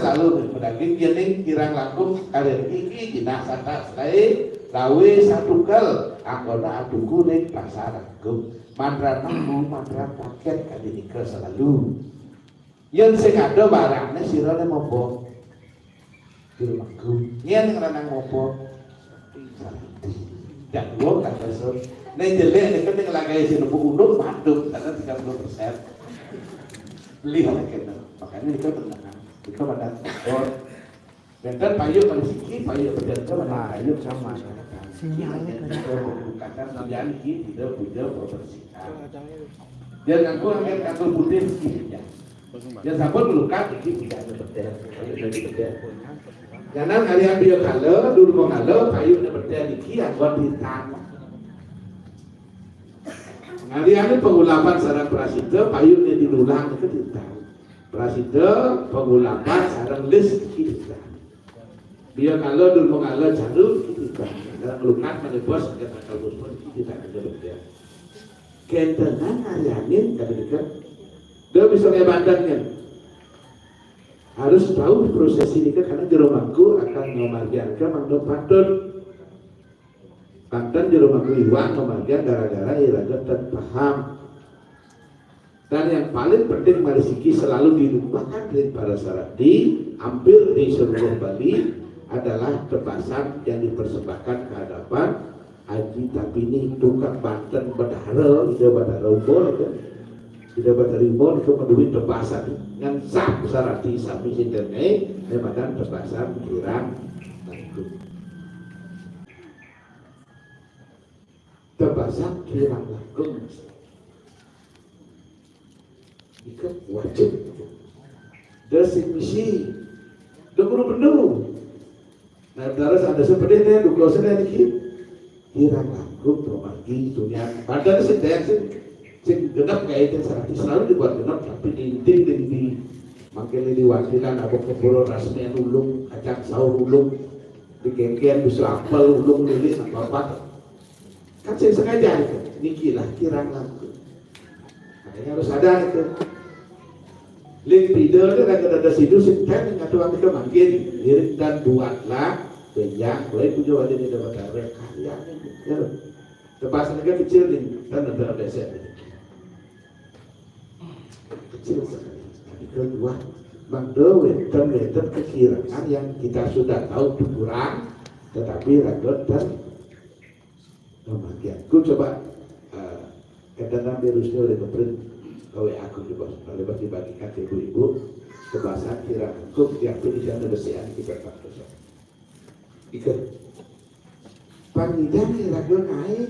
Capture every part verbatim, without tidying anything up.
Lalu ning pedaging yen ning kirang langkung sekalian iki jinah sata selae lawe satukel anggona atuku ning pasar agung. Mantra nanggung, mantra paket kadi nika selalu. Yen sing ada barangne sira le mopo? Jero mangku. Yen ngranang mopo? Sarati. Dak wong tak besok. Nek jelek nek ning lagae sing nemu unduk manduk karena tiga puluh persen. Beli kena. Makanya itu tenang. Itu pada tekor. Bentar payuk kalau siki, payuk berjalan mana payuk sama. Sinyal itu. Bukan yang iki tidak punya pembersih. Dia ngaku angkat kantor putih siki. Ya sabun melukat iki tidak ada betel. Payuk dari betel. Jangan kalian dia kala, dulu mengala, payuk ada betel iki yang buat hitam. Ngaliane pengulapan sareng prasida, payune dinulang ke tintang. Prasida, pengulapan sareng lis iki tintang. Dia kala dul mengala jaru iki tintang. Dalam lukat mane bos ke tanggal bos pun iki tintang ke dia. Kentenan ngalianin kata dia. Dia bisa ngebantannya. Harus tahu proses ini kan karena jero mangku akan memargiankan mangdo patut. Banten jero mangku iwak memargian gara-gara iraga tak paham. Dan yang paling penting mari siki selalu dilupakan dari para sarati, hampir di seluruh Bali adalah tebasan yang dipersembahkan ke hadapan Haji Tapini tukang Banten bedara, ida bedara umur itu. Ida bedara umur itu menduit tebasan. Ngan sah sarati sami sinten ngai, ngai madan tebasan kirang langkung. Tebasan kirang langkung. Iku wajib. Dah sing misi. Dah guru bendu. Nah, terus ada seperti ini, duka sini niki. Kirang langkung, pemargi, dunia. Padahal sing daya sing, sing genep kayak itu seratus selalu dibuat genep, tapi di inti di, di makin ini wakilan apa keburu rasanya ulung, kacang saur ulung, di kengken bisa apel ulung lili apa apa. Kan saya sengaja itu, niki lah kirang langkung. Makanya harus sadar itu. Ling pida tu raga dada sidu sing ten ngatu ati ke mangkin. Lirik dan buatlah, benjang, boleh puja wajah ni dapat darah karya ni. Ya. Lepas ni kan kecil ni, tan ada besar ni. Kecil sekali. Tapi kedua, mangda wenten-wenten kekiraan yang kita sudah tahu itu kurang, tetapi raga ten Demikian. Ku coba uh, katakan virusnya oleh keprint gawe aku coba. Kalau bagi-bagikan ke ibu-ibu, kebasan kira aku yang aku di sana besian kita tak dosa. Ikan. Pangidan kira-kira naik.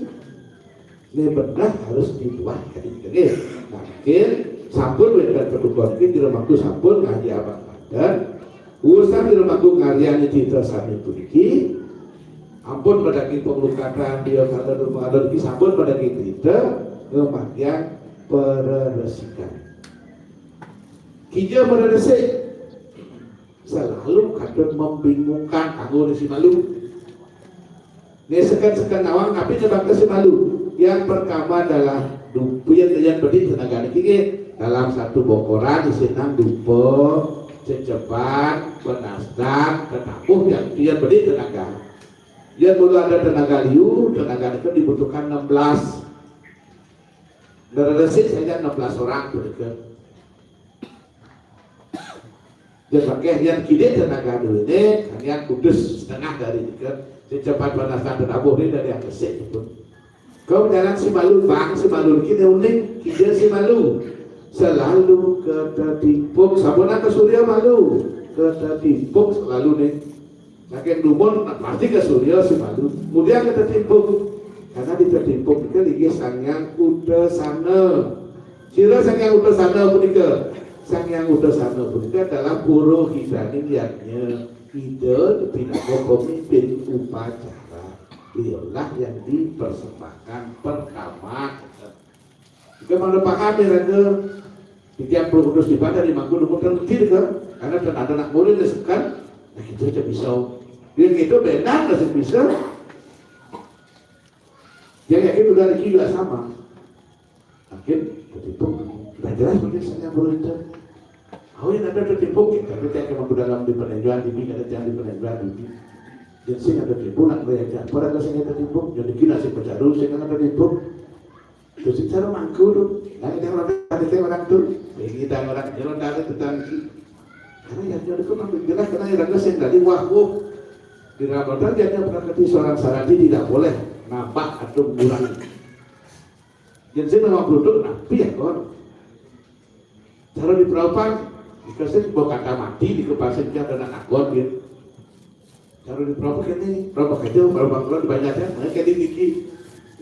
Ini benar harus dibuat kan itu. Nah, mungkin sampun wekar kedukon ini di rumahku sampun ngaji abang dan Urusan di rumahku ngariani cerita sami puniki. Ampun madaging penglukatan dia kata rumah ada di sampun madaging cerita kematian pereresikan. Kija mereresik selalu kadang membingungkan anggur si malu. Nih sekan-sekan nawang tapi nyebabkan si malu. Yang pertama adalah dupian yang pedih tenaga niki dalam satu bokoran isinang dupa, cecepan, penasdan, tetapuh yang dia pedih tenaga. Yang perlu ada tenaga liu, tenaga itu dibutuhkan enam belas. Dari resik saja enam belas orang begitu. Dia pakai yang kidit tenaga dulu ini, yang kudus setengah dari itu. Secepat panas tak tertabuh ini dari yang resik pun. Kau jalan si malu bang, si malu kini unik, kidit si malu. Selalu ke tetimpuk, sabona ke surya malu, ke tetimpuk selalu nih. Saking dumun pasti ke surya si malu. Kemudian ke tetimpuk. Karena di tetimpuk itu lagi sangyang utasana. Sira sangyang utasana punika. Sangyang utasana punika adalah purohitaning yadnya. Ida pinaka pemimpin upacara. Beliaulah yang dipersembahkan pertama. Jika mana paham ya raga, tiap puluh kudus di pada di mangku nunggu terlebih ke, karena kan ada nak mulai lesukan, nah kita aja bisa. Dia gitu benar nggak sih bisa. Dia yakin udah lagi juga sama. Makin tertipu. Nah jelas mungkin saya mulai itu. Awi ada tetimpuk, tapi tiang kena dalam di penenjuan di bini, ada tiang di penenjuan di bini. Jadi sing ada timpuk, nak melihat apa ada sing ada timpuk, jadi kena sing pecaru, sing ada timpuk. Terus cara mangku tu, nah, yang orang tadi orang tu, ini kita orang, orang tadi tentang ini. Karena yang jadi tu kan jelas, karena yang ada sing tadi wah, wah. Di Ramadan dia hanya berarti seorang sarati tidak boleh nambah atau mengurangi. Jadi saya nama produk, nah, pihak kon. Cara di perawapan, dikasih bawa kata mati, dikepasang dia kena nakon gitu. Cara di perawapan ini, perawapan aja, perawapan kalau dibanyak ya, nah, kayak di Niki.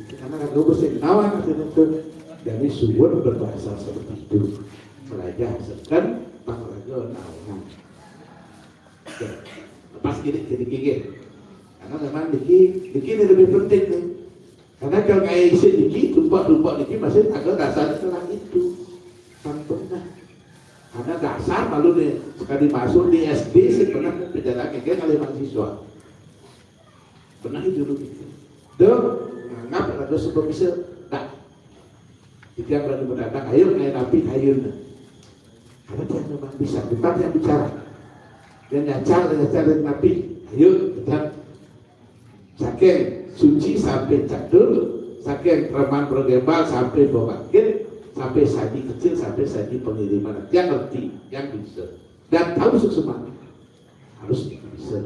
Karena kagak bersih, nawan akhirnya tuh. Dari suwun berbahasa seperti itu. Belajar sekan, panglaga nawan. Oke. Lepas gini, gini, gini. Karena memang niki, niki ini lebih penting nih. Karena kalau kayak isi niki, tumpah-tumpah niki masih agak dasarnya tentang itu. Kan pernah. Karena dasar malu nih, sekali masuk di S D sih pernah pejalan kayak kali mahasiswa. Pernah itu dulu gitu. Dong, nganggap ada sebab bisa. Nah, jika berani mendatang, ayo naik napi, ayo. Karena dia memang bisa, bukan yang bicara. Dia nyacar, nyacar dari napi. Ayo, kita saking suci sampai catur, saking preman pergembal sampai pembangkit, sampai saji kecil, sampai saji pengiriman. Yang ngerti, yang bisa. Dan tahu seksema. Harus bisa.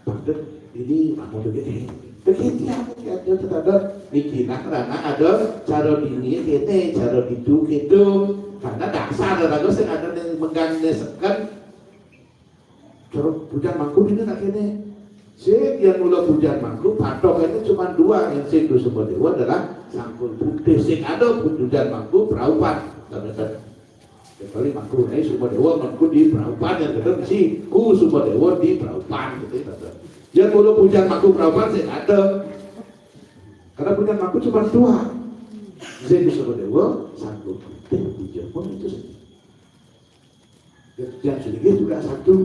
Bahkan ini mau begini. Begitu ya, ya, ya, tetap niki nah karena ada cara dini kene, cara gitu gitu. Karena dasar ada sing ada yang megang seken. Cara bujang mangku ini nak kene. Sing yang mula bujang mangku, patok ini cuma dua yang sing Kusuma Dewa adalah sangkul putih. Sing ada bujang mangku, peraupan. Ternyata kecuali mangku, eh, Kusuma Dewa mangku di peraupan yang kata si Kusuma Dewa di peraupan gitu ya. Yang mula bujang mangku peraupan sing ada. Karena bujang mangku cuma dua. Sing Kusuma Dewa, sangkul putih, bujang pun itu saja. Yang sedikit juga satu.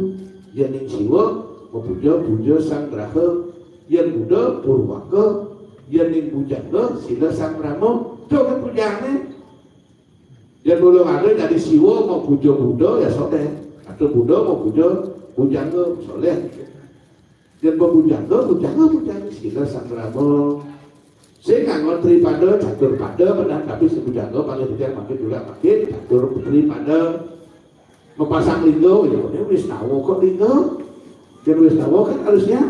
Yang ning Siwa, mau puja, puja Sang Graha. Yang Buddha, Purwaka. Yang ning Bujangga, Sila Sang Brahma. Itu kan pujaannya. Yang belum ada jadi Siwa, mau puja Buddha, ya soleh. Atau Buddha, mau puja Bujangga, soleh. Yang mau Bujangga, Bujangga, Bujangga, Sila Sang Brahma. Sing nganggo tripada, catur pada, padahal tapi si Bujangga paling tidak makin juga makin catur tripada. Mepasang lingga, ya ini Wisnawa kok lingga? Dan Wisnawa kan harusnya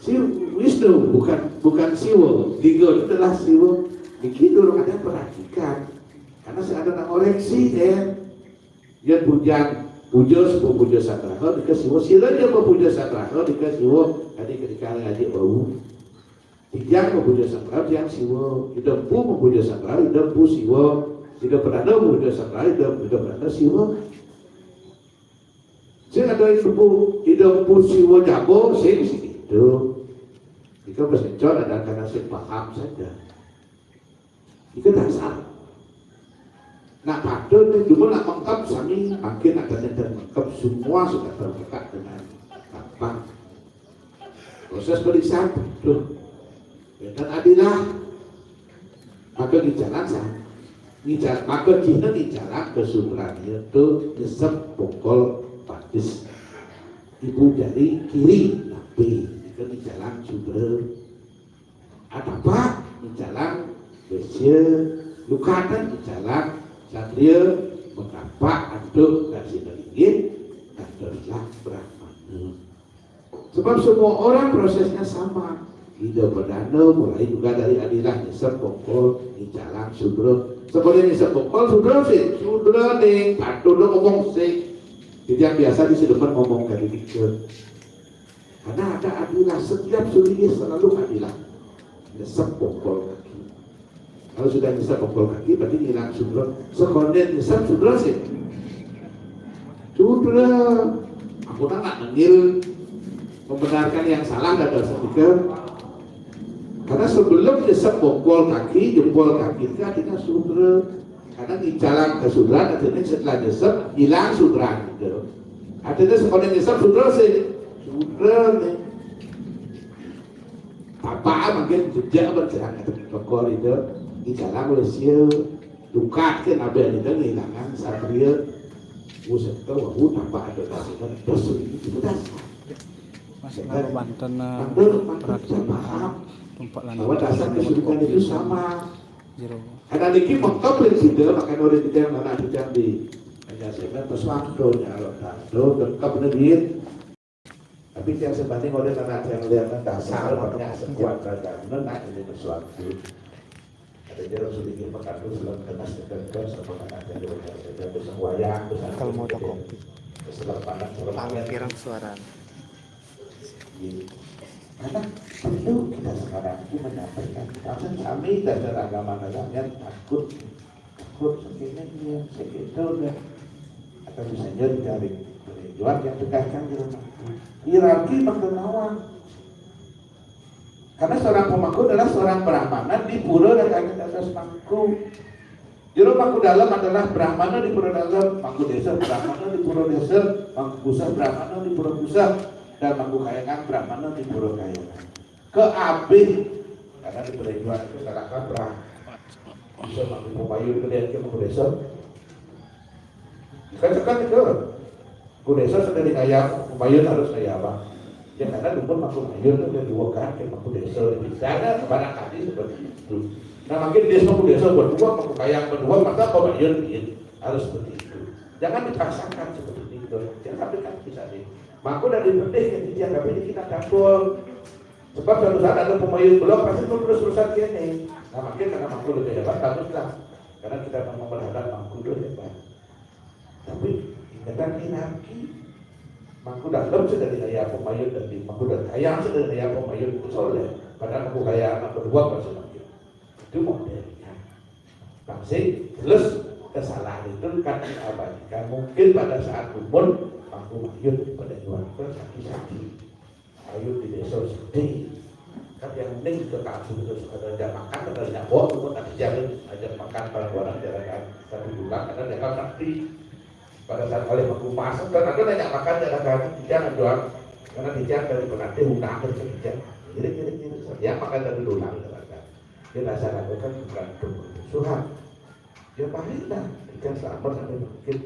si Wisnu, bukan bukan Siwa. Lingga itu adalah Siwa. Niki durung ada perhatikan. Karena saya ada nang koreksi ya. Ya bujang, puja sepuh puja Sang Graha, dika Siwa. Sila dia mau puja Sang Graha, dika Siwa. Tadi ketika ngaji bau. Tijang mau puja Sang Graha, tijang Siwa. Ida empu mau puja Sang Graha, ida empu Siwa. Ida perdana mau puja Sang Graha, ida ida perdana Siwa. Sing ada ida empu, ida empu Siwa jago, sing sing itu. Jika bersencor ada karena sing paham saja. Itu dasar. Nak patut ni cuma nak mengkap sami makin nak tanya dan mengkap semua sudah terbuka dengan gampang. Proses periksaan tu. Dan adilah maka di jalan sah. Di jalan, maka kita di jalan ke Subrani itu nyesep pokol patis. Ibu jari kiri, tapi itu di jalan Subra. Atapak di jalan Wesya, lukatan di jalan Satria, mengkapak antuk dan sinalinggih, dan teruslah Brahmana. Sebab semua orang prosesnya sama. Ida perdana mulai juga dari adilah nyesep pokol, ngicalang sudra. Sebenarnya nyesep pokol sudra sih, sudra ning patut ngomong sih. Jadi yang biasa di depan ngomong dari dikit. Karena ada adilah, setiap sulinggih selalu adilah. Nyesep pokol kaki. Kalau sudah nyesep pokol kaki, berarti ngilang sudra. Sekonden nyesep sudra sih. Sudra. Aku tak nak nengil membenarkan yang salah dan dosa juga. Karena sebelum nyesep pokol kaki, jempol kaki itu artinya sudra. Karena ngicalang ke sudra, artinya setelah nyesep, hilang sudra gitu. Artinya sekolah nyesep sudra sih. Sudra nih. Apa makin jejak berjalan ke tokol itu. Ngicalang oleh sia. Dukat ke nabi itu ngilangan satria. Buset, tahu aku tanpa ada dasar, dasar ini kita dasar. Masih kalau Banten, eh, peraturan tumpak lanang bahwa dasar kesulitan itu sama. Jero. Karena niki mengkap prinsipnya, makanya orang kita yang mana kita di hanya saya terus waktu nyalon tato lengkap negeri. Tapi tiang sebanding oleh karena yang lihat dasar banyak sekuat raga, nah ini sesuatu. Ada jalan sudah dia makan terus dalam kenas tekan sama anak yang dia punya, dia bisa wayang, bisa kalau mau tak kopi. Setelah panas, setelah panas. Pamikiran suara. Iya. Karena perlu kita sekarang itu menyampaikan. Maksud kami dasar agama adalah yang takut, takut sakitnya dia, sakit itu udah. Atau misalnya dicari perjuang yang tegakkan di rumah. Hierarki perkenawan. Karena seorang pemangku adalah seorang brahmana di pura dan atas mangku. Jero mangku dalam adalah brahmana di pura dalam, mangku desa brahmana di pura desa, mangku pusat brahmana di pura pusat, dan mangku kayangan brahmana di pura kayangan. Keabih karena di pura itu salah kaprah. Bisa mangku pemayu ke dia ke mangku desa. Kan sekarang itu. Ku desa sudah dikaya, pemayu harus kaya apa? Ya karena dukun mangku mayun itu ada dua kan, kayak mangku desa. Misalnya barangkali seperti itu. Nah, makin desa mangku desa berdua, mangku kaya berdua, maka pemayu gitu. Harus seperti itu. Jangan dipaksakan seperti itu. Jangan sampai kan bisa deh. Mangku dari pedih ke dia, tapi di kita campur. Sebab suatu saat ada pemayu belum, pasti terus terusan gini. Nah, makin karena mangku lebih hebat, baguslah. Karena kita memang berharap mangku itu hebat. Tapi ingatan hierarki. Mangku dalam sudah dikaya pemayu dan di mangku dan kaya sudah dikaya pemayu itu soleh. Padahal mangku kaya anak berdua masih mangku. Itu modelnya. Pasti terus kesalahan itu kan diabaikan. Mungkin pada saat umur mangku mayun pada jual ke sakit-sakit. Ayo di desa sedih. Kan yang ning ke kampung terus ada jam makan, ada jam bawa, cuma tadi jalan aja makan barang-barang jalan kan. Satu bulan ada jam sakti. Pada saat kali aku masuk kan ada nanya makan jalan kan, jangan jual. Karena dia dari penanti undang kerja. Jadi jadi jadi dia makan dari dulang jalan kan. Dia rasa kan bukan permusuhan. Ya paling dah ikan selamat sampai mungkin.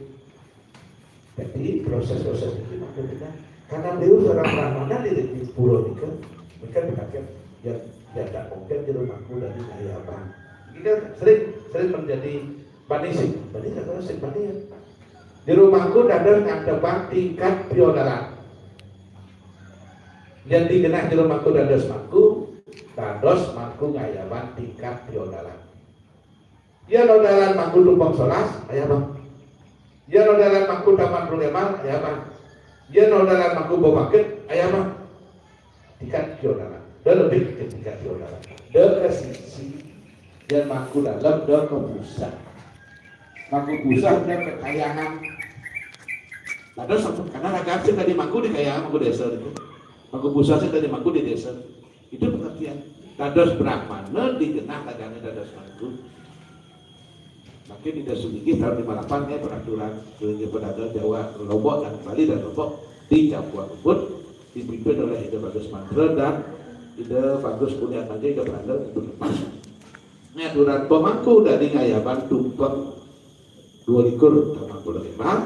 Jadi proses-proses ini maksudnya karena beliau seorang brahmana di, di pulau ini kan, mereka berpikir ya ya tak mungkin di rumahku dari saya bang. Ini kan sering sering menjadi panisik, panisik atau sik panisik. Di rumahku dados ngadepang tingkat piodalan. Yang digenah di rumahku dados mangku, dados mangku ngayaban tingkat piodalan. Yen odalan mangku tumpeng solas, aya bang. Yen odalan mangku taman puluh lima, aya bang. Yen odalan mangku bobakit, aya bang. Tingkat piodalan. Dah lebih ke tingkat piodalan. Dah ke sisi yang mangku dalam, dah ke pusat. Mangku pusat, dah ke kayangan. Nah, dah sampai karena raga sih tadi mangku di kayangan, mangku desa itu. Mangku pusat sih tadi mangku di desa. Itu pengertian. Dados brahmana digenah ragane dados mangku. Mungkin tidak sedikit tahun lima puluh delapan ya peraturan Sulinggih Pedagang Jawa Lombok dan Bali dan Lombok di Campua Ubud dipimpin oleh Ida Bagus Mantra dan Ida Bagus Kurniatmaja, Ida Belanda untuk lepas. Ini aturan pemangku dari ngayaban tumpeng dua likur taman bola kembang.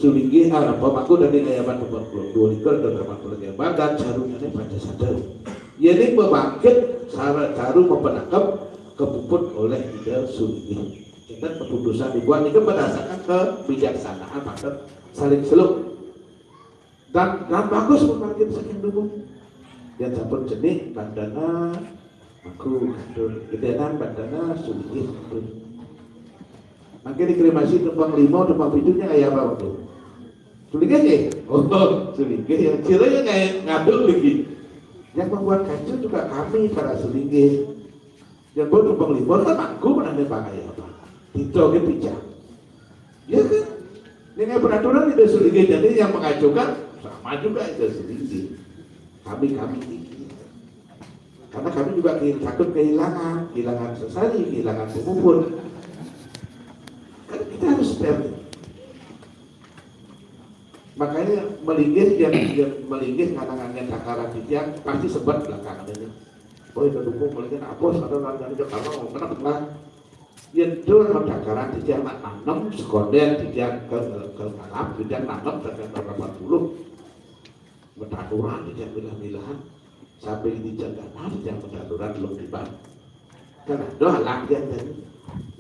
Sulinggih ah, pemangku dari ngayaban tumpeng dua likur taman bola kembang dan sarungnya Pancasada. Ini membangkit cara caru mempenangkap kepuput oleh Ida Sulinggih. Kita keputusan dibuat itu berdasarkan kebijaksanaan maka saling seluk. Dan dan bagus pemangkin saking dulu. Yang sampun jenik bandana mangku katur, gedenan bandana Sulinggih katur. Mangke dikremasi tumpang lima, tumpang pitu nya kaya apa waktu? Sulinggih nggih? Oh, Sulinggih ya. Ciro ya kayak ngaduk lagi. Yang membuat kacau juga kami para Sulinggih. Yang buat tumpang lima kan mangku mana nih pakai apa? Tito ke pijak. Ya kan? Dengan peraturan tidak Sulinggih, jadi yang mengajukan sama juga itu Sulinggih. Kami kami ini. Karena kami juga kehil- takut kehilangan, kehilangan sesari, kehilangan pengupun. Kan kita harus fair. Makanya melinggih yang, yang melinggih karena takaran titian pasti sebat belakangan ini. Oh itu dukung melinggih apa? Ada orang dari Jakarta mau kena pelan. Yén dol matakaran titiang nak nanem, sekondén titiang ke, ke ngalap, titiang nanem tekan tahun delapan puluh. Matanuran titiang milah-milahan. Sampai di Cendana titiang matanuran belum tiba. Kan ada alat dia tadi.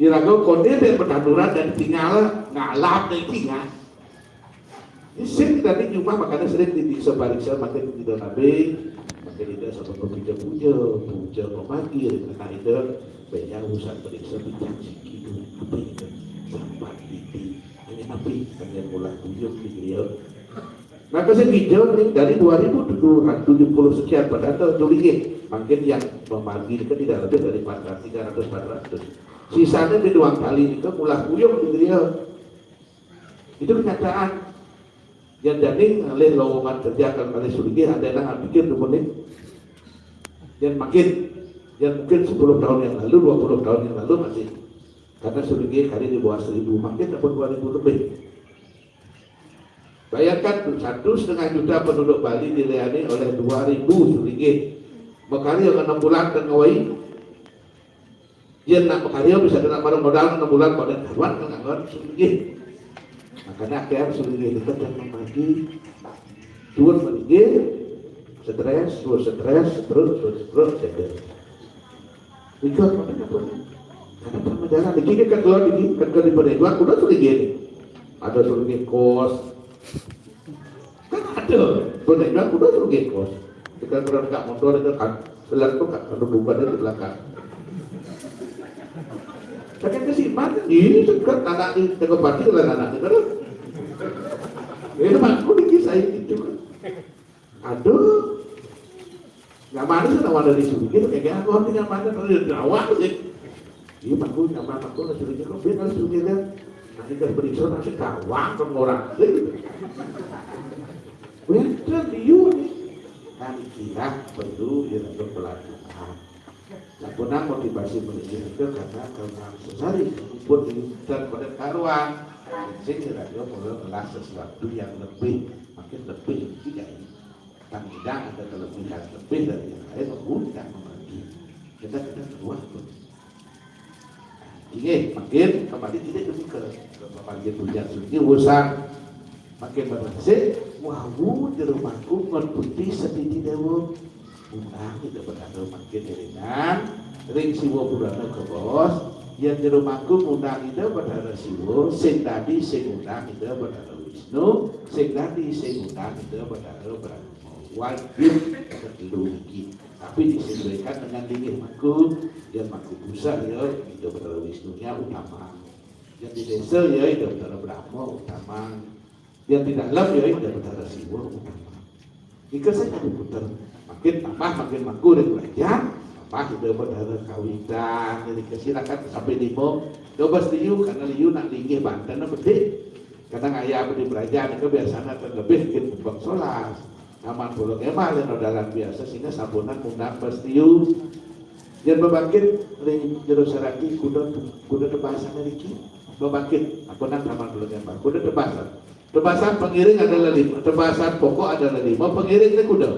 Iraga kondén dia matanuran dan tinggal ngalap dia tinggal. Isin tadi cuma makanya sering diperiksa-periksa makin tidak nabi, makin tidak sama puja-puja, puja memanggil, karena itu banyak urusan periksa bincang siki itu, apa itu, sampai di, di, hanya nabi, hanya mulai puja di beliau. Maka saya bijak nih dari dua ribu tujuh ratus tujuh puluh sekian pada tahun tulis, makin yang memanggil itu tidak lebih dari empat ratus, tiga ratus, empat ratus. Sisanya di dua kali itu mulai puyung di beliau. Itu kenyataan. Yang jadi ngalih lowongan kerja kan kali Sulinggih ada yang pikir dulu nih. Yang makin, yang mungkin sepuluh tahun yang lalu, dua puluh tahun yang lalu masih. Karena Sulinggih kali di bawah seribu, makin dapat dua ribu lebih. Bayangkan tuh, satu setengah juta penduduk Bali dilayani oleh dua ribu Sulinggih. Makarya enam bulan kan ngawai. Yén nak makarya bisa kena barang modal enam bulan pada karuan kan nganggur Sulinggih. Makanya akhirnya Sulinggih itu kan membagi tuan Sulinggih, stres, terus stres, terus, terus, terus, stres. Itu apa kenapa? Karena pelajaran di kiri kan keluar di kan keluar di pada dua udah Sulinggih ini. Ada Sulinggih kos, kan ada. Benar kan udah Sulinggih kos. Kita pernah dekat motor itu kan, selang tuh kan ada buka dari belakang. Tapi ke sini mana? Ini dekat anak di tengah pagi lah anak itu. Ini mah aku dikit saya itu kan. Aduh. Nyaman sih, nyaman dari Sulinggih, kayak gini aku nanti nyaman dari awal sih. Iya, aku nyaman, aku nggak Sulinggih, kok beda Sulinggih kan? Nanti ke periksa, nanti gawang sama orang sih. Beda dia nih. Kan kira perlu dilakukan pelatihan. Nah, punang motivasi menuju itu karena kalau sesari pun dan pada karuan, sing kira-kira mulai ngelah sesuatu yang lebih, makin lebih tidak ini. Kan tidak ada kelebihan lebih dari yang lain, undang membagi. Kita, kita keluar pun. Ini makin kembali kita itu ke, ke pembagian pujian sunyi urusan makin berhasil. Wah, jero mangku ngon putih setiti dewa. Undang itu benar makin iringan. Ring Siwa Purana ke bos. Yang jero mangku undang itu benar Siwa. Sing tadi sing undang itu benar Wisnu. Sing tadi sing undang itu benar Brahma. Wajib ketelu iki. Tapi disesuaikan dengan linggih mangku. Yang mangku pusat ya, Ida Betara Wisnunya utama. Yang di desa ya, Ida Betara Brahma utama. Yang di dalam ya, Ida Betara Siwa utama. Nika saya diputar. Makin tambah, makin mangku dan belajar. Tambah Ida Betara kawitan. Jadi silakan sampai lima. Coba liu, karena liu nak linggih banten apa dek. Kadang ayah beli belajar itu biasanya akan lebih bikin bumbang solas. Taman Pulau Kemal yang dalam biasa sehingga sampunan undang pastiu. Yang bebangkit ring jero sarati kuda kuda tebasan riki. Bebangkit apa nang Taman Pulau Kemal kuda tebasan. Tebasan pengiring adalah lima, tebasan pokok adalah lima, pengiring ni kuda.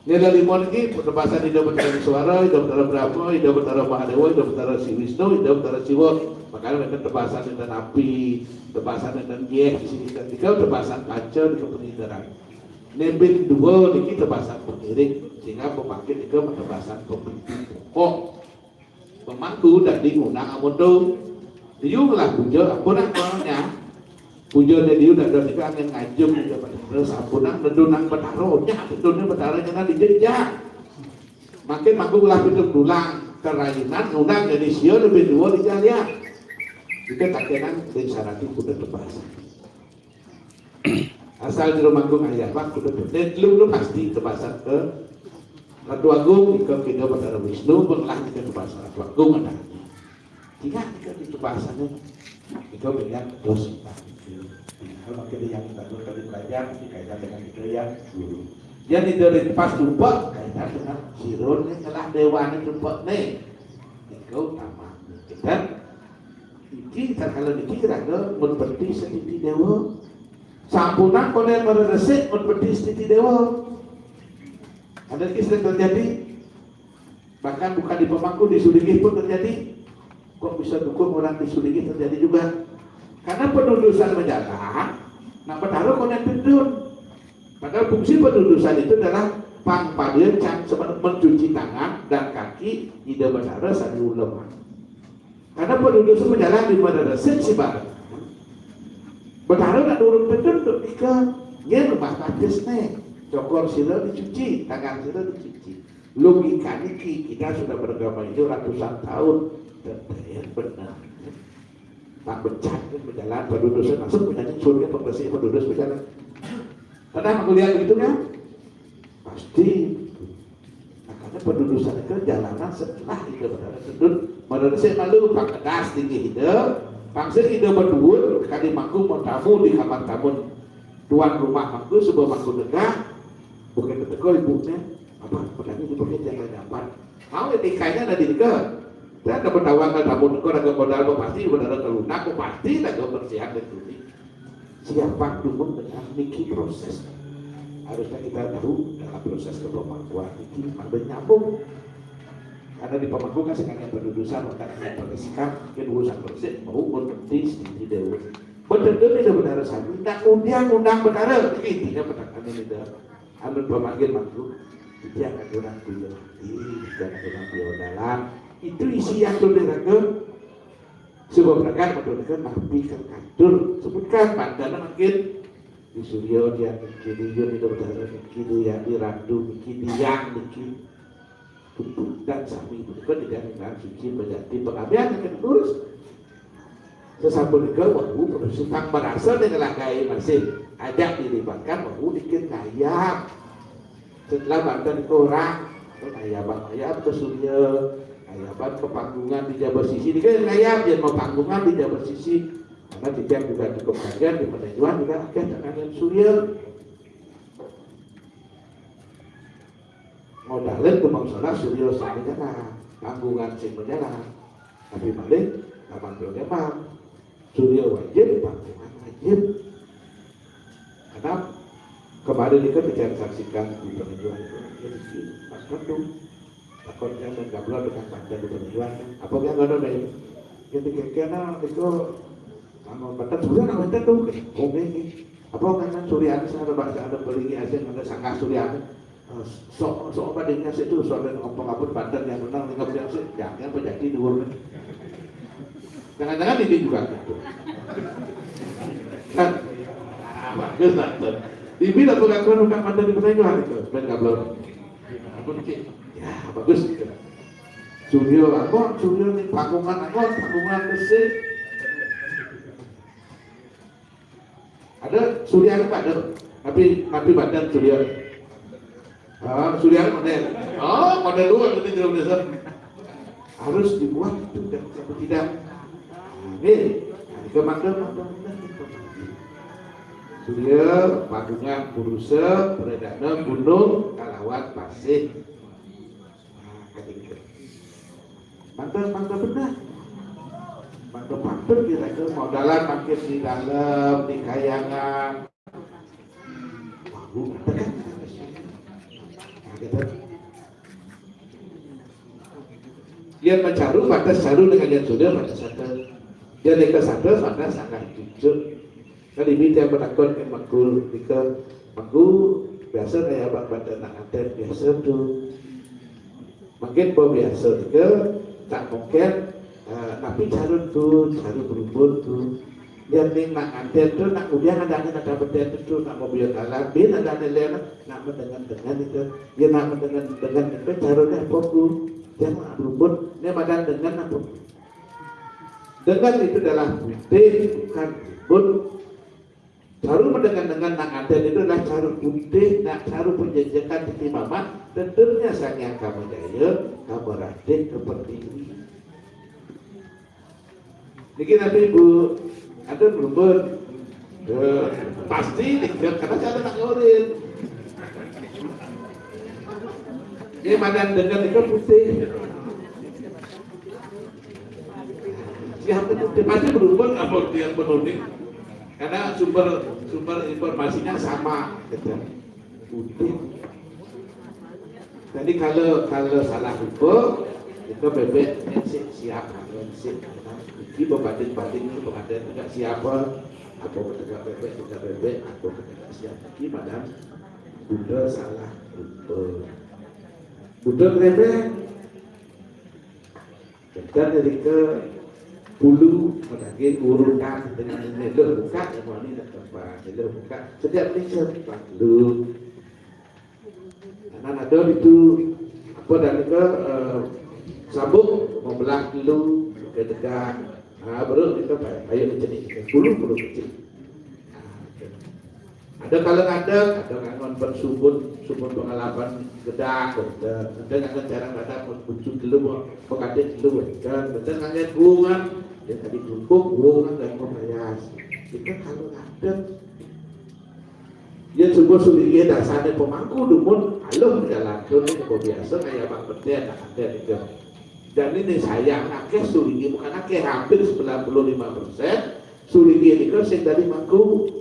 Nila lima niki tebasan Ida Betara Suara, Ida Betara Brahma, Ida Betara Mahadewa, Ida Betara Si Wisnu, Ida Betara Siwa. Makanya mereka tebasan dengan api, tebasan dengan geh di sini ketika tebasan kaca di kepengidaran. Nembin dua niki tebasan pengiring sehingga pembangkit itu tebasan pemimpin pokok. Pemangku dadi ngundang amonto. Liu lah puja ampun ampun ya. Puja dadi udah ada nika angin nganjung udah pada terus ampunang dedunang betara nya dedunang betara nya di jejak. Makin mangku ulah pitung dulang kerainan ngundang jadi sia lebih dua di jalian. Kita takenan dari sarati kuda tebasan. Asal di rumah gue ayah bang kuda tuh. Dan lu lu pasti tebasan ke Ratu Agung, ke Kida Batara Wisnu, pengelah kita tebasan Ratu Agung ada. Tinggal kita di tebasannya, kita melihat dos kita. Kalau kita yang kita tuh tadi belajar, dikaitkan dengan kita yang dulu. Jadi dari pas lupa, kaitan dengan sirun yang telah dewa ini lupa nih. Itu utama. Dan iki, kalau niki raga mun peti setiti dewa. Sampunang konen mereresik mun peti setiti dewa. Ada lagi sering terjadi. Bahkan bukan di pemangku, di Sulinggih pun terjadi. Kok bisa dukung orang disulingi terjadi juga? Karena pedudusan menjalan, nah, Betara konek tedun. Padahal fungsi pedudusan itu adalah pang pada can mencuci tangan dan kaki Ida Betara sari ulama. Karena pedudusan menjalan di mana resik si barang. Betara nak turun tedun tu ika. Dia rumah batis nih. Cokor sila dicuci, tangan sila dicuci. Logika niki kita sudah beragama ini ratusan tahun. Betul, benar. Tak becak kan berjalan, pendudusnya masuk, punya nyusun kan, pembersih pendudus berjalan. Pernah melihat begitu kan? Pasti. Makanya pendudusan itu jalanan setelah itu berada sudut. Menurut saya malu, pak kedas tinggi itu. Pangsa itu berdua, kali mangku mau tamu di kamar tamu. Tuan rumah mangku, sebuah mangku negah. Bukan ketekoi ibunya. Apa, petani dipakai jangan dapat. Mau etikanya ada di negara. Dan ada pendawangan tamu negara, ada modal, pasti, modal kelunak, pasti ada kebersihan dan kuning. Siapa dukung dengan niki proses? Harusnya kita tahu dalam proses kepemangkuan niki, maka nyambung. Karena di pemangku kan sekarang yang berdudusan, maka yang bersikap, yang urusan bersih, mau berhenti sendiri dulu. Betul-betul tidak benar sami, tak undang-undang benar, intinya benar kami tidak. Anu pemanggil mangku, itu yang aturan dulu. Ih, itu yang aturan dulu dalam. Itu isi yang dulu ke. Sebab mereka betul-betul nabi ke kantor. Sebutkan, Pak, karena mungkin di Suryo dia kiri, dia di Dodaro kiri, ya, di Randu kiri, yang kiri. Dan sami itu kan tidak dengan suci menjadi pengabdian yang terus. Sesampun itu, wah, terus tang merasa dengan lagai masih ajak dilibatkan, wah, bikin ngayap. Setelah banten itu orang, itu ngayaban, ngayap ke Suryo, ngayaban ke panggungan di Jabar Sisi, ini kan ngayap, dia mau panggungan di Jabar Sisi. Karena tidak juga cukup kajian di Penajuan juga, oke, dengan Suryo. Modalin ke bangsa Suryo sing menjalan, tanggungan sing menjalan. Tapi balik, kapan belum emang Suryo wajib, tanggungan wajib. Karena kemarin itu kita saksikan di penunjukan itu, ya, di sini, Pak Ketum. Takutnya main gablon dengan pantai di penunjukan. Apa yang ngono nih? Jadi kira-kira itu sama batas bulan apa itu tuh? Oke, ini. Apa kan Suryani sana bahasa ada beli asing ada sanggah Suryani. Eh, sok sok apa dengan situ, sok dan ngomong apa, badan yang menang dengan yang sih, jangan penjati dulu. Jangan-jangan ini juga gitu. Kan? Ah, bagus lah tuh. Bibi lah pengakuan udah pada di pertanyaan itu, main gablon. Ampun, Ki. Ya, bagus gitu. Suryo, apa? Suryo nih, panggungan apa? Panggungan besi. Ada Suryo apa ada? Tapi, tapi badan Suryo. Ah, Suryo mana? Oh, pada luar itu jauh desa. Harus dibuat itu dan tidak. Amin. Nah, itu mangga, mangga, mangga. Suryo, Pagungan, Purusa, Pradana, Gunung, Kalawan, Pasih. Nah, kata gitu. Mantap, mantap benar. Mantap, mantap kira-kira modalan makin di dalam, di kayangan. Wah, Bu, mantap kan? Nah, gitu. Dia mencaru, mata caru dengan yang sudah, mata satu. Dia leka satu, mata sangat jujur. Kan ibu yang bertakon ke mangku, ke mangku, biasa kayak abang pada nak nganten, biasa tu. Mungkin baru biasa ke, tak mungkin, eh, tapi carun tu, carun berubur tu. Yang ni nak nganten tu, nak udah ada ni nak dapat tu, nak mau biar kalah, bin ada ni lain, nak mendengar-dengar itu. Dia nak mendengar-dengar itu, carunnya apa tu? Dia nak berubur, ni badan dengan apa? Dengan itu adalah putih, bukan ribut. Caru mendengar-dengar nak nganten itu adalah caru putih, nak caru penjajakan di Mamat, tentunya Sang Hyang Kamajaya, Kamarajin, Kepertiwi. Niki nanti Ibu, ada berubur. Ya, pasti nih, karena saya nak ngorin. Ini badan dengan itu putih. Siapa itu? Dia pasti berubur apa dia menuding. Karena sumber, sumber informasinya sama, gitu. Putih. Jadi kalau, kalau salah rupa, Itu bebek, sik siap, sik. Iki bebatin-batin itu pengantin enggak siapa. Apa ketika bebek, ketika bebek, apa ketika siap. Iki madang Buddha salah rupa. Buddha bebek. Dan dari ke bulu, madagi urutan dengan ini, lo buka, yang mau ini, tempat, lo buka. Setiap ini cepat, lu. Karena ada itu, apa dan itu, eh, sabuk membelah dulu, ketika, ah, baru kita bayar, ayo kecil, bulu, bulu kecil. Ada kalau ada, ada ngangon pen sumbun, sumbun pengalapan gedang, ada, ada ngangon jarang ada pen kunci dulu, mau pekatik dulu, dan betul ngangon bungan, ya tadi kumpul bungan dan membayar. Kita kalau ada, ya coba sulingi dasarnya pemangku dumun, alum jalan tu ni, kau biasa kayak abang beten, nak ada itu. Dan ini sayang, akeh sulingi, bukan akeh, hampir sembilan puluh lima persen sulingi ni kan sing dari mangku.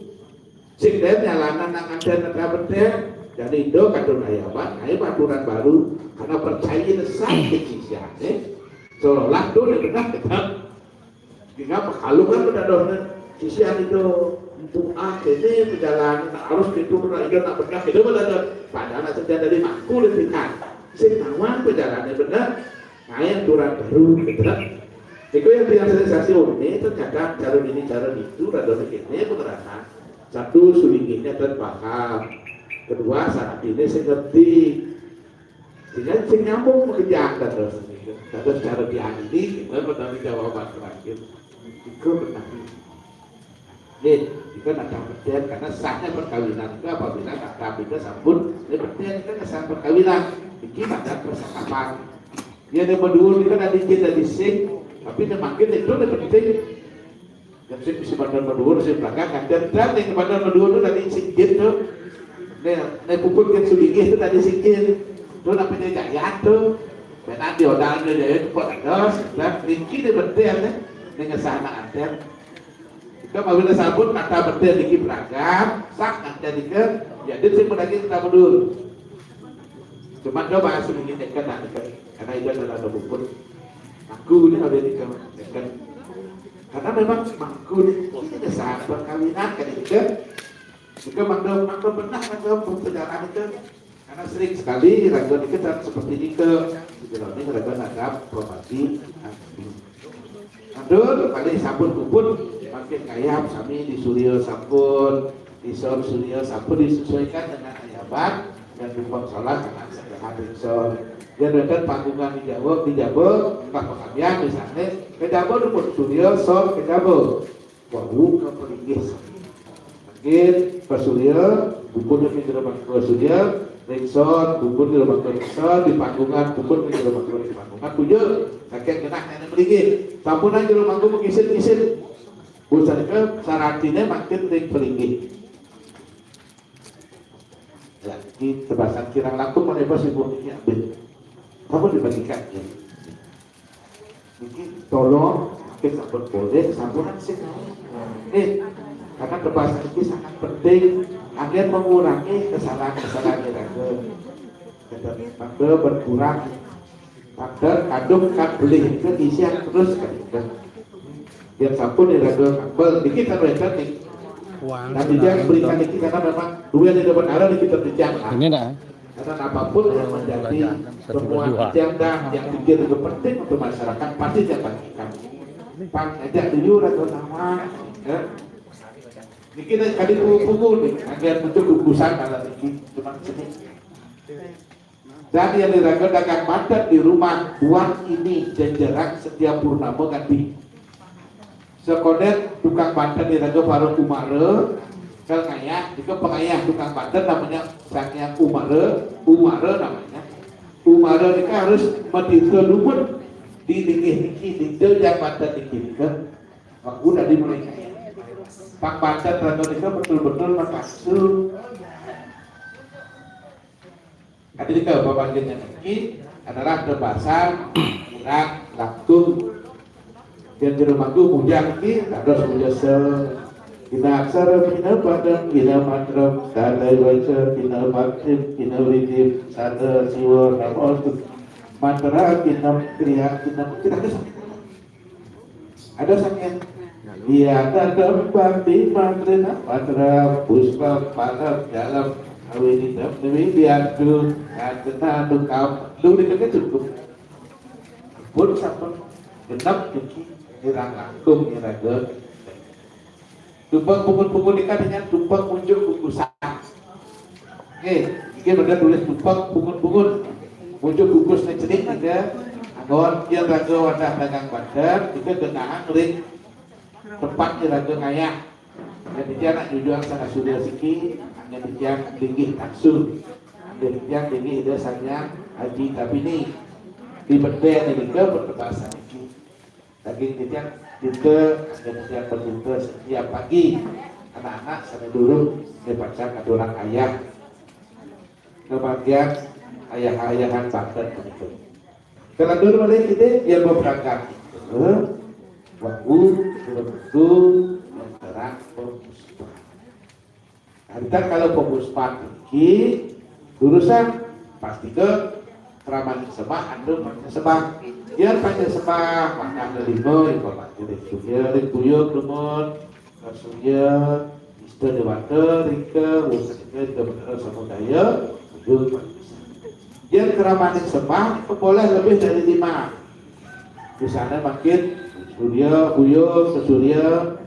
Sing dari nyalanan nak ada nak beten, dan itu kadung ayaban, ayo aturan baru, karena percaya sah di sisian, eh. Seolah-olah tu dia benar, kita. Sehingga kalau kan udah dohnya sisian itu, untuk ah, ini perjalanan harus itu, itu nak benar, itu benar. Padahal nak sejak dari mangku dia tinggal. Sing nawang perjalanan benar, nah, yang aturan baru, gitu kan. Itu yang biasa saya ini terkadang cara ini, cara itu, rada ini pengerana. Satu, sulinginya terpaham. Kedua, saat ini saya ngerti. Sehingga sing nyambung pekerjaan dan terus. Terus cara diadili, kita bertanggung jawaban terakhir. Itu benar. Nih, itu nak beten karena sahnya perkawinan itu apabila nak beten sabun, ini beten itu sah perkawinan. Ini ada percakapan. Ya, dia berdua ini kan ada izin dari sing, tapi dia makin itu dia penting. Dan sing bisa bandar berdua, sing belakang kan. Dan, dan yang bandar berdua itu dari sing jin tu. Nih, nih puput kan sulingi itu tadi sing jin. Tu nak punya jaya tu. Benar dia orang dia jaya tu kok ada. Dan ringki dia beten ni. Dengan sah nak antar. Kita mau bina sabun, kata beten dikit beragam, sak nanti dikit, ya dia sih lagi kita betul. Cuma coba bahasa ini tekan nak tekan, karena itu adalah ada bukun. Aku ni ada di tekan. Karena memang mangku ni, ini kesan perkawinan kan itu kan. Jika mangga, mangga benar, mangga perjalanan itu. Karena sering sekali raga niki seperti niki, di dalam ini raga nanggap properti. Aduh, kali sabun kubun makin kayap sami di surya sabun, di sor surya sabun disesuaikan dengan ayaban dan rupa salah dengan segala ring sor. Dia datang panggungan di Jawa, di Jawa, entah pengabdian misalnya, ke Jawa rupa surya sor ke Jawa. Wau kapalinggih sami. Mangkin pasurya, bubun ring jero mangku pasurya, ring sor, bubun jero mangku ring sor, di panggungan, bubun ring jero mangku ring panggungan. Puja, kakek genah nenek melinggih. Sampunang jero mangku mengisin-isin. Bu sanika sarantine mangkin ring pelinggih. Ya, ini tebasan kirang langkung menawi sibuk niki ambil. Kamu dibagikan ya. Niki tolong, mungkin sampun boleh, sampunan sih. Eh, karena tebasan ini sangat penting, agar mengurangi kesalahan-kesalahan yang ada. Maka berkurang. Maka kadung kan beli itu isian terus kan. Yang sampun yang ada ngambil, dikit kan nih. Uang. Tapi dia berikan dikit karena memang duit yang dapat arah kita bicara. Ini dah. Karena apapun yang menjadi temuan agenda yang pikir itu penting untuk masyarakat, pasti dia bagikan. Pak, ajak dulu atau nama, ya. Ini kita kali pungu-pungu nih, agar untuk kukusan kalau ini cuma sini. Dan yang diraga dagang banten di rumah buat ini jajaran setiap purnama ganti. Sekodet tukang banten diraga para umara, kalau ngayah, jika pengayah tukang banten namanya Sang Hyang Umara, Umara namanya. Umara ini harus matirta lumut di linggih niki, di jejak banten niki, ke waktu tadi mulai kaya. Pak banten rada nika betul-betul makasih. Ketika pemanggilan niki adalah tebasan, irak, langkung. Yang jero mangku mujang niki, dados mujasa. Bina aksara, bina padang, bina mantra, sadai waca, bina bakti, bina widi, sada siwa, namo astu. Mantra kinam kriya kinam kita ada sakit. Ada sakit. Iya, ada tempat di mantra mantra puspa pada dalam awini demi biatu kata tukam lu di kaki cukup. Pun sampai genap cuci irang langkung iraga. Tumpeng pungun-pungun ikan dengan tumpeng muncul kukusan. Oke, ini ada tulis tumpeng pungun-pungun. Muncul kukus na cenik ada. Anggon, dia raga wadah dagang bandar, juga genahang ring tempat dia raga ngayah. Jadi dia anak jujuan sana sudah siki, hanya dia tinggi taksu. Hanya dia tinggi ida sanya haji tapi ni. Di benda ni juga pertebasan ini. Daging titiang kita, ada titiang berbuka setiap pagi. Anak-anak sana dulu dia pacang aturang ayah. Kebagian ayah-ayahan banten begitu. Kalau dulu balik kita dia berangkat. Waktu sudah betul yang terang bermusibah. Nah, kita kalau fokus paniki, urusan pasti ke kramaning sembah atau panca sembah. Dia panca sembah, maka ada lima, informasi dari surya, dari buyur, demun, surya, ista dewata, rika, urusan kita, kita benar samudaya, buyur, panca sembah. Dia kramaning sembah, boleh lebih dari lima. Di sana makin surya, buyur, ke surya,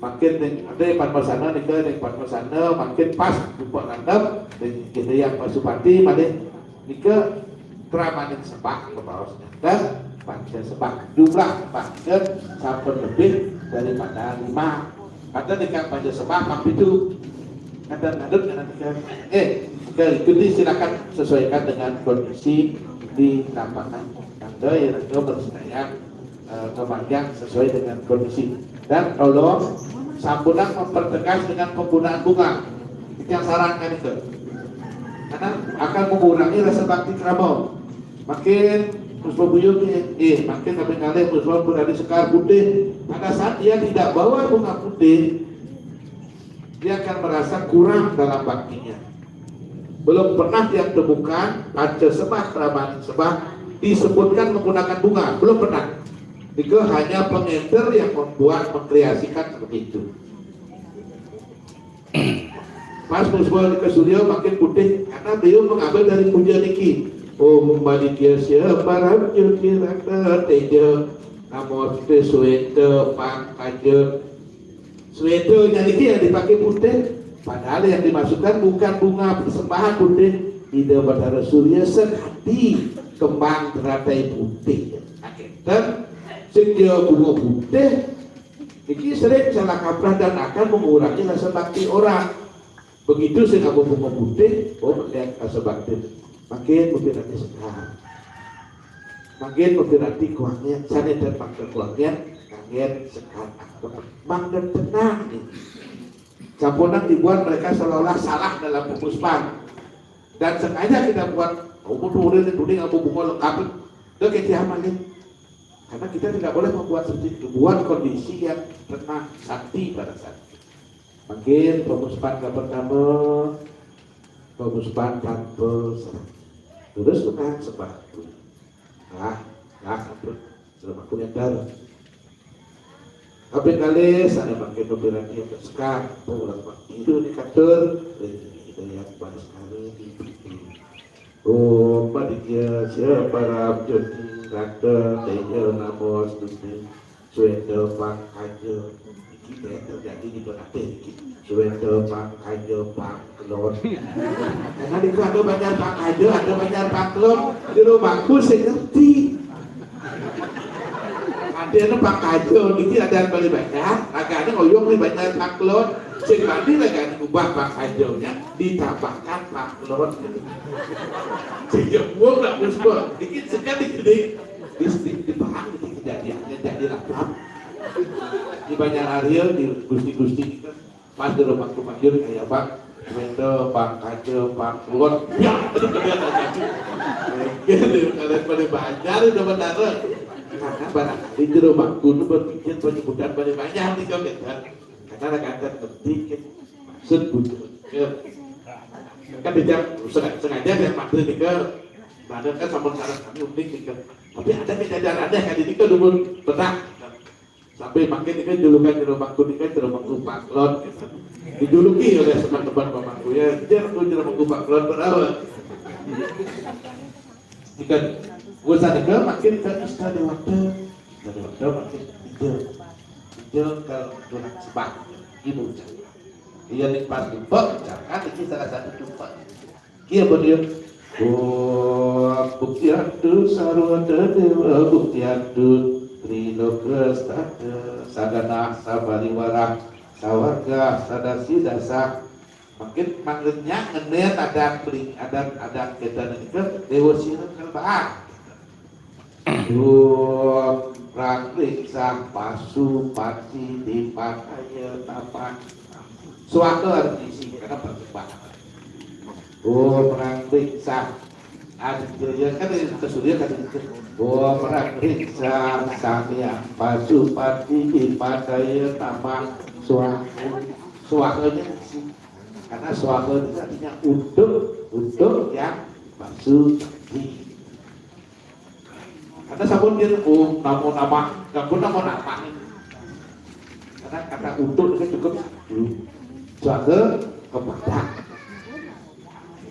makin ning, ada yang Padmasana nika, ning Padmasana makin pas jumpa nanam, ning kita yang Pasupati malih nika kramaning sembah kebaos dan panca sembah. Jumlah sembah nika sampun lebih daripada lima. Kata nika panca sembah pang pitu. Kata nadut kata nika. Eh, nika ikuti silakan sesuaikan dengan kondisi di lapangan. Kata yang nika bersesuaian eh, kebagian sesuai dengan kondisi. Dan tolong sampunang mempertegas dengan penggunaan bunga. Itu yang sarankan itu. Karena akan mengurangi rasa bakti krama. Makin puspa buyung ni, eh, makin kami ngalih puspa pun ada sekar putih. Pada saat dia tidak bawa bunga putih, dia akan merasa kurang dalam baktinya. Belum pernah dia temukan panca sembah kramaning sembah disebutkan menggunakan bunga. Belum pernah. Itu hanya pengenter yang membuat, mengkreasikan seperti itu. Pas puspa ke surya makin putih karena beliau mengambil dari puja niki. Om Maditya Sia Param Jyoti Rata Teja Namo Sute Sweta Pangkaja. Swetanya niki yang dipakai putih, padahal yang dimasukkan bukan bunga persembahan putih. Ida Batara Surya sekati kembang teratai putih. Nah, enten sing dia bunga putih, niki sering salah kaprah dan akan mengurangi rasa bakti orang. Begitu sing nganggo bunga putih, oh, melihat rasa bakti. Makin makin nanti sekar. Makin makin nanti kuangnya, sana dan makin kuangnya, kangen sekar. Makin tenang nih. Sampunang dibuat mereka seolah-olah salah dalam penguspan. Dan sengaja kita buat, oh, betul ini, ini nganggo bunga lengkap. Udah kayak siapa nih? Karena kita tidak boleh membuat seperti itu. Buat kondisi yang tenang, santi pada saat itu. Mungkin pemuspan yang pertama, pemuspan tanpa serah. Terus tukang sebab. Nah, nah, ampun. Sudah aku nyadar. Tapi kali sana makin lebih lagi yang sekarang, orang itu dikatur, itu yang pas kali di Om Maditya Sia Param Jyoti Rata Teja Namo Stuti Sweta Pangkaja. Iki deh terjadi di Penatih iki. Sweta Pangkaja Pangkelon. Karena di ada banyak Pangkaja, ada banyak Pangkelon. Di rumahku sing ngerti. Ada Pangkaja, ini ada yang beli banyak, agaknya ngoyong di banyak Pangkelon. Sing mandi lagi ubah Pangkajanya, ditambahkan Pangkelon. Sehingga buang nak musbah. Dikit sekali gede. Di, di, di paham itu kejadiannya jadi lapar. Di banyak hari di gusti-gusti kita. Pas di rumah tuh manggil kayak bang. Wendo, bang kajo, bang kulon. Ya, itu kalian aja. Gitu, kalian pada banjar itu benar. Karena barangkali di rumah kuno berpikir penyebutan pada banyak nih kau gitu. Karena ada kata penting gitu. Maksud butuh. Ya. Kan tidak sengaja, sengaja yang maksud itu Ada kan sama cara kami unik nih kan. Tapi ada kejadian aneh kan ini kan dulu pernah sampai makin ini julukan jero mangku ini kan jero mangku paklon gitu. Dijuluki oleh teman-teman pemangku ya, dia aku jero mangku paklon berapa? Ikan urusan itu makin ke istana dewata, istana dewata makin hijau, hijau ke tulang sebah ibu cakap. Iya nih pas jumpa, misalkan ini salah satu jumpa. Iya betul. Oh, bukti atu sarwa dewa bukti atu trilo prestata sadana sabariwara sawarga sadasi dasa. Makin manggenya ngendian adat pring adat adat kita nih ke dewa sira kelbaan. Duh, rangkling sah pasu pati di pakaya tapan. Suaka arti isi karena perkembangan. Duh, rangkling sah ada ya kan dari ke surya kan itu. Duh, rangkling sah samia pasu pati di pakaya tapan. Suaka suakanya isi karena suaka itu artinya untuk untuk yang pasu pati. Karena sabun dia um namo nama, sabun namo nama. Karena kata untuk itu cukup satu kepada.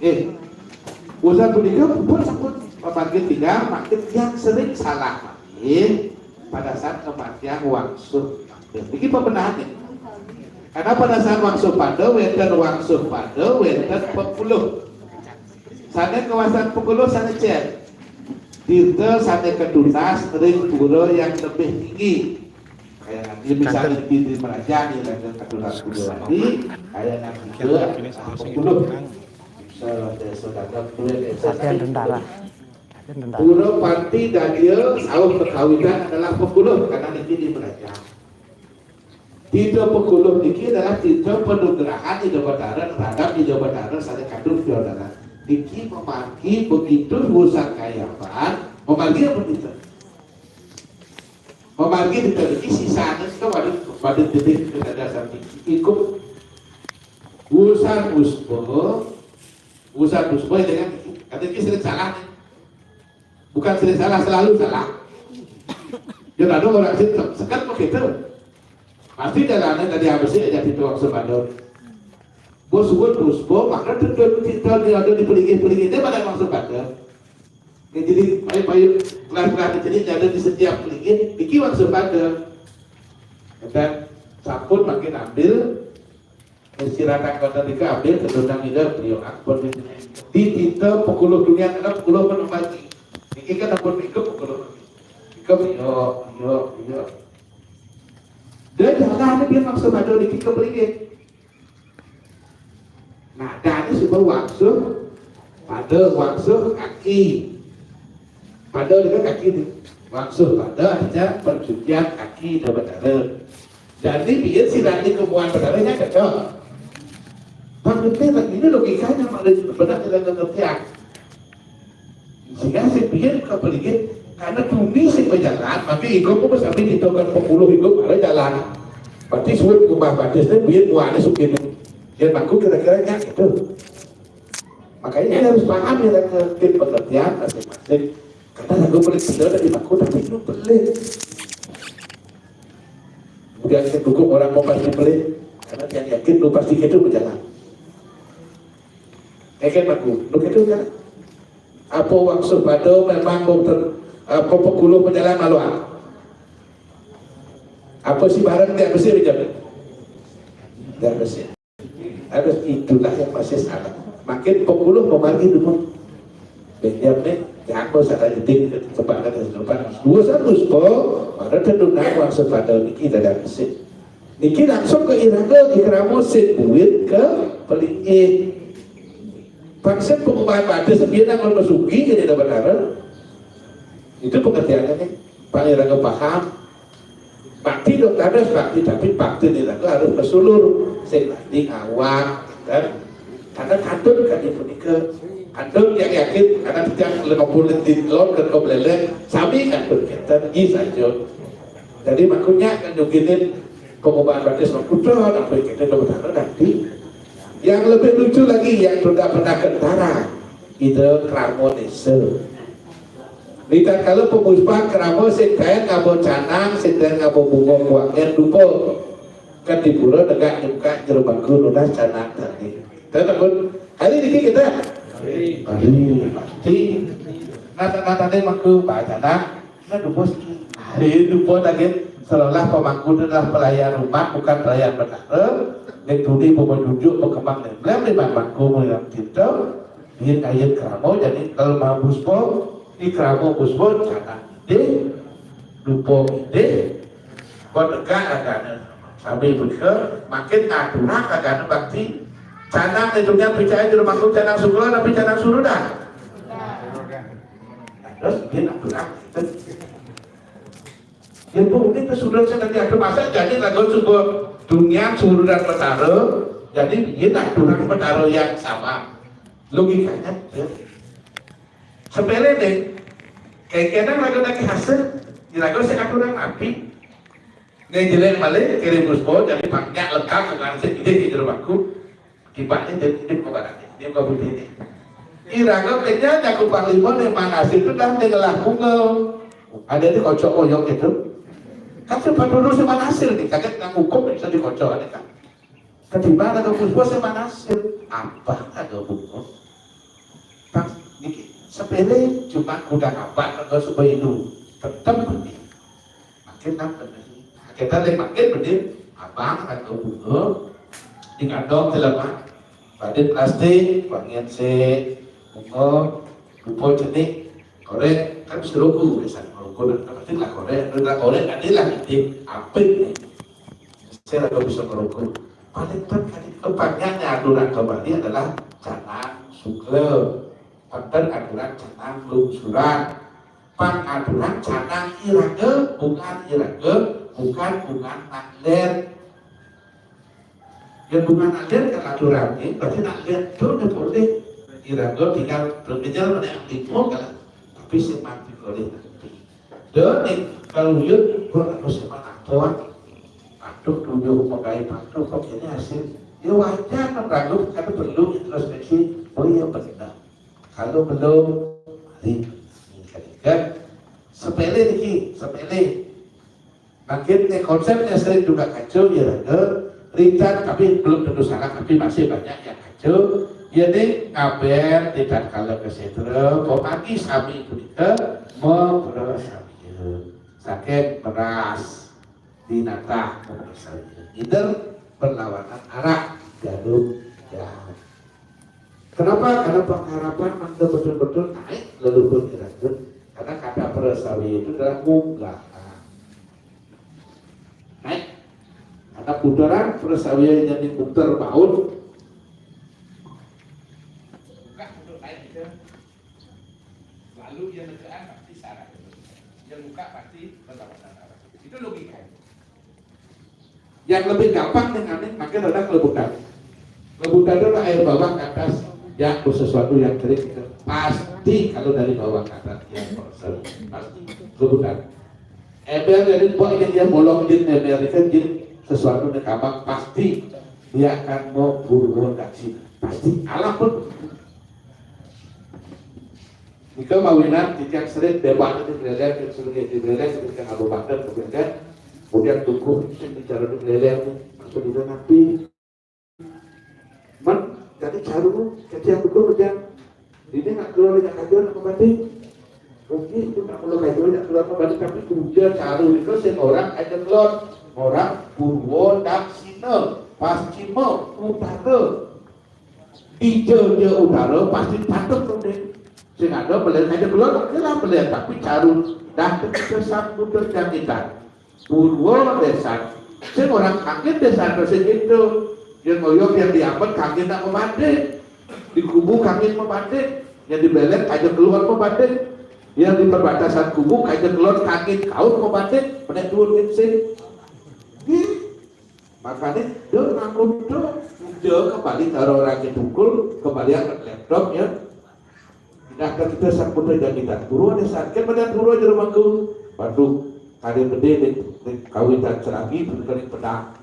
Eh, urusan punika pun sabun pemangkin tiga makin yang sering salah makin pada saat kematian waktu. Ini pembenahannya. Karena pada saat waktu pada weten waktu pada weten pepuluh. Sana kawasan pepuluh sana cek. Tirta sané ketutas ring pura yang lebih tinggi. Kaya nanti misalnya di Meraja nih, ada ketutas pura lagi, kaya nanti juga sepuluh. Saudara dua desa. Latihan tentara. Latihan tentara. Pura Panti Dadia sauh kekawitan adalah pepuluh karena niki di Meraja. Tita pekuluh niki adalah tita panugrahan Ida Batara terhadap Ida Batara sané kandung Ida Batara. Niki memargi begitu urusan kayapan, memargi apa kita? Memargi kita niki sisane kita pada pada titik kecerdasan niki. Ikut urusan uspa, urusan uspa dengan niki. Kata niki sering salah nih. Bukan sering salah, selalu salah. Dia ada orang sih sekat begitu. Pasti jalannya tadi habis sih aja pintu waktu Badon. Bos suwun terus bo, maka tuntun kita di ada di pelinggih-pelinggih dia pada waktu Badon. Ya, jadi payu-payu kelas-kelas jadi ada di setiap pelinggih, iki waktu Badon. Dan sampun makin ambil istirahat kota tiga ambil sedundang ida beliau ampun. Di kita pukul dunia kena pukul penumpang. Iki kan ampun minggu pukul. Minggu yo yo yo. Dan jalan dia maksud ada di kita pelinggih. Nah, dari sebuah waktu pada waktu kaki. Pada dengan kaki ni. Waktu pada aja pencucian kaki dan berdarah. Jadi dia si Rani kemuan berdarahnya cocok. Pak Menteri lagi ini logikanya pada benar dengan pengertian. Sehingga si biar ke peligit karena tuni si berjalan, maka ikut pun sampai ditokan pepuluh ikut ada jalan. Berarti sulit rumah batis ni biar muani sukin. Dia baku kira-kiranya gitu. Makanya dia harus paham ya kan tim pengertian masing-masing. Karena lagu paling tidak dari baku tapi itu pelik. Kemudian kita dukung orang mau pasti pelik karena dia yakin lu pasti gitu berjalan. Eken aku, begitu kan? Apa waktu pada memang mau ter, apa pekuluh penjalan maluan? Apa si barang dia bersih aja? Dia bersih. Ada itulah yang masih salah. Makin pekuluh memanggil dulu. Benjam nih, jangan kau salah jeding tempat kata tempat. Dua satu po, pada tentukan waktu pada niki tidak bersih. Niki langsung ke iraga di keramo sing duit ke pelinggih. Paksa pengubahan batis biar nak masuki jadi dapat darah. Itu pengertiannya nih. Pak iraga paham. Bakti dok ada bakti tapi bakti iraga harus bersulur. Sing nanti ngawak kan. Karena kadun kan itu nika. Kadun yang yakin karena tiap lima puluh di loan dan kau beleleng. Sami kadun kita pergi saja. Jadi makanya kan joginin pengubahan batis putra sampai kita dapat nanti. Yang lebih lucu lagi yang sudah pernah kentara. Ida krama désa. Ritatkala pamuspah krama, sing taén ngaba canang, sing taén ngaba bunga kuangan dupa. Kan di pura negak nyungkak jero bangku nunas canang tadi. Tahu tak, Bun? Hari niki kita? Hari. Pasti. Nata-natané mangku baca canang. Nah, dupa siki. Hari dupa daging seolah pemangku adalah pelayan rumah, bukan pelayan betara. Nek tuni pemajunjuk berkembang nek. Lem di mangku yang kita. Yen ayeuna krama, jadi kalau mau puspa, di krama puspa, jangan di lupa di kau tegak agama. Sambil berke, makin aturan agama bakti. Canang itu nya percaya di rumahku canang sukra tapi canang surudan. Terus dia nak pulang. Dia pun ini kesulitan saya tadi ada masa jadi lagu sebuah dunia surudan betara. Jadi dia nak pulang betara yang sama. Logikanya ya. Sepele deh. Kayak kadang lagu lagi hasil, di lagu saya aturan api. Nek jelek balik kirim puspa, jadi banyak lengkap dengan sing ide di rumahku. Kibatnya jadi hidup kok barang ini, ini kok budi ini. Iraga kenya jaku panglima nek manasir itu dah nek ngelah bunga. Ada di kocok oyok itu. Kan sempat dulu si manasir nih, kaget nang hukum bisa dikocok ada kan. Ketimbang ada puspa sing manasir, abang ada bunga. Pas niki sepele cuma udah abang ada supaya itu tetap ini. Makin nang bener. Kita lagi makin bener, abang ada bunga. Di kantong telepon. Badin plastik, wangian se bunga, lupa cenik, korek, kan bisa ruku biasa. Ruku nak pasti lah korek, nak korek ada lah nanti apik nih. Saya lalu bisa merukuk. Paling penting, banyaknya aturan kembali adalah canang sukra. Penting aturan canang lungsuran. Pang aturan canang iraga, bukan iraga, bukan bukan nak ler. Yang bukan nak ler kan aturan ini, berarti nak ler tu dia boleh. Iraga tinggal berkejar pada yang timbul kan. Tapi semati boleh nanti. Dan nih, kalau lihat, gua nggak usah mana tuan. Aduh, tujuh pegawai patuh kok ini hasil. Ya wajar kan ragu, karena perlu introspeksi. Oh iya benar. Kalau belum, mari. Kan? Sepele niki, sepele. Makin nih konsepnya sering juga kacau ya, ada rintan tapi belum tentu salah, tapi masih banyak yang kacau. Jadi ngaben tidak kalau ke setra, pemagi sami punika mempersamia. Sakit beras, binatang mempersamia. Either berlawanan arah, jarum, jahat. Kenapa? Karena pengharapan mangga betul-betul naik leluhur iraga. Karena kata persawi itu adalah munggah. Naik. Karena putaran persawi yang diputar baun. Buka untuk naik itu. Lalu yang negaan pasti sarah. Yang buka pasti berlawanan arah. Itu logika. Yang lebih gampang dengan ini, makin rendah kelebutan. Kelebutan itu adalah air bawah ke atas, yang sesuatu yang kering itu pasti kalau dari bawah ke atas, yang pasti kelebutan. Ember jadi buat yang dia bolong jin ember itu jin sesuatu yang gampang pasti dia akan mau burung daksi pasti alam pun. Nika mawinan titiang sering debat di Brelek, sering di Brelek, sering ke Kabupaten ke Brelek, kemudian tukuh sing bicara di Brelek, maksud itu nanti. Man, jadi caru, ketiak tukuh kemudian ini nak keluar dengan kajian apa banding? Mungkin itu nak keluar kajian nak keluar apa banding, tapi kemudian caru itu sing orang aja keluar, orang Purwo Daksina, Pascima, Utara, Ija ja utara pasti patut tuh deh. Sing ada belian aja keluar, oke lah belian, tapi carun dah kita sambut terjangkitan. Purwa desa, sing orang kaget desa ke sing itu. Yang ngoyok yang diambil kaget nak membatik. Di kubu kaget membatik. Yang di belek aja keluar membatik. Yang di perbatasan kubu aja keluar kaget kau membatik. Pada turun sing. Makanya, dia ngaku tu, dia kembali taruh orang ke pukul, kembali angkat laptop ya. Nah, kita sambut aja kita. Guru ada sakit pada guru aja rumahku. Waduh, kali gede deh, kawitan seragi, berkali pedang.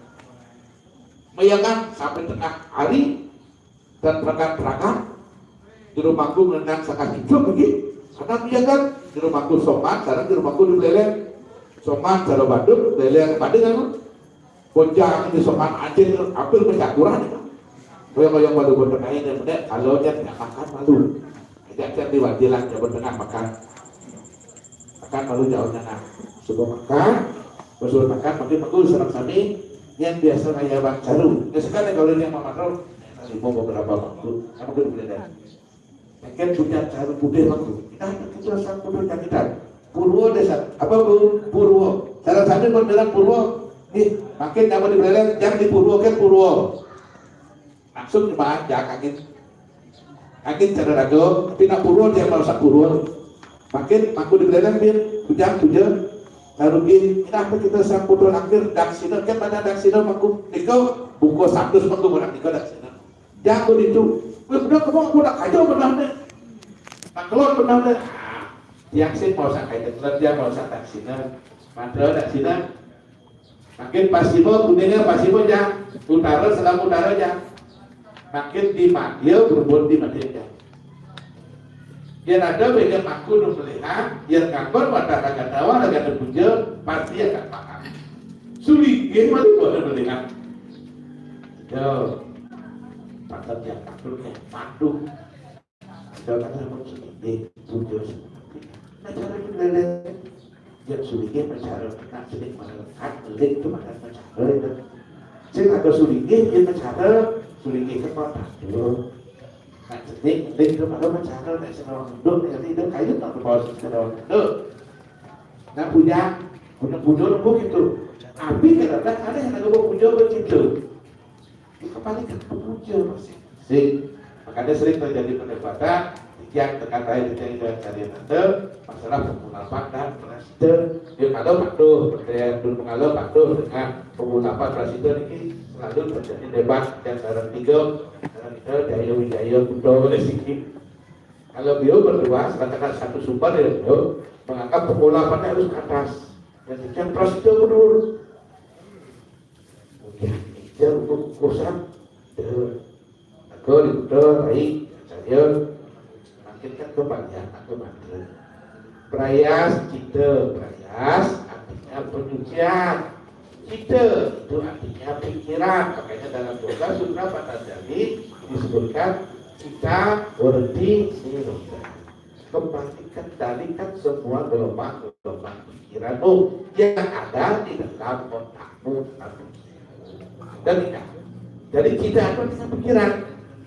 Mayangan sampai tengah hari, dan perangkat-perangkat. Jero mangku ngenang saka hidup iki. Karena dia kan jero mangku soman, sekarang jero mangku di Buleleng. Soman cara Badung, Buleleng Badung kan. Bocah di soman anjing hampir mencakuran itu. Koyong-koyong malu boten ae nek kalau jan nggak makan malu. Ajak jan di wajilan Jawa Tengah makan. Makan malu jauhnya nah. Coba makan, betul makan, makin bagus serang sami yang biasa kayak Bang Caru. Ya sekarang kalau yang Mama Ro, tadi mau beberapa waktu, kamu kan boleh dah. Makin punya Caru putih waktu. Kita kita sang putih kita. Purwo desa, apa bu? Purwo. Salah satu pun bilang Purwo. Nih, makin nama di Buleleng, jang di Purwo kan Purwo. Langsung jemaah jang angin. Angin cara rago, tapi nak Purwo dia merasa Purwo. Makin aku di Buleleng dia hujan hujan. Lalu gini, kenapa kita sang putih akhir daksina kan mana daksina aku? Niko buku satu aku orang niko daksina. Jago itu. Wih, udah kamu aku nak aja benar deh. Nak keluar benar deh. Yang sih mau usah kayak keluar dia mau usah daksina. Padahal daksina. Makin pasimo, kuningnya pasimo aja. Utara, selama utara aja. Makin di Madia, berbuat di Madia aja. Dia ada beda aku nu melihat, dia ngakon pada raga tawa, raga puja, pasti akan paham. Sulinggih mah boleh melihat. Yo, patut yang takut kayak patuh. Ada kan sama sulinggih, puja. Nah, cara itu lele. Yang sulinggih bicara, kan sering melekat, lele itu makan bicara itu. Sing ada sulinggih, dia bicara, sulinggih itu kok takut. Nah, sering, lele itu makan bicara, nah, sing orang duduk, nah, itu kayu tak terbawa, sing orang duduk. Nah, punya, punya punya nunggu gitu. Tapi kadang-kadang ada yang nggak mau punya begitu. Ini kembali ke pemuja masing-masing. Makanya sering terjadi perdebatan yang terkait dengan cari nanti masalah pengulapan dan prasida. Dia kalau patuh, percaya dulu mengalir patuh dengan pengulapan prasida ini selalu terjadi debat di antara tiga, antara kita Jaya Wijaya Kuto di sini. Kalau beliau berdua, sedangkan satu sumber ya beliau menganggap pengulapannya harus ke atas. Dan yang prasida mundur. Kemudian dia untuk kukusan, dia aku di Kuto, Rai, Acharya, makin kan kebanyakan ke mantra. Prayas, cita, prayas artinya penyucian. Cita itu artinya pikiran. Makanya dalam Yoga Sutra Patanjali disebutkan cita, writti, nirodha. Kembali kendalikan semua gelombang-gelombang pikiranmu yang ada di dalam otakmu. Dan ingat, jadi cita itu artinya pikiran.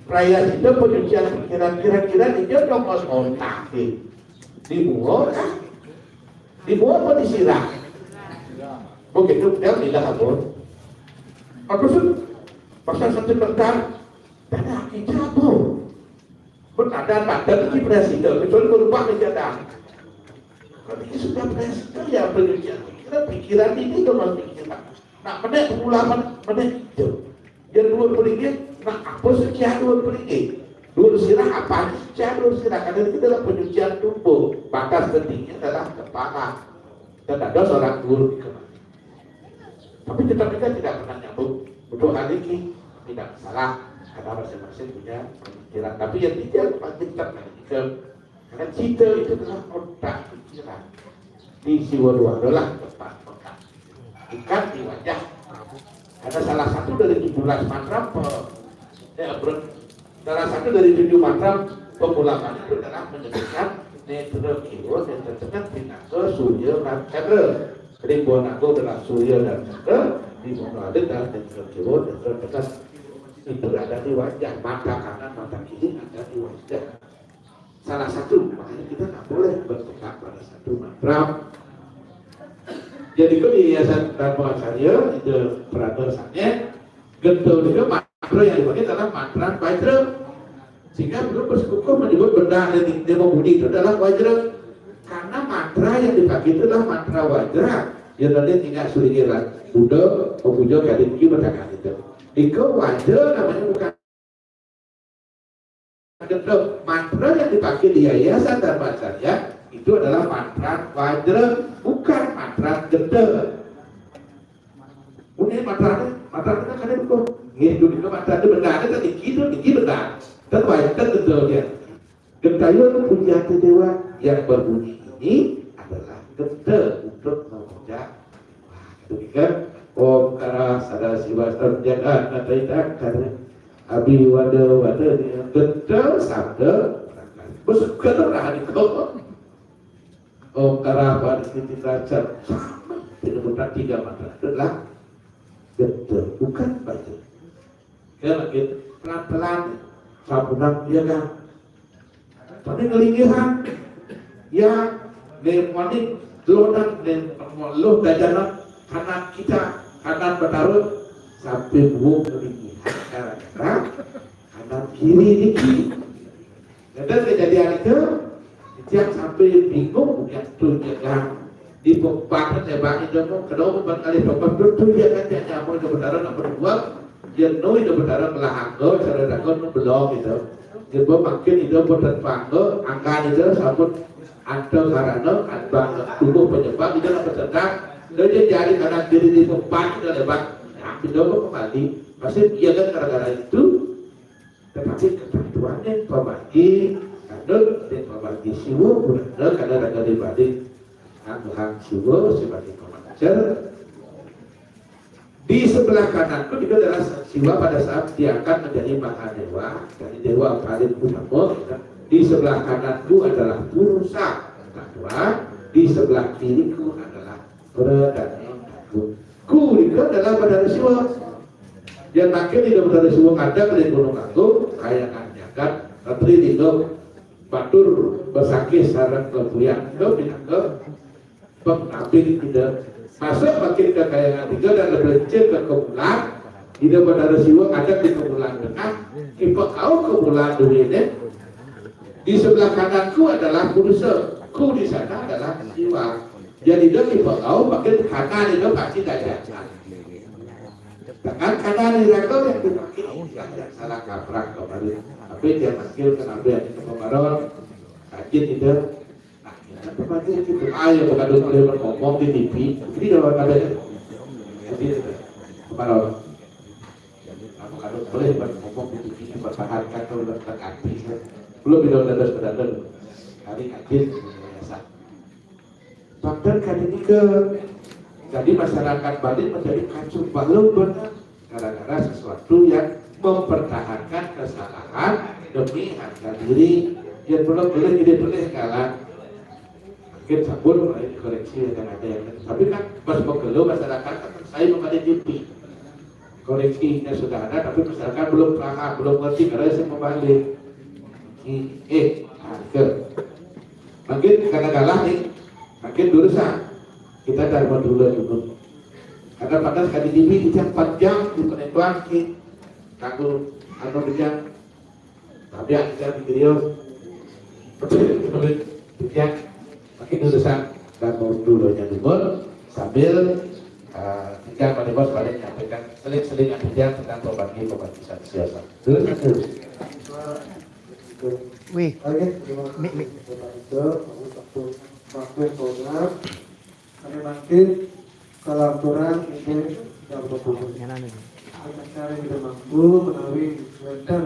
Prayas itu penyucian pikiran. Kira-kira dia dong otak di mulut kah? Di mulut apa di sirah? Begitu dia bilang apa? Aku tuh pasal satu tentang dan kita apa? Pun ada tanda di prasida, kecuali berubah menjadi. Tapi ini sudah prasida ya penyucian pikiran, pikiran ini dengan pikiran. Nah, menek pengulaman, menek itu. Dia dua peringit, nah apa sekian dua peringit? Dua sirah apa sekian dua sirah? Karena itu adalah penyucian tubuh. Batas tingginya adalah kepala. Dan ada seorang guru di kepala. Tapi kita, kita tidak pernah nyambung. Untuk hal ini tidak salah. Karena masing-masing punya pemikiran. Tapi yang tidak kita perhatikan karena cita itu adalah otak pikiran. Di siwa dua adalah tempat otak. Bukan di wajah. Ada salah satu dari tujuh belas mantra pe, ya, ber- salah satu dari tujuh mantra pemulakan itu adalah menyebutkan netra kiwa, netra tengah, pinaka, surya, dan candra. Jadi buah naga adalah surya dan candra, di muka alit adalah netra kiwa, netra tengah. Itu ada di wajah, mata kanan, mata kiri ada di wajah. Salah satu, makanya kita nggak boleh berpegang pada satu mantra. Jadi ke Yayasan Dharma Karya, itu peradasannya, genta juga mantra yang dipakai adalah mantra Vajra. Sehingga belum bersekukuh menyebut benda yang dia mau bunyi itu adalah Vajra. Karena mantra yang dipakai itu adalah mantra Vajra. Yang tadi tinggal sulingiran Buddha, Buddha kali ini bertangan itu. Itu Vajra namanya bukan Kedok, mantra yang dipakai di Yayasan Dharma Karya itu adalah mantra Vajra, bukan mantra genta. Ini mantra, mantra kita kan itu. Nggih, dulu itu mantra itu benar, itu tinggi, itu tinggi benar. Dan Vajra genta dia. Gentayun pujian dewa yang berbunyi ini adalah genta untuk memuja. Wah, ketika Om Kara Sada Siwa Sarjana Nataita Kara Abi Wada Wada dengan genta sabda. Bersyukur lah itu. Om Kara Pada Siti Raja. Tidak bukan tiga mata. Itulah genta, bukan baca. Ya, makin pelan-pelan. Sabunan dia kan. Tapi ngelingihan. Ya, ne moning, lonan, ne loh dajana, kanan kita, kanan Betara, sampai buuk ngelingihan. Gara-gara kanan kiri niki. Ada kejadian itu, tiang sampai bingung, yang tu jaga di pempatan ya bang, itu mau kedua pempat kali pempat tu, tu dia kan dia nyamu itu Betara nak berbuat, dia nu itu Betara melahangga, cara dagon nu belum itu. Dia pun makin itu pun terpangga, angkan itu sabut antar karena kan bang tubuh penyebab itu nak bersedang, dia jadi kanan kiri di pempat itu lebat, nah itu pun kembali, pasti dia kan gara-gara itu. Tetapi ketentuannya pemagi, kadang dia pemagi siwa, guna kadang ada dibanding Tuhan siwa sebagai pemancar. Di sebelah kananku juga adalah siwa pada saat diangkat menjadi Mahadewa, dari dewa paling utama. Di sebelah kananku adalah Purusa Tattwa, di sebelah kiriku adalah Pradana Tattwa. Ku itu adalah pada siwa. Yang makin di Betara Siwa ngadeg di Gunung Agung, kayangan jagat, Ratri Dino, batur besakih sareng kepuyang, itu pinangka pengabing ida. Masuk makin ke kayangan tiga dan lebih ke kemulan, ida Betara Siwa ngadeg di kemulan tengah, ipekau kemulan duwene. Di sebelah kananku adalah Purusa, ku di sana adalah Siwa. Jadi ida ipekau makin kanan ida pasti dajah. Tekan kanan iraga yang dipakai, yang salah kaprah kembali. Tapi dia manggil ke nabi yang ke pemaron. Rajin itu. Nah, kita pemaju itu. Ayo, bukan boleh ngomong di T V. Jadi, kalau ada, jadi, pemaron. Kamu kalau boleh ngomong di T V, dipertahankan kalau udah terkati. Belum tidak ada sudah ada. Hari rajin, biasa. Bahkan kali ini ke, jadi masyarakat Bali menjadi kacau balau benar gara-gara sesuatu yang mempertahankan kesalahan demi harga diri. Yang belum boleh jadi boleh kalah. Mungkin sabun mulai dikoreksi yang ada yang, tapi kan pas pegelo masyarakat kan saya membalik diri. Koreksinya sudah ada, tapi masyarakat belum paham, belum ngerti karena saya membalik. Eh, harga. Makin karena kalah nih, makin dosa. Kita dharma dulu dulu. Karena pada sekali ini kita panjang di penentuan ki. Kaku anu dijang. Tapi yang kita pikir yo, dijang makin dosa dan mau dulunya dulu sambil eh, kita pada bos balik nyampaikan seling-seling dijang tentang pembagi pembagi sosial. Terus itu. Wih. Oke, terima kasih. Mik, mik. Bapak Ibu, Pak Ibu, Pak Ibu, Pak Ibu. Kami mangkin kalau aturan ini tidak berhubung. Yang mana ni? Acara tidak mampu menawi wonten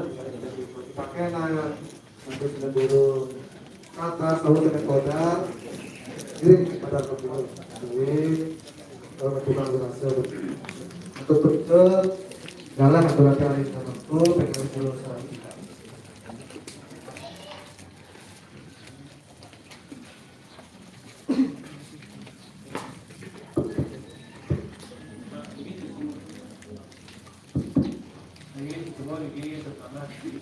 dipakai nah nanti sudah dulu kata tahu dengan kodar diri kepada kebun. Jadi kalau kurang berhasil untuk betul dalam aturan yang tidak mampu dengan dulu salah kita. Nggih, kula niki pertama niki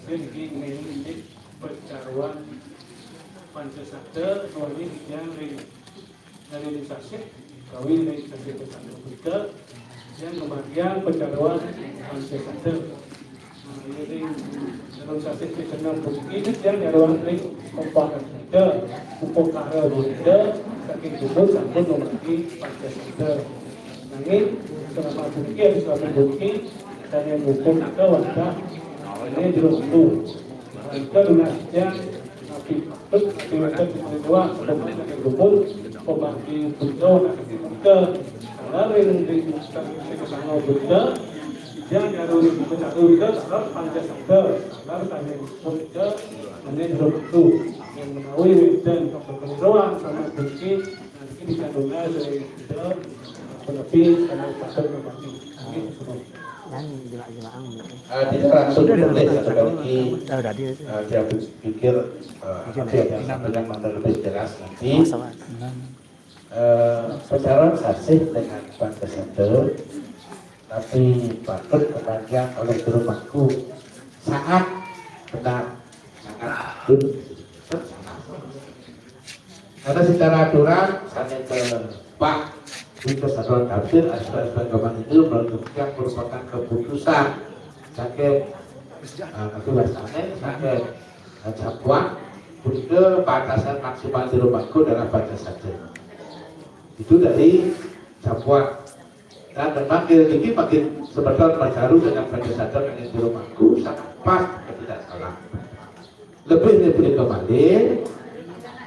nggih niki nggih percaruan Pancasila kawin yang ring dari sasih kawin ring sasih kesatu kita yang kemudian percaruan Pancasila. Ring dalam sasih pisanan puniki titiang nyaruang ring upacara, upakara Buddha saking jumud sampun mamakai Pancasila. Nanging selama puniki, selama puniki, sané ngukum kita wantah ini jero itu. Kita lunas titiang napi patut, napi wénten kita doa, sampun saking jumud, pemanggi Buddha, napi kita. Karena ring, ring, ring, ring, Buddha, Yang jalur itu, jalur itu adalah Pancasila, adalah tanya itu, hanya jalur itu yang menawi dan kekeliruan sama sedikit nanti bisa dengar dari kita lebih sama satu kembali. Ini semua. Eh, tidak langsung ditulis atau bagi eh, dia pikir eh, apa yang disampaikan mana lebih jelas nanti. Eh, pacaran sasih dengan Pancasila, tapi patut kepanjang oleh rumahku sangat benar, sangat betul. Karena secara aturan sangat tepat di kesatuan tafsir aturan agama itu menentukan merupakan keputusan sakit eh, kebiasaan sakit eh, capuan ke batasan maksimal di rumahku dalam batas saja. Itu dari capuan. Dan memang rezeki makin sebentar bertaruh dengan pada sadar dengan di rumahku sangat pas jika tidak salah. Lebih lebih kembali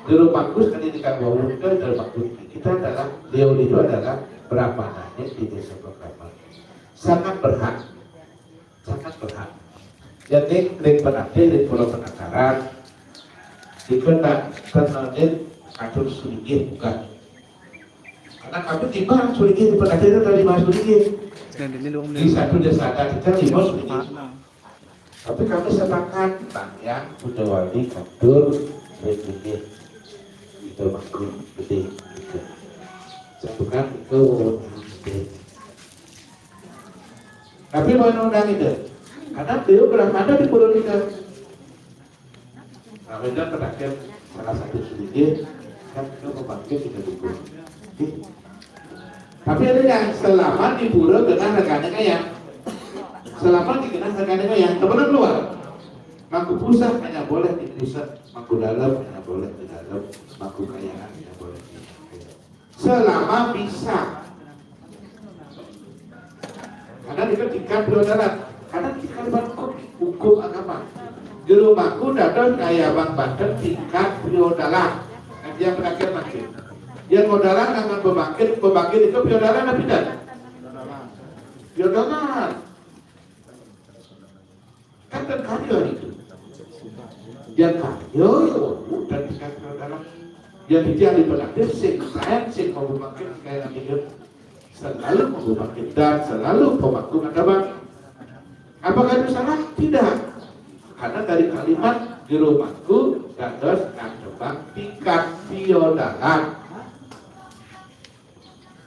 di rumahku sekali dengan wawuda dan waktu kita adalah beliau itu adalah Brahmana di desa Pekaman. Sangat berhak, sangat berhak. Jadi ring penatih di pulau penataran itu tak ternadir atur sedikit bukan. Karena kami lima sulinggih di penatih itu ada lima sulinggih. Di satu desa ada kita lima sulinggih. Tapi kami sepakat tang yang Buddha Wali Kantur sulinggih. Itu waktu gede gitu. Satukan itu wewenang gede. Tapi wewenang itu karena beliau pernah ada di Purulika. Nah, beda pedagang salah satu sedikit kan kita membangkit kita dukung. Tapi ada yang selama di pura dengan rekannya kaya. Selama di kena rekannya kaya, teman keluar. Mangku pusat hanya boleh di pusat, mangku dalam hanya boleh di dalam, mangku kayaan hanya boleh di kayaan. Selama bisa. Karena itu tingkat peradaban. Karena tingkat hukum, hukum agama. Juru mangku dalam kaya bang Banten tingkat peradaban. Yang berakhir makin. Yang modalnya akan pembangkit, pembangkit itu peradaban apa tidak? Peradaban. Kan dan karya itu. Yang karya ya dan dikatakan dalam yang tidak diperhatikan sing lain sing mau memakai kayak hidup selalu mau memakai dan selalu pemangku agama. Apakah itu salah? Tidak. Karena dari kalimat di rumahku dados nang tembang tingkat piodalan.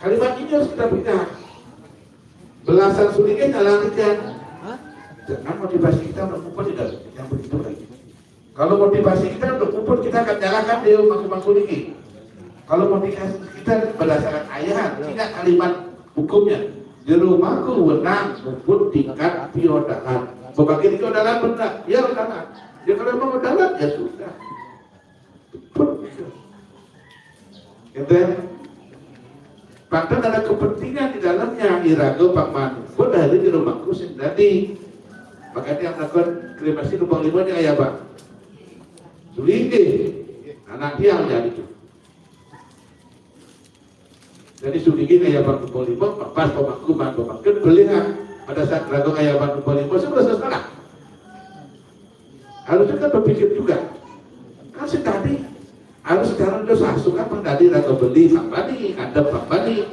Kalimat ini harus kita pegang. Belasan sulinggih nyalahkan. Jangan motivasi kita untuk ngumpet tidak yang begitu lagi. Kalau motivasi kita untuk ngumpet kita akan nyalahkan dia mangku-mangku ini. Kalau motivasi kita berdasarkan ayat, tidak kalimat hukumnya. Jero mangku wenang ngumpet tingkat piodalan. Pembagi itu adalah benar, ya adalah. Ya kalau mau adalah ya sudah. Pun gitu. Bahkan ada kepentingan di dalamnya iraga paman pun dari di rumahku sendiri. Makanya yang melakukan kremasi numpang lima ini ayah bang. Sulinggih anak dia menjadi itu. Jadi sulinggih ayah bang numpang lima pas pemangku bang pemangku belihan pada saat raga ayah bang numpang lima sudah selesai. Harusnya kan berpikir juga. Kan sing tadi harus sekarang itu sasukan pang tadi raga beli pang bani, ngadep pang bani.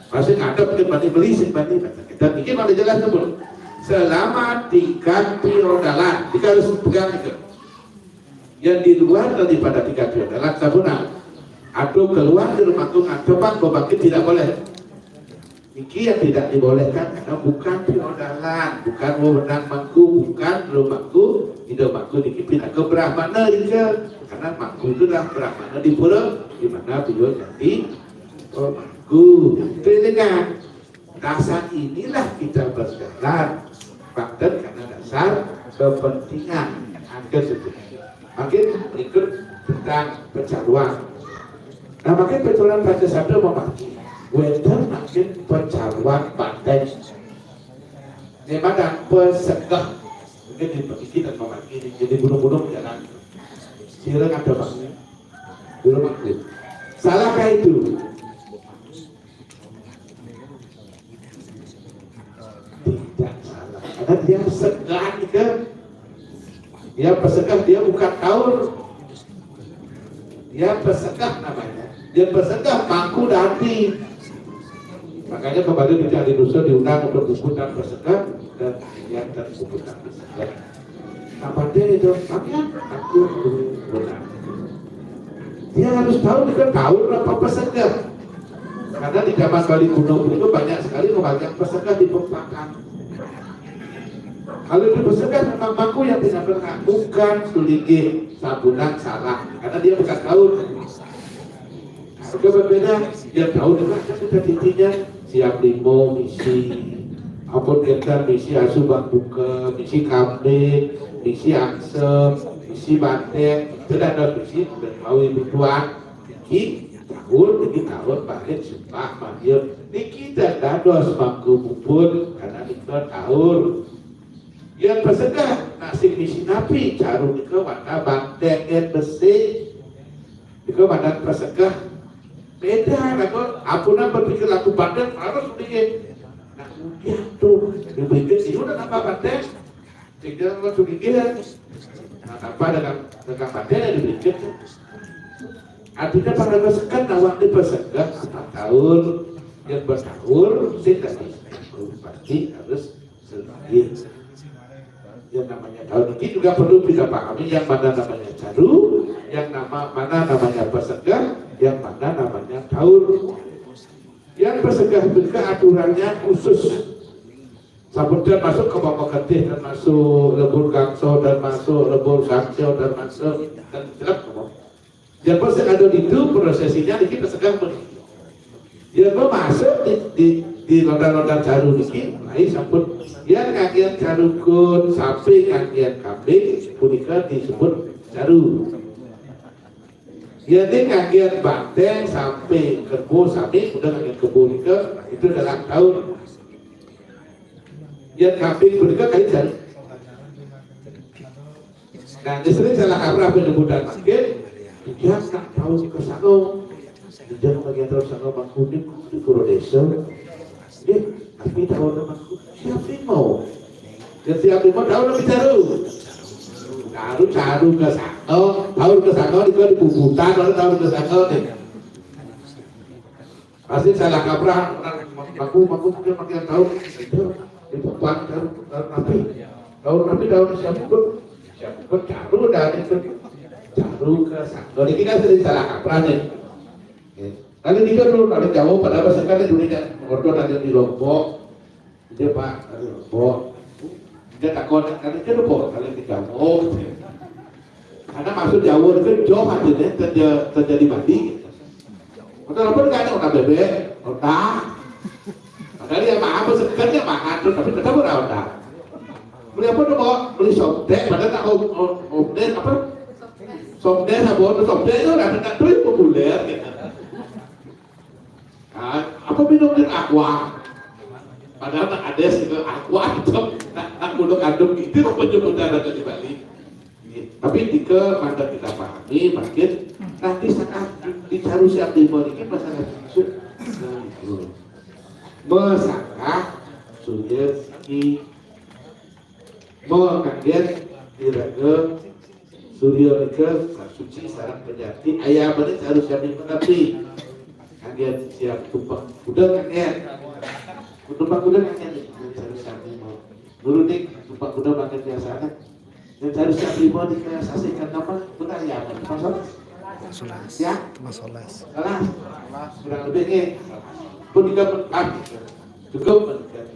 Pasti ngadep ke bani beli sing bani. Kita bikin ada jelas pun. Selama tingkat piodalan, kita harus pegang itu. Yang di luar daripada tingkat piodalan sabuna. Atau keluar dari rumah tu ngadep pang bebakit tidak boleh. Iki yang tidak dibolehkan karena bukan piodalan, bukan wewenang mangku, bukan belum mangku, tidak mangku niki pinaka Brahmana nika. Karena mangku itu adalah Brahmana di pura di mana beliau jadi pemangku. Itu dengan dasar inilah kita berjalan. Faktor karena dasar kepentingan. Angka sebut. Makin berikut tentang pecaruan. Nah, makin pecaruan pada satu memahami. Weteng makin pecaruan pantai. Ini pada pesegah. Mungkin di pagi dan memahami ini jadi gunung-gunung jalan. Silakan coba. Belum aku. Salahkah itu? Tidak salah. Dia pesegah, dia bukan taur. Dia pesegah namanya. Dia pesegah mangku dadi. Makanya kembali di Candi Nusa diundang untuk buku dan pesegah dan yang dan buku dan pesegah. Apa dia itu? Makanya aku benar. Dia harus tahu kita taur apa pesegah. Karena di zaman Bali kuno itu banyak sekali memegang pesegah di pempakan. Kalau di pesegah memang mangku yang tidak pernah bukan sulinggih, sabunan salah karena dia bukan taur. Itu berbeda. Dia taur itu kan kita intinya siap limo misi. Ampun kita misi asu bak buka, misi kambing, misi angsem, misi banteng, itu dah ada misi dan mau ibu tuan. Niki taur, niki taur, balik sumpah manggil. Niki dan dados mangku pupun karena niki taur. Yang pesegah nasib misi napi caru nika warna banteng besi. Nika badan pesegah. Beda lagu, ampun berpikir lagu banteng harus dikit. Nah, kemudian tuh, dipikir sih udah tambah banteng. Tinggal langsung dikit. Nah, tambah dengan dengan banteng yang dipikir. Artinya para pesegah, nawang di pesegah, apa taur yang bertaur, sih tadi pasti harus sebagian. Yang namanya taur ini juga perlu kita pahami yang mana namanya caru, yang nama mana namanya pesegah, yang mana namanya taur. Yang pesegah itu aturannya khusus. Sampun dan masuk ke Pameketih dan masuk lebur Gangso dan masuk lebur Gangso dan masuk dan jelas kok. Yang pasti ada di itu prosesinya niki pesegah pun. Yang mau masuk di di di lontar-lontar caru niki, nah sampun. Yang ngagian caru kun sampai ngagian kambing punika disebut caru. Yang ngagian banteng sampai kebo sami udah ngagian kebo nika itu dalam taur. Yang kambing punika kali caru. Nah, istri salah kaprah penyebutan mangkin, dia tak tahu ke sana. Dia bagian tahu sana mangku di di Pura Desa. Dia tapi tahu nama aku siapa mau? Dia siapa mau tahu nama caru? Caru caru ke sana, tahu ke sana di di bubutan, orang tahu ke sana deh. Pasti salah kaprah, aku aku sudah makin tahu itu itu pan tahu tahu nabi tahu nabi tahu siapa pun siapa pun caru dari itu caru ke sana. Jadi kita sering salah kaprah nih. Kalau dia dulu kalau jauh pada masa kan itu dia ordo ada di Lombok. Dia pak ada Lombok. Dia takut kalau dia Lombok kalau di jauh. Karena maksud jauh itu jauh aja deh terjadi terjadi mati. Udah apa nggak ada udah bebek, udah. Padahal ya maaf sebenarnya makan tuh tapi tetap udah udah. Beli apa tuh mau beli sobek padahal tak om om om deh apa sobek apa tuh sobek itu udah tidak tuh populer gitu. Nah, apa minum di aqua? Padahal tak ada sih aqua itu. Nah, aku udah kandung itu penyebutan ada di Bali. Tapi jika mantap kita pahami, makin nanti saat dicaru siap di ini masalah masuk. Masalah sudah di mau kaget diraga Surya nika suci sarang penyakit ayam ini harus kami mengerti. Kaget siap tumpang kuda kaget. Tumpang kuda kaget harus kami mau. Dulu nih tumpang kuda makin biasa kan. Dan harus kami mau dikasih karena apa? Benar ya, masalah. Solas. Ya? Mas Solas. Salah. Kurang lebih nih. Pun juga ah, cukup mendekat.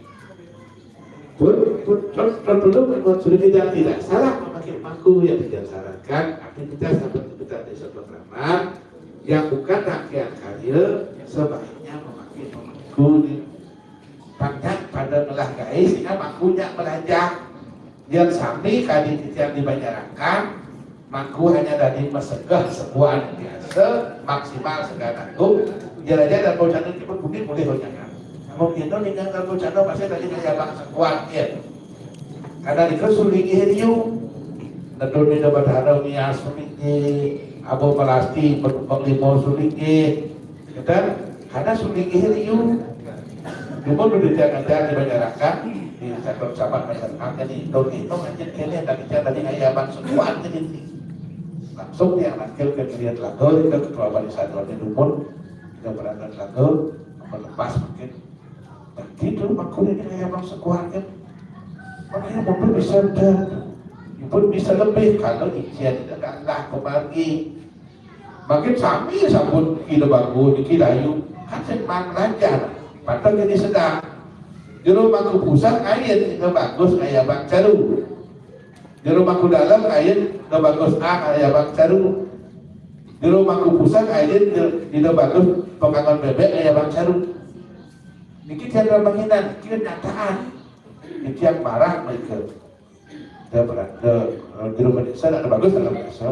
Pun pun pun pun pun pun sudah tidak tidak salah memakai paku yang tidak sarankan aktivitas dapat kita desa pertama yang bukan rangkaian karya sebaiknya memakai pemangku di panjang pada menghargai sehingga mampunya belajar yang sami kali titian dibanjarakan mangku hanya dari mesegah sebuah biasa maksimal segala nanggung jelajar dan bocana itu pun budi boleh bocana namun kita dengan kalau bocana pasti tadi menjawab sebuah ya karena di kesulingi heriu tentu di dapat ada mias sulingi abo melasti berkembang limau sulingi kita karena sulingi heriu cuma udah jangan-jangan dibanjarakan Cakap sama dengan angin itu, itu aja kene dari kita dari ayam bang semua jadi langsung yang nakil ke kalian lagu ke ketua barisan Roni Dumun ke berangkat lagu melepas mungkin. Nah, gitu makanya ini ayam bang sekuatnya. Makanya mungkin bisa ada, pun bisa lebih kalau ikhtiar tidak ada kembali. Makin sami sabun kilo bagus, kilo ayu, kan senang belajar. Patut jadi sedang. Jero mangku pusat air kita bagus kayak bang caru. Jero mangku dalam air kita bagus ah kayak bang caru. Jero mangku pusat air kita bagus pengangon bebek kayak bang caru. Niki tiada banginan, kenyataan. Niki yang marah mereka. Dia berada di rumah desa ada bagus dalam desa.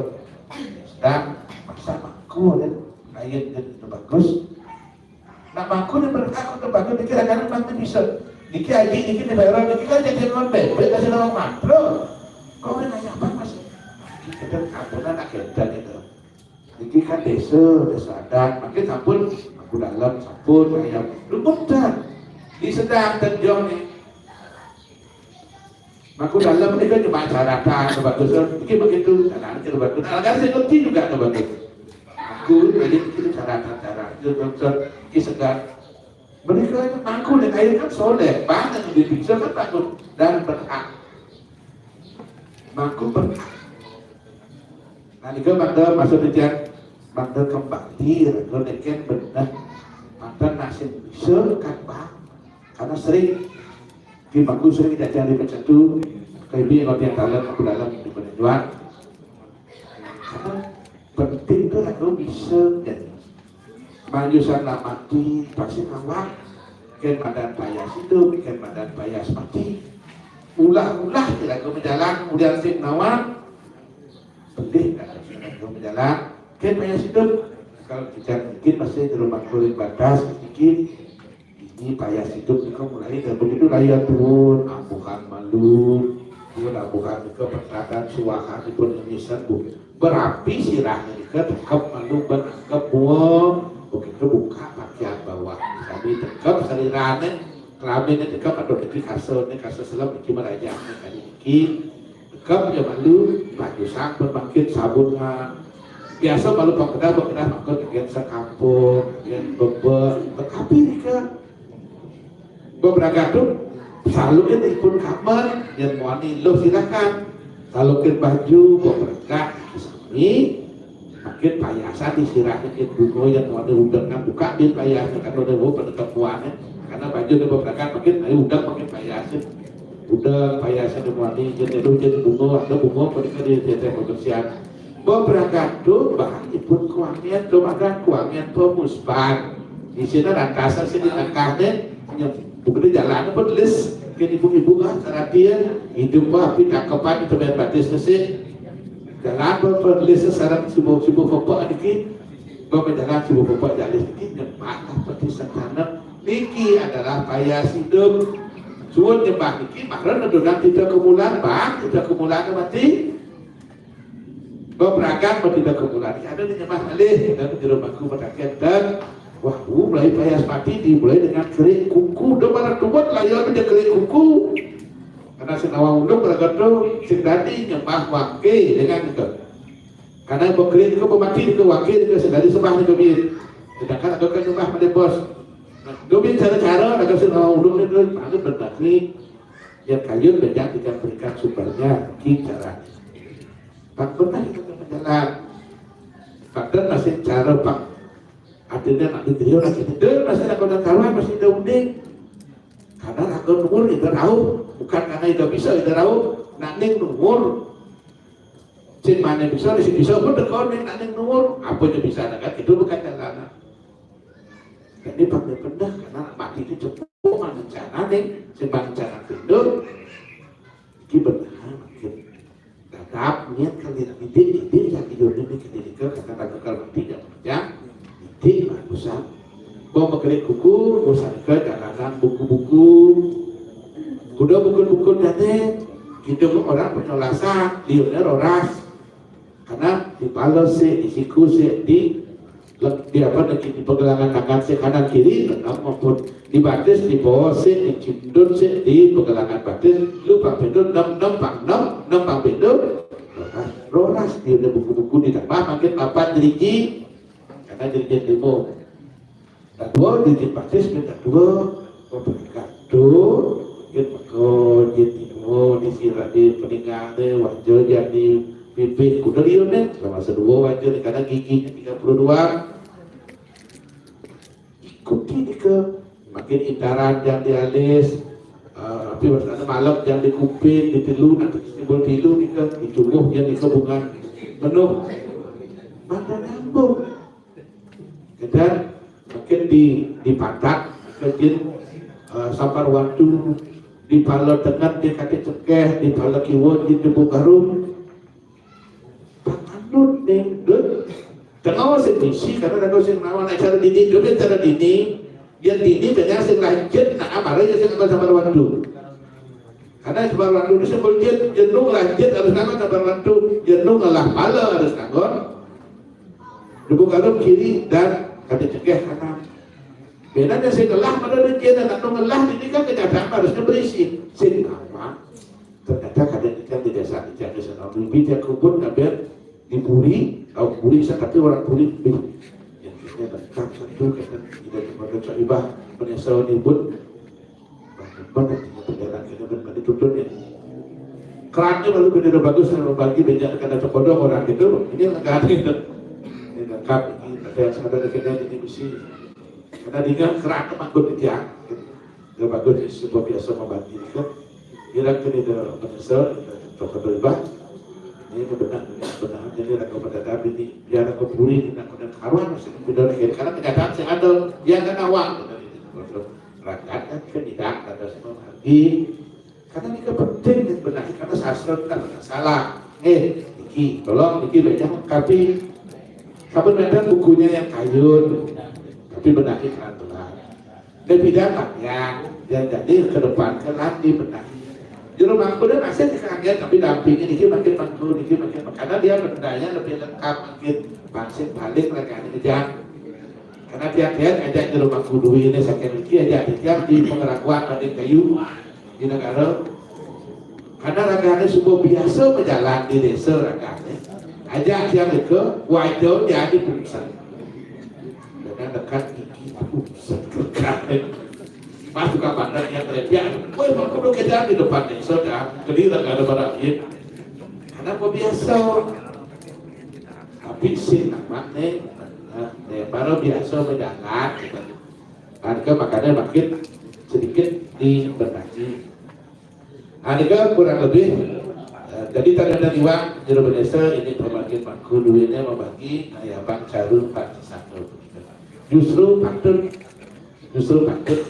Sedang masa mangku dan air dan itu bagus. Nak mangku ni berhak untuk bagus dikira-kira nanti bisa. Niki aji niki di daerah niki kan jadi non bebek kasih nama makro. Kau nak apa mas? Kita ampunan akhirnya itu. Niki kan desa, desa adat, makin sampun aku dalam sampun ayam. Lu mudah. Di sedang terjong ni. Aku dalam ni kan cuma syaratan sebagus niki begitu. Kadang kita bagus. Agak saya ngerti juga tu bagus. Aku tadi kita syaratan-syaratan itu nonton niki sedang. Mereka itu mangku dan air kan soleh, banyak yang diperiksa kan bagus dan berhak. Mangku berhak. Nah, juga mangga maksud dia mangga kembali, mangga neken benar. Mangga nasib bisa kan bang. Karena sering di mangku sering diajari bersatu. Kayak dia kalau dia dalam aku dalam di penjual. Karena penting tu lagu bisa jadi. Manjusan nak mati pasti awak. Ken madan payas hidup, ken madan payas mati. Ulah-ulah ti lagu menjalan, udah sing nawan. Pedih dah lagu menjalan. Ken payas hidup. Kalau kita mungkin masih di rumah kulit batas sedikit. Ini payas hidup ni kan mulai dari begitu raya turun, ambuhan malu. Dia ambuhan ke pertadan suahan pun nemisan bu. Berapi sirah ni ke tekep malu berangkep buang. Begitu buka pakaian bawah. Kami tekep selirane, kelamin ni tekep atau deki kasur ni kasur selam deki merajah ni kali deki. Tekep je malu, baju sang pun makin sabun ha. Biasa malu pang kedah, pang kedah makan dengan sekampung, dengan bebek. Tetapi ni ke beberapa tu selalu kan ikut kamar, yang muani lo silakan. Selalu ke baju, beberapa sami. Makin payasan di sirahnya ke bunga yang muani udang kan buka di payasnya kan udah mau pada temuan ya. Karena baju dia beberapa makin ayo udang makin payasnya. Udang payasnya di muani jadi lu jadi bunga ada bunga pada di teteh pembersihan. Beberapa tu bahan ipun kuangian tu ada kuangian tu musban. Di sini rantasa sini langkahnya bukan di jalan pun list ke ibu-ibu kan saratian hidup apa tangkapan itu bayar batis nasi. Jalan pun list sekarang subuh-subuh pokok dikit. Berjalan subuh pokok jalan dikit nyembah peti sentana. Niki adalah payas hidup. Suwun nyembah niki mara nedunan kita kemulan bang kita kemulan mati. Beberapa mati kita kemulan. Ada ni nyembah alih dan jero mangku mataken dan wah, mulai payas mati dimulai dengan kerik kuku. Domara tuan layan dia kerik kuku. Karena senawa unduk berkata sing dadi nyembah wangke dengan itu. Karena bekerik ke pemati ke wangke ke sing dadi sembah ke biar. Sedangkan ada kan nyembah pada bos. Nah, demi cara-cara ada senawa unduk itu pada bertakli yang kayun bejak kita berikan sumbernya ki cara. Pak benar itu menjalan. Pak dan masih cara pak. Artinya nak diterima lagi. Dia masih nak kena kawan masih ada unding. Karena aku umur itu tahu, bukan karena itu bisa itu tahu. Nak ning umur, cin mana bisa, di bisa pun tekon ning nak ning umur. Apa je bisa nak itu bukan jalan. Jadi pakai pendah karena mati itu cepat mana cara ning, sebab cara pindah. Iki benar makin. Tetap niat kali didik, didik yang hidup ini ke diri ke kata kata kalau tidak macam didik bagusan. Bom bekerik kuku, bosan ke jalanan buku-buku. Kuda buku-buku tadi, hidup orang penyolasan, liurnya roras. Karena di pala sik, di siku sik, di Lek-, di apa, di, di pergelangan tangan sik kanan kiri, enam maupun di batis, di bawah sik, di cindun sik, di pergelangan batis, lu pang pindun, enam, enam pang enam, enam pang pindun. Roras, roras, di buku-buku ditambah makin papat driji, karena driji lima. Dah dua, driji batis, dah dua, oh, peringkat tu, mungkin maka dia tiga, di sirah, di peninggal dia, wajah jadi pipih kuda liun ni, sama sedua wajah ni, kadang giginya tiga puluh dua. Ikuti nika, makin intaran yang di alis, ah, tapi maksudnya malam yang di kuping, di tilu, nanti simbol tilu nika, di tubuh yang nika bunga penuh. Mana nyambung? Kemudian makin di, di patat, makin, eh, sampar waktu, di pala tengen, di kaki cekeh, di pala kiwa, di tubuh harum. Panganut ning dut. Tengah sing bisi, karena tengah sing nawan, nak cara dini, dulu cara dini, dia dini tengah sing lanjut, nak apa aja sing akan sampar waktu. Karena sampar waktu itu simbol jin, jenung lanjut harus nawan sampar waktu, jenung ngalah pala harus nawan. Tubuh harum kiri dan kaki cekeh kanan. Bedanya sing ngelah pada jin, nak ngelah ini kan kenyataan harusnya berisi. Sing apa? Ternyata kadang ikan di desa, di desa, di sana. Mimpi dia kubur, ngambil di puri, tahu puri, saya kata orang puri, lebih. Yang kita lengkap satu, kata, tidak cuma kata ibah, menyesal nyebut. Banyak banget, tinggal perjalanan kita, kan, kan dituntut ya. Kerannya lalu bener bagus, sama bagi banyak kena terkodok orang gitu. Ini lengkap gitu. Ini lengkap, ini ada yang sadar kita ini besi. Karena dia keran mangkut di tiang. Dia bagus, sebuah biasa membagi gitu. Kira kini dah menyesal, dah terkodok ibah. Ini benar, benar. Jadi raga pada ini, biar raga puri, ini nak kena karuan, masih muda lagi. Karena kenyataan saya ada, dia akan awal. Rakyat kan tidak, kata semua lagi. Karena ini kan penting, dan benar, karena sastra tidak pernah salah. Eh, Niki, tolong Niki baca, tapi saben beda bukunya yang kayun, tapi benahi pelan-pelan. Dia tidak panjang, dan jadi ke depan ke nanti benahi. Juru mangku dia masih dikaget, tapi dampingnya Niki makin mangku, Niki makin, karena dia bendanya lebih lengkap, makin masih balik lagi aja. Karena tiap-tiap ajak juru mangku duit ini, sakit Niki aja, tiap di pengerakuan ada kayu di negara. Karena ragane suba biasa bejalan di desa ragane. Aja tiang deka, wajo jadi pungsen. Dengan dekat gigi pungsen ragane. Pas tukang bandar yang terbiak, woi, mau kudu kita di depan desa dah, kedi ragane barang ye. Karena mau biasa. Tapi sing namane, nah, baru biasa bejalan. Harga makanya makin sedikit dibenahi. Nah, ini kan kurang lebih, eh, jadi tanda dan iwak jero Indonesia ini pembagian mangku duitnya membagi, nah, ya, bang caru, bang satu. Justru patut, justru patut.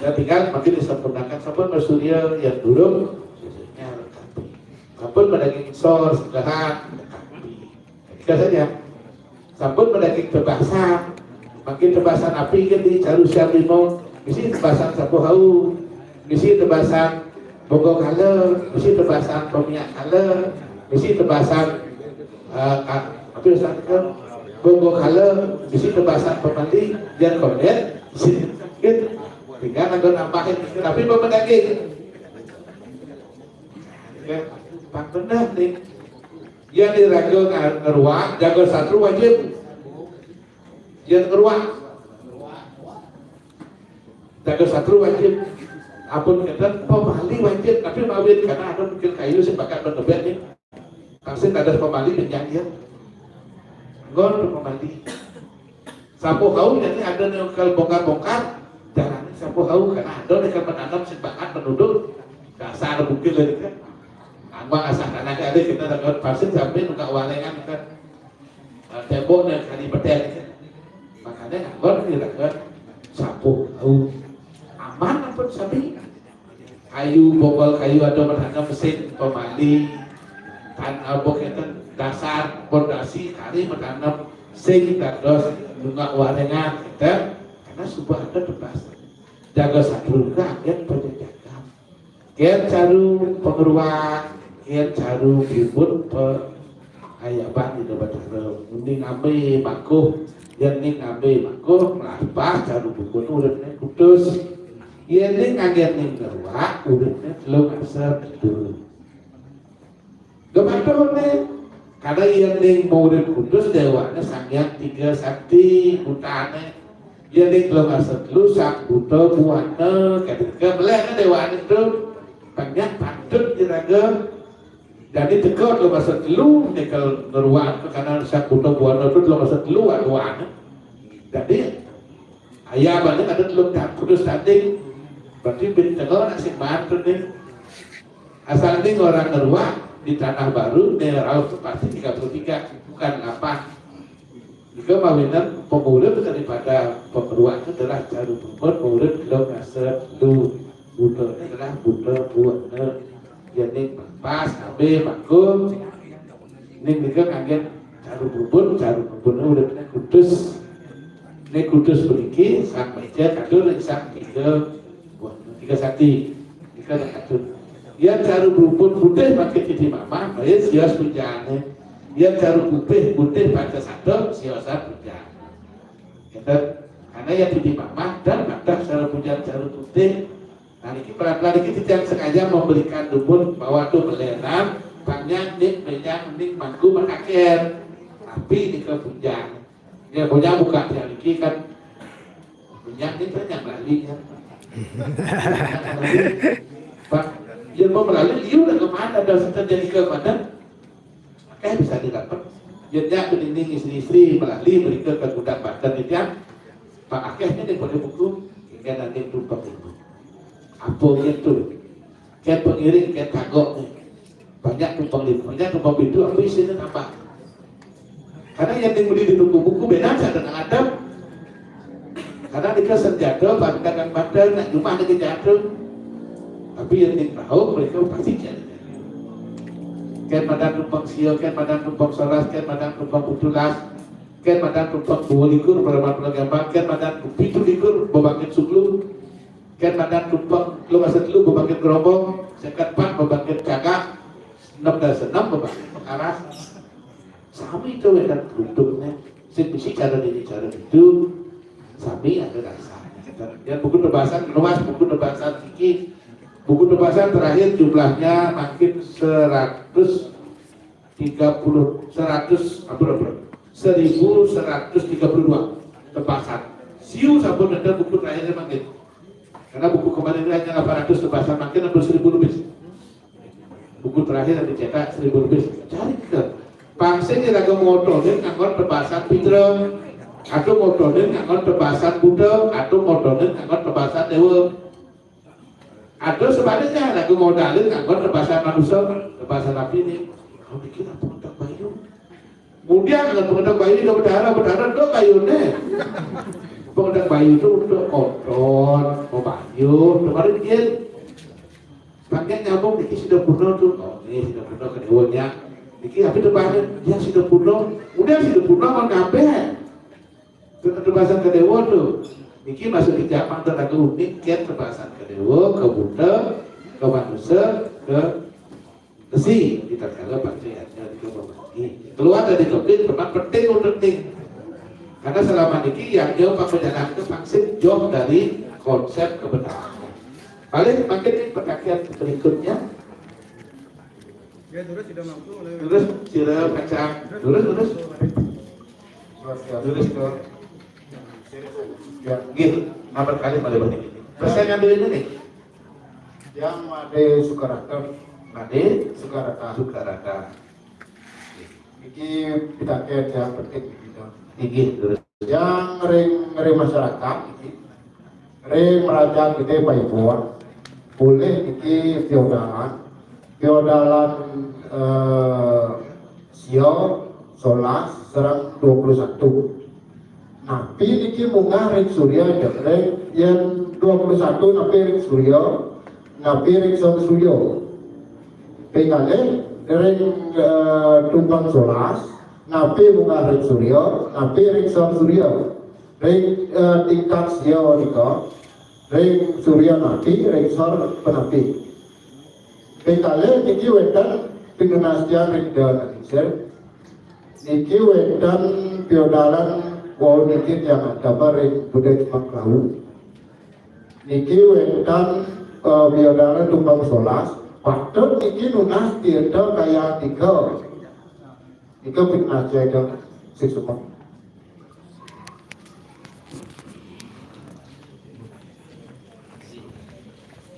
Dan tinggal makin disempurnakan, sampun bersurya yang burung, khususnya lengkapi. Sampun pada ngisor, segahan, lengkapi. Tiga saja. Sampun mendaging tebasan. Makin tebasan api kan di caru siam lima. Bisi tebasan sapu hau. Bisi tebasan bonggo kala. Bisi tebasan pemiak kala. Bisi tebasan, eh, ka-, apa tebasan ke? Bonggo kala. Bisi tebasan pemandi. Dia komet. Bisi, gitu. Tinggal aku nambahin. Tapi mau mendaging. Ya, pak benar nih. Yang diraga nga-, ngeruak, jaga satru wajib. Yang ngeruak. Jaga satru wajib. Ampun kata pemali wajib, tapi mawin karena ada mungkin kayu sepakat berdebat nih. Pasti ada pemali menjadi ya. Ngor pemali. Sapu hau jadi ada nih kalau bongkar-bongkar, jangan sapu hau karena ada nih kan menanam sepakat menuduh dasar bukit lagi kan. Angwang asah tanah ada kita dapat pasir sampai nunggak walengan kan. Eh, tembok dan kali betel. Makanya nganggur ni lah kan. Sapu tahu. Aman apa sabi? Kayu, bongkol kayu ada menanam mesin pemali. Tan apa kita dasar pondasi kali menanam sing dados bunga warengan kita. Karena subuh ada tugas. Jaga satu rakyat penjajakan. Kian caru pengeruak, kian caru ribut pe-, Ayaban Ida Batara. Ning ambe mangkuh, yen ning ambe mangkuh, melapas caru bubun uripne kutus. Yen ning nganggen ning ngeruak, uripne telung asa telu. Gematuhne, karena yen ning maurip kutus dewane Sang Hyang Tiga Sakti, butane. Yen ning telung asa telu, Sang Buta Buana, kadika melehne dewane tu. Banyak patut diraga. Dadi teka telung asa telu, nyekel ngeruak ke kanan Sang Buta Buana tu telung asa telu aduan. Dadi, ayabane ada telung ta-, kutus tanding. Berarti bin tengah nak sing bantu ni. Asal ni orang ngeruak di Tanah Baru, ni rauh tu pasti tiga puluh tiga, bukan lapan. Jika mawinan pengurip daripada pengeruak tu adalah caru bubun, maurip telung asa telu. Buta ni adalah Buta Buana. Yen ning pas, ambe mangkuh. Ning nika nganggen caru bubun, caru bubun uripne kutus. Ning kutus puniki sang meja katur ring Sang Tiga Buana, Tiga Sakti. Nika katur. Yen caru bubun putih mangkin titi mamah, maya sios pujane. Yen caru putih, putih panca sada, siosan pujane. Ngeten. Karena yen titi mamah, dan kathah cara pujan caru putih. Nah, niki pelan-pelan niki titiang sengaja memberikan dumun bahwa tu melenan, panjang nik, benjang nik, mangku mataken. Tapi nika bujang. Ya, bujang buka tiang niki kan. Bujang ni kan yang lali kan. Pak, ya mau melalui liu dah kemana dah setan jadi ke mana? Akeh bisa didapat. Yen nyak benini istri-istri melali mereka ke gudang banten titiang, pak akeh ni boleh buku, ikan nanti tumpang ibu. Apa gitu? Kan pengiring, kan kagok ni. Banyak tumpang ibu, banyak tumpang pintu, apa isinya tambah. Karena yang dibeli di toko buku, beda saya dengan Adam. Karena nika senjata, bantakan bantal, nak jumah lagi jatuh. Tapi yang di perahu, mereka pasti jadi. Ken madan tumpang sia, ken madan tumpang solas, ken madan tumpang putulas, ken madan tumpang dua likur, berapa puluh gambar, ken madan pitu likur, bebangkit suglu, ken madan tumpang lu masa telu, bebangkit gerombong, sekat empat, bebangkit cagak, enam belas enam, bebangkit pekaras. Sami itu wetan kerudungnya. Sing bisi cara ini, cara itu. Sami ada dasarnya. Ya, buku tebasan, luas buku tebasan siki. Buku tebasan terakhir jumlahnya makin seratus tiga puluh, seratus, apa, apa? Seribu seratus tiga puluh dua tebasan. Siu sampun ada buku terakhirnya makin. Karena buku kemarin ini hanya delapan ratus tebasan, makin hampir seribu lebih. Buku terakhir yang dicetak seribu lebih. Cari ke. Pang sing iraga motonin nganggon tebasan pitra. Atau motonin nganggon tebasan Buddha. Atau motonin nganggon tebasan dewa. Atau sebaliknya, iraga modalin nganggon tebasan manusia, tebasan api ni. Kau pikir apa otak bayu? Kemudian dengan pengendang bayu ke betara, betara tu bayune. Pengendang bayu tu untuk kotor, mau bayu, kemarin dia. Pakai nyambung niki sida purna tu. Oh, ni sida purna ke dewa nya. Niki apa tu bahasa? Dia sida purna. Kemudian sida purna mau kabeh. Tu tebasan ke dewa tu. Niki masuk di zaman tu lagu unik, ken tebasan ke dewa, ke Buddha, ke manusia, ke Besi, kita kala pakai ada di rumah. Keluar dari topik, memang penting untuk ni. Karena selama ini yang dia pakai jalan ke vaksin jauh dari konsep kebenaran. Balik makin ni perkatian berikutnya. Ya, terus tidak mampu. Terus sira kacang. Terus, terus. Terus ke. Ya, gitu. Nomor kali pada balik. Terus saya ngambil ini nih. Yang Made Sukarata. Made Sukarata. Sukarata. Iki pitaken yang penting gitu. Inggih, terus. Yang ring, ring masyarakat iki. Ring merajaan gede paibuan. Boleh iki feodalan. Feodalan, eh, sio, solas, serang dua puluh satu. Napi niki munggah ring surya, ring yen dua puluh satu napi ring surya, napi ring sang surya. Pingalih ring, eh, tumpang solas, napi munggah ring surya, napi ring sang surya. Ring, eh, tingkat sia nika, ring surya napi, ring sor penapi. Pingalih niki wenten pinunastian ring Ida Anak Lingsir. Niki wénten piodalan wau niki tiang agama ring Buda Jepang Klau. Niki wénten, eh, piodalan tumpang solas, patut niki nunas tirta kaya tiga. Nika ping acai dong sing semua.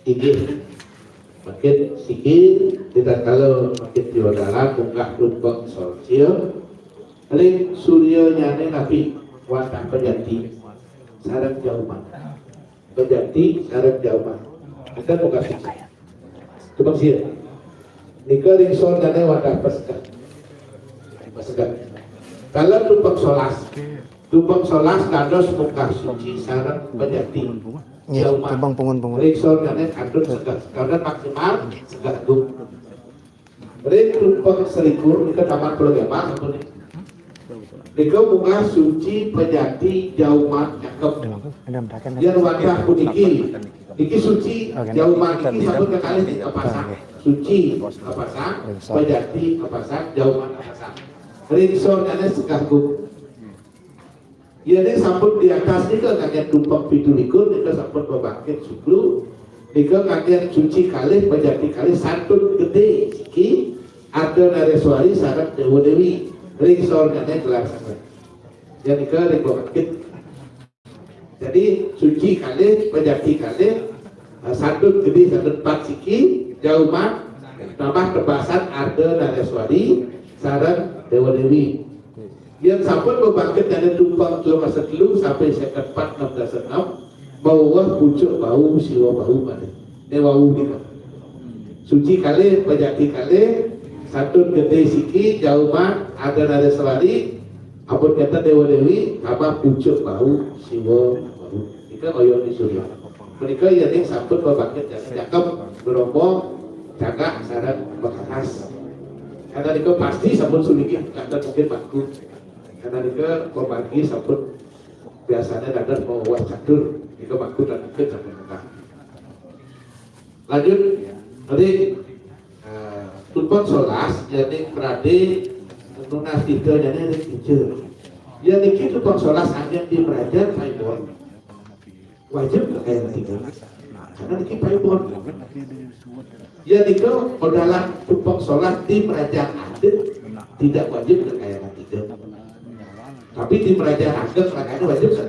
Inggih. Makin siki, kita kalau makin piodalan munggah tumpang solsil, ring surya nyane napi wantah pejati sareng jauman. Pejati sareng jauman. Kita munggah siki. Tumpang sia. Nika ring sor nyane wantah pasegah. Pasegah. Kalau tumpang solas. Tumpang solas dados munggah suci sareng pejati. Nggih, jauman. Tumpang pungun-pungun. Ring sor nyane kantun segah. Kantun maksimal segah agung. Ring tumpang selikur nika tamat pulau gambar sampun nika. Nika munggah suci pejati jauman cakep. Yen wantah puniki, niki suci jauman niki sampun kekalih nika pasang. Suci kapasang, pejati kapasang, jauman kapasang. Ring sor nyane segah agung. Yene sampun di atas nika kangge tumpang pitu likur, nika sampun pabangkit suklu, nika kangge suci kalih, pejati kalih, santun gede siki, Arda Nareswari sareng Dewa Dewi. Ring sor nyane gelar sanget. Nika ring pabangkit. Jadi suci kalih, pejati kalih, eh, santun gede, santun pat siki, jauman, tambah tebasan Arda Nareswari sareng Dewa Dewi. Yen sampun pabangkit nyane tumpang telung dasa telu sampai seket pat enam dasa enam, maweweh pucuk bau siwa bau malih. Ne wau nika. Suci kalih, pejati kalih, santun gede siki, jauman, Arda Nareswari, ampun kenten Dewa Dewi, tambah pucuk bau siwa bau. Nika ngoyong di surya. Menika yening sampun pabangkit nyane cakep, grombong, cagak, sareng makakas. Karena nika pasti sampun sulinggih, kanten mungkin bagus. Karena nika pamargi sampun biasanya dados maweweh catur, nika bagus lan mungkin sampun mekah. Lanjut, tadi, eh, tumpang solas, yening prade nunas tita nyane ring kija. Yen niki tumpang solas anggen di merajan, paibon. Wajib nggak kaya tiga? Karena niki paibon. Ya nika, odalan tumpang solas di merajan adat tidak wajib nggak kaya tiga. Tapi di merajan adat makanya wajib kan?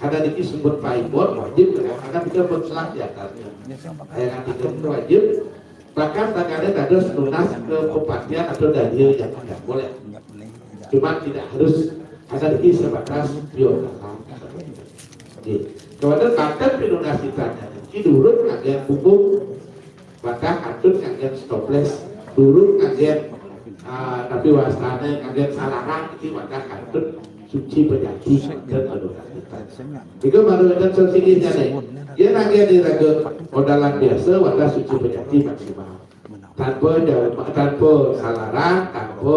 Karena niki sumber paibon wajib kan? Karena kita berselah di atasnya. Kaya tiga itu wajib. Bahkan kadang-kadang ada nunas ke bupatian atau dadi yang tidak boleh. Cuma tidak harus, asal iki sebatas piodalan. Nggih. Kemudian bahkan pinunas titahnya niki durung ngangge punggung, bahkan kantun ngangge toples, durung ngangge, ah, tapi wastane ngangge salarang, iki bahkan kantun suci pejati dan penunas titah. Nika baru ada solusinya nih. Dia ngangge di raga odalan biasa, wadah suci pejati maksimal. Tanpa jauh, tanpa salarang, tanpa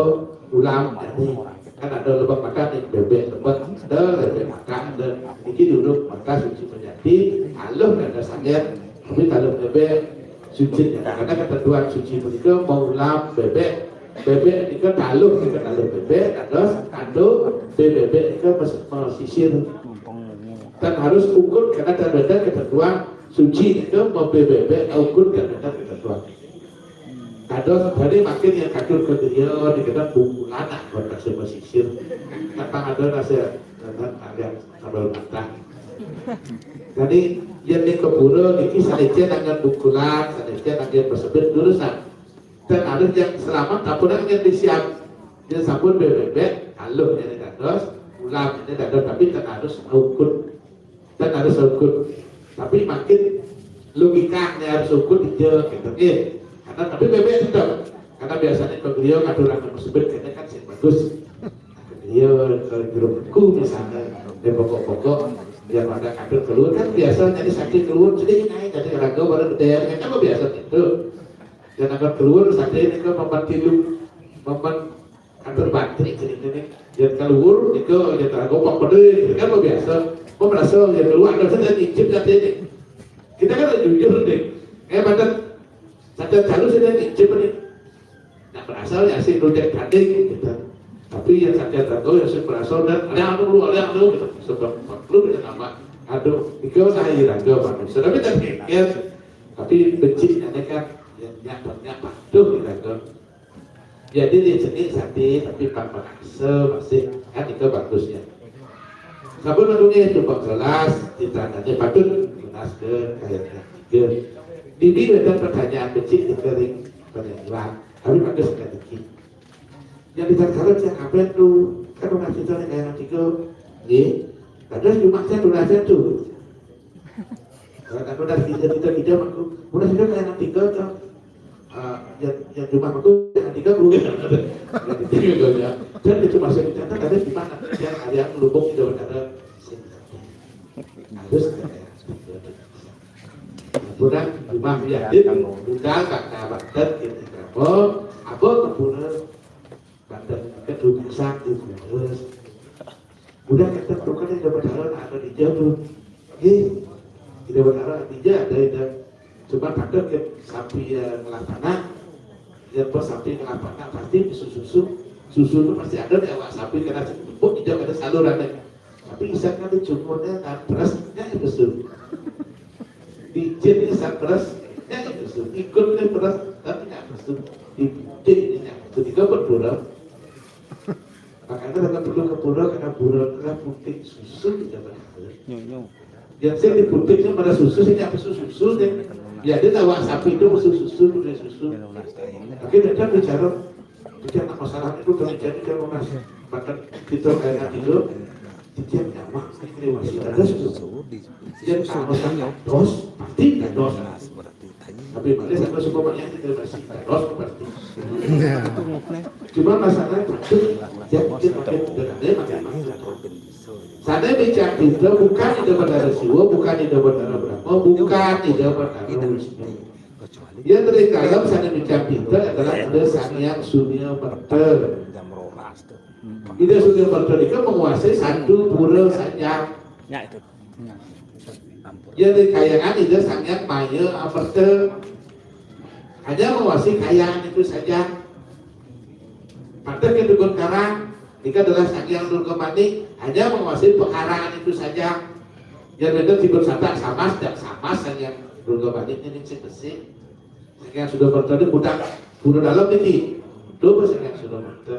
ulam dadi. Kan ada lebak makan nih, bebek lebak, ada bebek makan, ada. Iki duduk makan suci pejati, aluh ada sanget, tapi kalau bebek suci ya. Karena ketentuan suci punika mau ulam bebek, bebek nika taluh nika taluh bebek, terus kado bebek nika mes-, mesisir. Dan harus ukur karena ada ketentuan suci nika mau bebek ukur karena ada ketentuan. Kados, jadi makin yang kadur ke griya, dikena bungkulan, nah, buat nasi mesisir. Kata ada nasi, ada sambal matah. Jadi, yen ning kebura niki sanejan angen bungkulan, sanejan angen mesebit, lulusan. Dan harus yang selamat, tak pernah yang disiap. Dia sampun bebek, aluh ini dados, ulam ini dados, tapi kan harus ukur. Dan harus ukur. Tapi makin logika nih harus ukur aja gitu. Eh, karena tapi bebek tetap. Karena biasanya kalau beliau ngatur akan sebut kayaknya kan sih bagus. Beliau kalau grupku misalnya, dia pokok-pokok, biar pada kader keluar kan biasa jadi sakit keluar, jadi naik, jadi ragu baru gede, kan biasa gitu. Dan akan keluar sakit ini ke papan tilu, papan kantor bantri ceritanya. Dia keluar, itu dia tak gopang pedih, kan biasa. Kok merasa dia keluar, ada saja icip katanya. Kita kan jujur deh. Eh, pada satu calon sudah icip nih. Nah, berasal ya si rujak tanding gitu. Tapi yang sakit atau yang sing merasa dan ada yang dulu, ada yang dulu gitu. Sebab perlu kita nama. Aduh, itu saya raga manusia. Tapi tak pikir, tapi benci kan yang nyata nyata tuh kita tuh. Jadi dia jenis hati tapi tak merasa masih kan itu bagusnya. Sabun lalu itu kelas ditanya patut lunas ke kayaknya. Bibi ada pertanyaan kecil di kering penyajian. Tapi bagus kan dikit. Yang ditatkala yang apa tu? Kan orang kita ni kayak tiga. Ye. Terus cuma saya tulis saya tu. Kalau tak tulis kita kita kita aku. Udah sudah kayak tiga tu. Ah, yang yang cuma aku yang tiga aku. Yang tiga tu ya. Dan itu masih kita tak ada di mana. Yang ada yang lubuk tidak ada. Harus ada. Budak rumah yatim, budal kata banten gitu. Apa? Apa kepura banten ketugasan itu terus. Budak kata bukan yang dapat hal ada di jauh. Nggih. Tidak berharap dia ada ada. Cuma kata ke sapi yang ngelapana, dia pas sapi ngelapana pasti susu susu susu itu pasti ada di awak sapi karena cukup tidak ada salurannya. Tapi isaknya di cukurnya dan terasnya itu susu. Di jin ini sangat keras, ya, itu ikut ini keras, tapi nggak keras. Di jin ini nggak keras. Itu kan berkurang. Makanya kita perlu ke pura karena pura adalah putih susu tidak berhasil. Yang saya di putihnya pada susu, saya apa susu susu deh. Ya dia tahu sapi itu susu susu, putih susu. Tapi dia kan bicara, dia masalah itu terjadi kan mas. Bahkan kita kayak itu, dia nyaman. Ini masih ada susu. Dia kalau masalah dos, pasti ada dos. Tapi balik sama suku banyak kita masih ada dos berarti. Cuma masalah itu, dia dia pakai dia ada pakai masalah. Sana bicara kita bukan ida bandara Siwa, bukan ida bandara Brahma, bukan ida bandara Wisnu. Yang dari dalam sana bicara kita adalah ada Sang Yang Surya Merta. Ida Surya Merta itu menguasai satu pura saja. Ya itu. Ya. Ampun. Yang dari kayangan ida Sang Yang Maya Amerta. Hanya menguasai kayangan itu saja. Pada kedukun karang, ini adalah Sang Yang Durga Manik, hanya menguasai pekarangan itu saja. Yang beda timbul satak sama, setiap sama Sang Yang Durga Manik ini sing besi. Sang Yang Surya Merta ini budak guru dalam ini. Itu Sang Yang Surya Merta.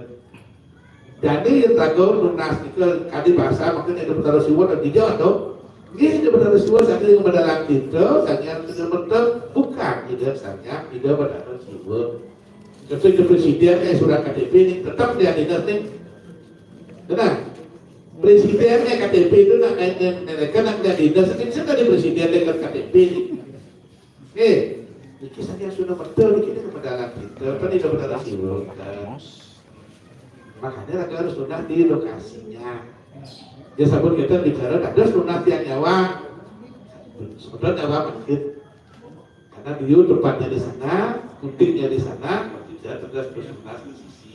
Jadi yang raga nunas kita kadi bahasa maka ida Betara Siwa dan dia tu. Nggih ida Betara Siwa saja yang mendalam kita, Sang Yang Surya Merta bukan ida Sang Yang, ida Betara Siwa. Contoh itu presiden eh surat K T P ni tetap dia dinas ni. Benar? Presiden eh K T P itu nak kaitan mereka nak dia dinas ni sudah di presiden dengan K T P ni. Eh, niki saja sudah betul niki ni kebenaran kita, apa ni kebenaran Siwa. Makanya raga harus nunas di lokasinya. Dia sabun kita bicara ada nunas yang nyawa. Sebetulnya nyawa mungkin. Karena dia tempatnya di sana, guntingnya di sana, berarti dia tegas bersunnah di sisi.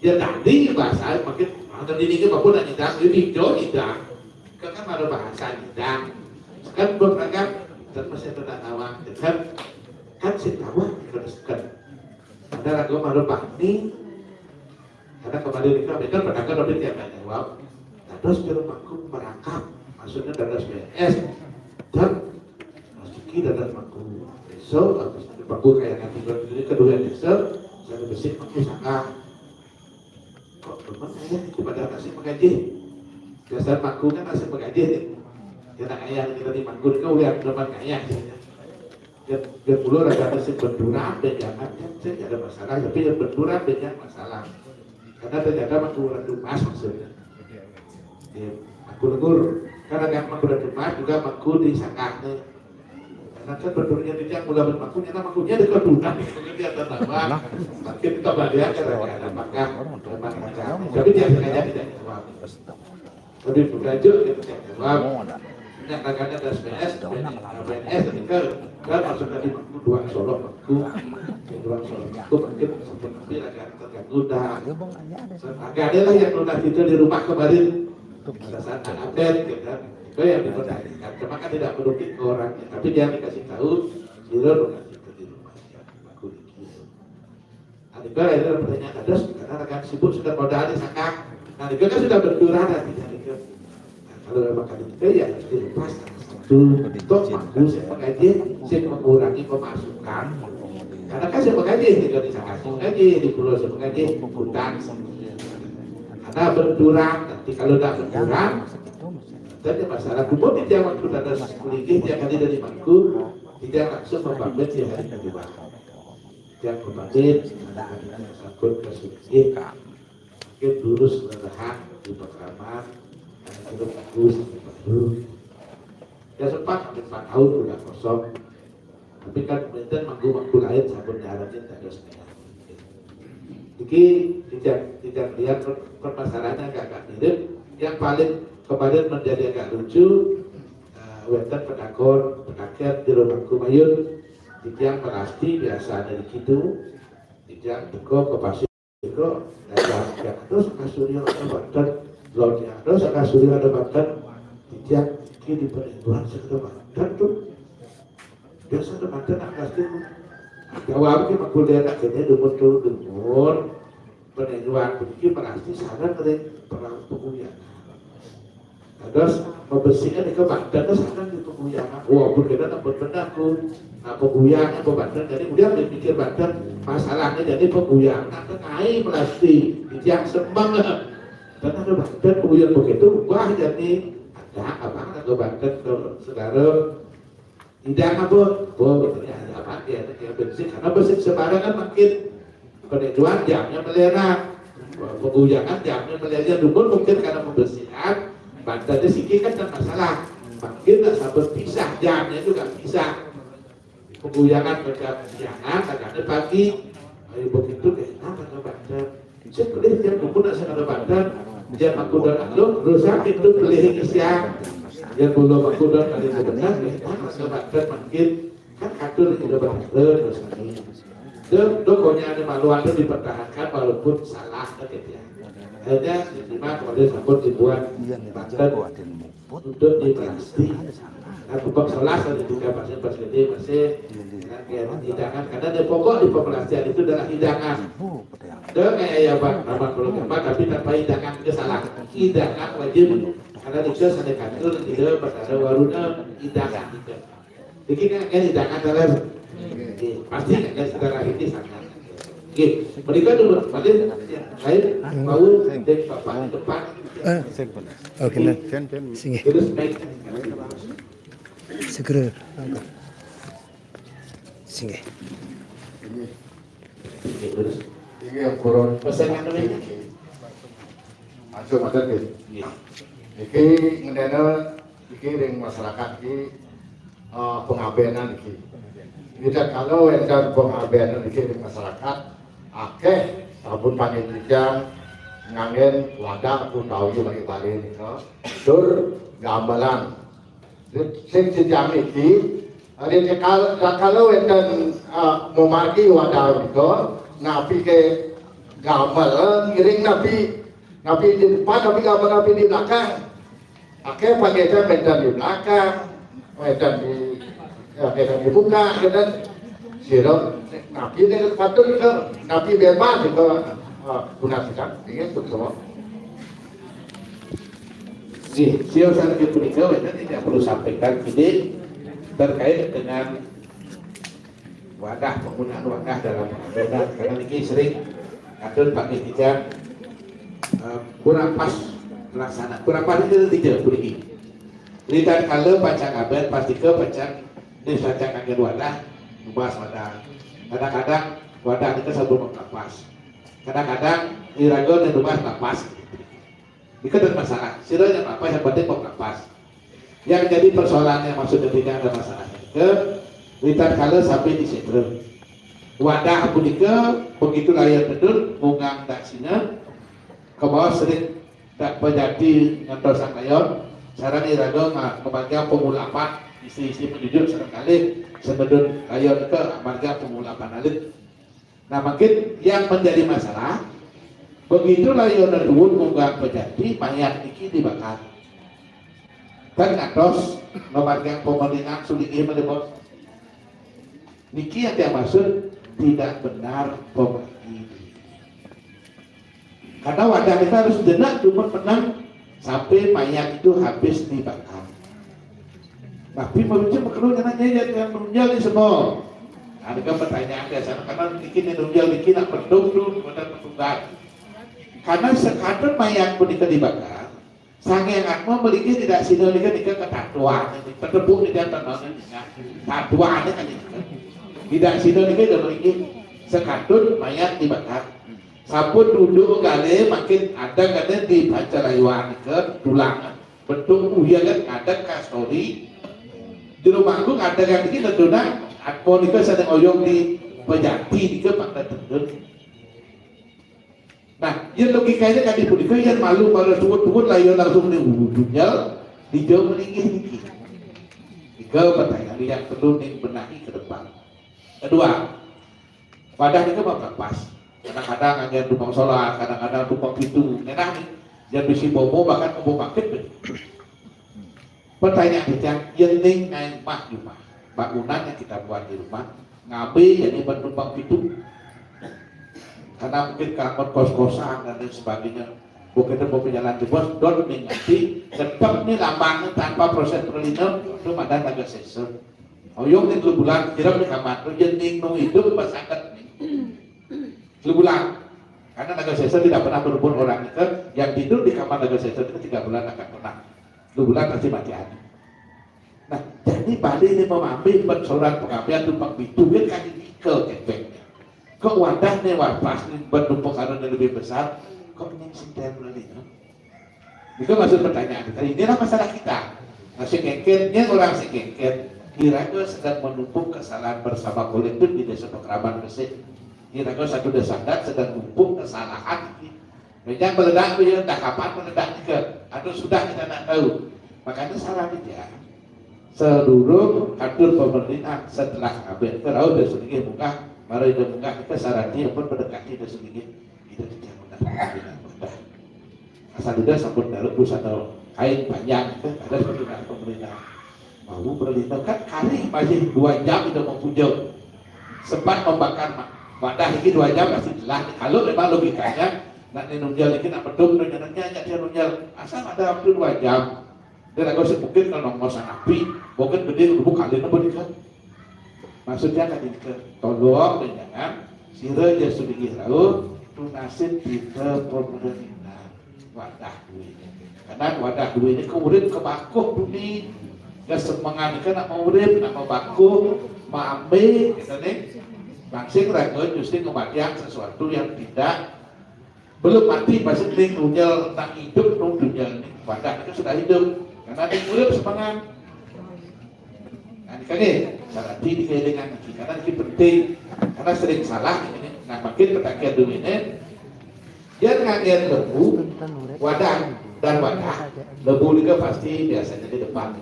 Ya tadi bahasa makin ada ini ke apa nak nyidang, dia video nyidang. Kan kan ada bahasa nyidang. Kan berangkat dan masih ada nak nawang, kan kan si nawang terus kan. Ada ragu malu pahmi, karena kembali kita beda pedagang lebih tiap jawab. Terus dia mangku merangkap, maksudnya dalam B S dan rezeki dalam mangku. So, habis itu mangku kayak nanti ini kedua desa, saya besi mangku sangka. Kok teman saya itu pada nasi mengaji? Dasar mangku kan nasi mengaji ni. Kita ayah kita di mangku kan udah teman ayah. Dan, dan mula raga nasi benturan, dan jangan kan saya tidak ada masalah, tapi yang benturan banyak masalah. Karena ternyata mangku orang tumas maksudnya. Ya, aku negur. Karena yang mangku orang tumas juga mangku di sangkahnya. Karena kan bentuknya tidak mula mangkunya, nah mangkunya dekat tunas, itu dia atas nama. Makin kita balik aja lagi, ada mangkah, ada mangkah. Tapi dia sengaja tidak jawab. Tapi belajar dia tidak jawab. Nah, kadang-kadang ada S P S, P N S, kan, kan maksud tadi mangku dua Solo, mangku, dua Solo, mangku, mungkin seperti agak terganggu dah. Agak ada lah yang lunas itu di rumah kemarin. Pada saat anak bed, gitu kan. Itu yang dipertanyakan. Cuma kan tidak merugi ke orang, tapi dia dikasih tahu, di luar lunas itu di rumah. Mangku dikit. Nah, Itu ada pertanyaan, ada karena rekan sibuk sudah modal di sakang. Nah, itu kan sudah berkurang nantinya itu. Nah, kalau memang kan itu ya harus dilepas. Satu, untuk mampu saya mengaji, saya mengurangi pemasukan. Karena kan saya mengaji di Indonesia, saya mengaji di pulau, saya mengaji hutang. Karena berkurang, nanti kalau tidak berkurang, dan masalah kubur di tiang waktu ada sedikit yang tadi dari mangku, tidak langsung membangun di hari kedua. Yang kemarin ada yang sangkut ke sedikit, mungkin lurus lelahan di Pakraman, karena itu bagus, itu baru. Ya sempat hampir empat tahun udah kosong. Tapi kan kemudian mangku-mangku lain sabun diharapin tak ada setengah. Jadi tidak tidak lihat per- permasalahannya agak mirip. Yang paling kemarin menjadi agak lucu, eh, wonten pedakon, pedaket di rumah kumayun, yang pasti biasa dari gitu, yang teko ke pasir itu, dan yang terus kasurnya ada banten, lautnya terus kasurnya ada banten, yang di penipuan sekedar banten tuh. Biasa ada banten nak pasti. Jawab ke mangku lain akhirnya dumur tuh dumur. Penentuan begini berarti sana dari perang peguyangan. Nah, terus membersihkan itu banten terus sana di peguyangan. Wah, pun kita dapat benar tuh. Nah, peguyangan apa banten, jadi kemudian berpikir banten masalahnya jadi peguyangan. Nah, tengai plastik yang sembang. Dan ada banten peguyangan begitu, wah jadi ada apa ada banten ke saudara. Tidak apa? Oh, ini ada apa? Ya, ya, bersih. Karena bersih sembarangan makin penentuan jamnya melera. Peguyangan jamnya melera dulu mungkin karena pembersihan. Bantennya sikit kan tak masalah. Makin tak sabar pisah, jamnya juga pisah. Peguyangan macam siangan, kadang pagi. Ayo begitu deh, nah kata banten. Saya pelih dia buku nak saya kata banten. Dia aku dan anu, rusak itu pelih ini siang. Dia belum aku dan kali sebentar, deh, nah kata banten makin. Kan katur itu banten, terus ini. Dia pokoknya ada malu ada dipertahankan walaupun salah, kata dia. Akhirnya diterima kemudian sambut dibuat banten untuk dipelasti. Nah, bab sebelas ada tiga pasien pas gede masih hidangan, karena ada pokok di pemelastian itu adalah hidangan. Dia kayak ya Pak, nama perlu apa, tapi tanpa hidangan itu salah. Hidangan wajib karena itu saya kantor tidak pada waruna hidangan itu. Jadi kan kayak hidangan dalam. Oke, pasti kan secara ini sangat. Oke, mereka dulu, pada lain mau dek bapak depan. Eh, oke, nah. Sini. Terus naik. Segera. Sini. Oke, terus. Ini yang kurang Pesan yang lain. Masuk mata ke. Iya. Iki ngendene iki ring masyarakat iki eh, pengabdian iki. Kita kalau wonten pengabdian iki ring masyarakat, akeh sabun panitia nganggen wadah utawi bagi bali nika. Tur gamelan. Sing sejam iki, ada kalau kalau wonten eh, memargi wadah nika, napi ke gamelan ngiring napi napi di depan, napi gamelan napi di belakang. Oke, pakai saya medan di belakang, medan di ya, medan di muka, gitu. Siro, napi ini patut ke, napi bebas gitu. Ah, guna kita, ini untuk semua. Di sio sangat punika wonten tidak perlu sampaikan ini terkait dengan wadah, penggunaan wadah dalam pengabdian, karena ini sering atur pakai tiga eh, kurang pas pelaksana, kurang pas itu tiga puniki. Lihat kalau pacang abad pasti ke pacang di pacang angin wadah, ngebahas wadah. Kadang-kadang wadah itu sabun pas. Kadang-kadang iraga dan ngebahas pas. Itu dan masalah. Sira yang apa yang penting mau pas. Yang jadi persoalannya maksudnya tidak ada masalah. Ke lihat kalau sampai di sentrum. Wadah punika begitu layar bedul mungang daksina ke bawah sering tak pejati ngantos sang layon sarang iraga nga- ngebagian pengulapan isi-isi menjujur sarang kalih semedun layon ke amarga pengulapan alit. Nah, mungkin yang menjadi masalah begitu layon duun mungang pejati mayat iki dibakar. Kan ngantos ngebagian pemeningan sulingih melebos. Niki yang dia maksud tidak benar pemagi. Karena wadah kita harus jenak cuma menang sampai mayat itu habis dibakar. Tapi manusia perlu nanya ya yang meninggal di semua. Ada kan pertanyaan dasar karena bikin yang meninggal bikin nak petung tu pada petugas. Karena sekadar mayat pun kita dibakar, sange yang aku beli tidak sida nika nika ketatuan, ketepuk nika tenang nika. Tatuan nika nika. Tidak sida nika dah beli sekadar mayat dibakar. Sampun duduk kali makin ada kata di baca layuan ke tulang bentuk uya kan ada kastori di rumahku ada kan ini tuh nah aku nika sedang oyong di pejati nika pada tendun. Nah, yang logikanya kan di punika yang malu malu tuwut-tuwut lah yang langsung di ujungnya dijauh meninggi niki. Tiga pertanyaan yang perlu dibenahi ke depan. Kedua, wadah nika mah pas. Kadang-kadang anggen tumpang solat, kadang-kadang tumpang pitu. Ngenah nih, yang bisi bomo bahkan kebo bangkit deh. Pertanyaan kita, yening ngai rumah di rumah. Bangunan yang kita buat di rumah, ngabe jadi ban tumpang pitu. Karena mungkin kangen kos-kosan dan lain sebagainya. Bukan mau jalan jebos, don ning nanti tetap nih lambangnya tanpa proses perlindungan itu ada naga sesel. Oyong nih bulan, kirap di kamar tuh, yening nu hidup pas angkat nih. Telu bulan. Karena naga sesel tidak pernah berumur orang itu, yang tidur di kamar naga sesel itu tiga bulan akan pernah. Telu bulan pasti mati hati. Nah, jadi pada ini memampi pensoran pengabdian tumpang pitu kan kaki nikel kepeknya. Kok wadah nih wapas nih ban tumpang karena lebih besar, kok ini sinten lagi no? Itu maksud pertanyaan kita. Inilah masalah kita. Nah, si kengken, ini orang si kengken. Kira-kira sedang menumpuk kesalahan bersama kolektif di desa Pekraman Besik. Kira-kira satu desa adat sedang numpuk kesalahan ini. Banyak meledak, dia entah kapan meledak juga. Atau sudah kita nak tahu. Makanya salah dia. Sedurung atur pemerintahan setelah kabin ke laut dan sedikit muka, mari dan muka kita sarati pun mendekati dan sedikit. Kita tidak mudah. Asal tidak sambut dalam busana kain panjang itu ada seperti pemerintah. Mau berlindung kan kali masih dua jam itu mau pujuk. Sempat membakar ma- wadah ini dua jam masih jelas. Kalau memang logikanya nak nunjal ini nak bedung nunjalnya aja dia nunjal asal ada waktu dua jam. Dan aku sih mungkin kalau nongol api, mungkin gede lubuk kali napa nika. Maksudnya kan ini ke tolong dan jangan sira aja sedikit tahu tunasin kita pemerintah wadah duit. Karena wadah duit ini ke urip ke bakuh bumi. Kesemengan itu nak mau urip, nak mau bakuh, mau ambil, kita nih. Langsung ragu justru kematian sesuatu yang tidak belum mati pasti ning nunjal nak hidup nung nunjal ning wadah itu sudah hidup karena ning urip semangat. Nah, ini kan nih, berarti dikaitingan lagi karena ini penting karena sering salah ini. Nah, makin petakian dulu ini dia ngangin lembu wadah dan wadah lembu juga pasti biasanya di depan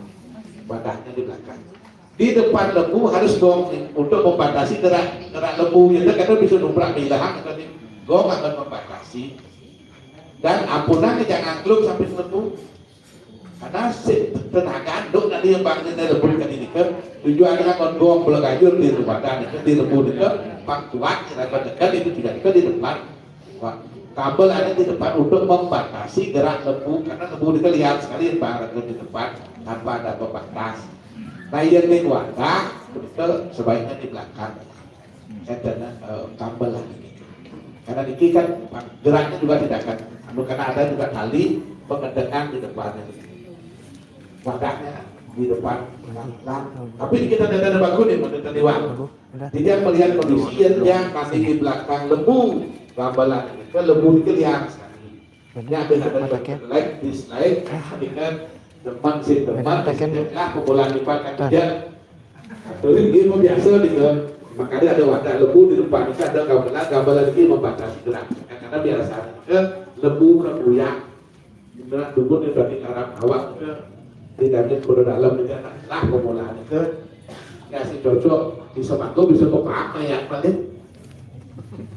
wadahnya di belakang. Di depan lembu harus gong nih, untuk membatasi gerak gerak lembu. Kita kadang bisa nubrak di dahan kan nih. Gong akan membatasi. Dan ampunan nih jangan klub sampai lembu. Karena si tenaga anduk nanti yang bangun dari lembu kan ini kan tujuannya kan gong belagajur di rumah dan itu di lembu itu pang kuat kita dekat itu tidak itu di depan. Wah, kabel ada di depan untuk membatasi gerak lembu karena lembu itu liar sekali barang di depan tanpa ada pembatas. Nah, yang di wadah itu sebaiknya di belakang. Saya tanya eh, kabel lah ini. Karena ini kan geraknya juga tidak akan anu karena ada juga tali pengendengan di depannya. Wadahnya di depan. Nah, tapi kita tidak ada bagus nih menurut tadi. Jadi yang melihat kondisi yang dia masih di belakang lembu, gambaran itu lembu itu liar sekali. Ini ada ada like, dislike, dengan teman si teman, lah pemula lipat kan dia. Jadi dia mau biasa gitu. Makanya ada wadah lembu di depan itu ada gambaran, gambaran ini membatasi gerak. Karena biasa ke lembu ke kuyak. Nah, dukun yang tadi ngarang awak ke tidak ada perlu dalam itu lah pemulaan itu ya si cocok bisa bantu bisa kepake ya paling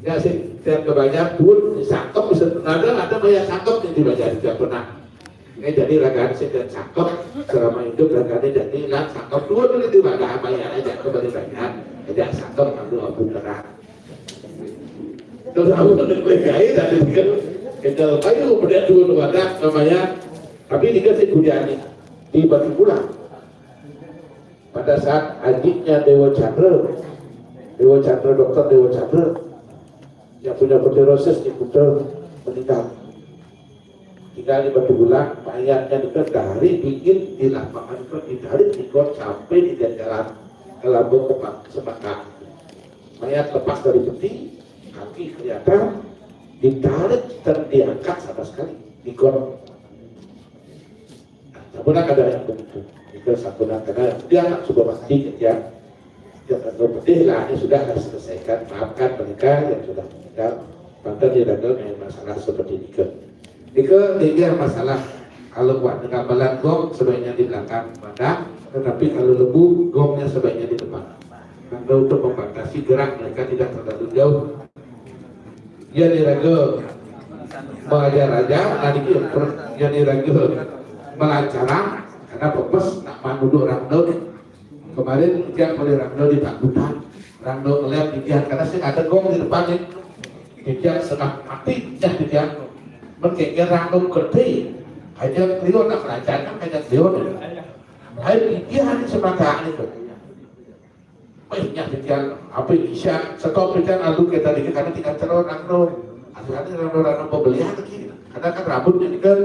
ya si tiap kebanyak pun sangkep bisa ada ada banyak sangkep yang dibaca tidak pernah ini jadi ragaan si dan sangkep selama hidup ragaan jadi nak sangkep dua dulu itu ada apa ya aja kembali banyak aja sangkep ambil abu terang terus aku tuh dari dari kan Kendal kayu, kemudian dulu wadah namanya. Tapi dikasih kujani di Batu Pulang. Pada saat adiknya Dewa Chandra, Dewa Chandra, dokter Dewa Chandra, yang punya Putri Roses di Kuta, meninggal. Tinggal di Batu Pulang, mayatnya itu dari bikin di lapangan itu ditarik ikut sampai di jalan ke Lambung ke Pak Semangka. Mayat lepas dari peti, kaki kelihatan, ditarik dan diangkat sama sekali. Ikut. Nah, sampun ada yang begitu. Itu sampun ada. Dia akan sudah pasti ya. Dia akan pedih lah, ini sudah lah selesaikan. Maafkan mereka yang sudah meninggal. Maka tidak ada masalah seperti itu. Itu tiga masalah. Kalau buat dengan melengkung sebaiknya di belakang pada, tetapi kalau lebu gongnya sebaiknya di depan. Karena untuk membatasi gerak mereka tidak terlalu jauh. Yang diraga mengajar aja, nanti yang diraga melancaran karena pepes nak manuduk orang tu. Kemarin tiap kali orang tu di Pagutan, orang tu ngeliat di dia karena sih ada gong di depan ni. Dia setengah mati dah dia. Mengkekir orang tu gede. Aja beliau nak melancarkan aja beliau tu. Hai dia hari semata ni tu. Weh, nya pikiran, apa isya, stop pikiran lalu kita dikit karena tinggal terus orang tu. Ada orang orang pembelian lagi. Karena kan rambutnya ni kan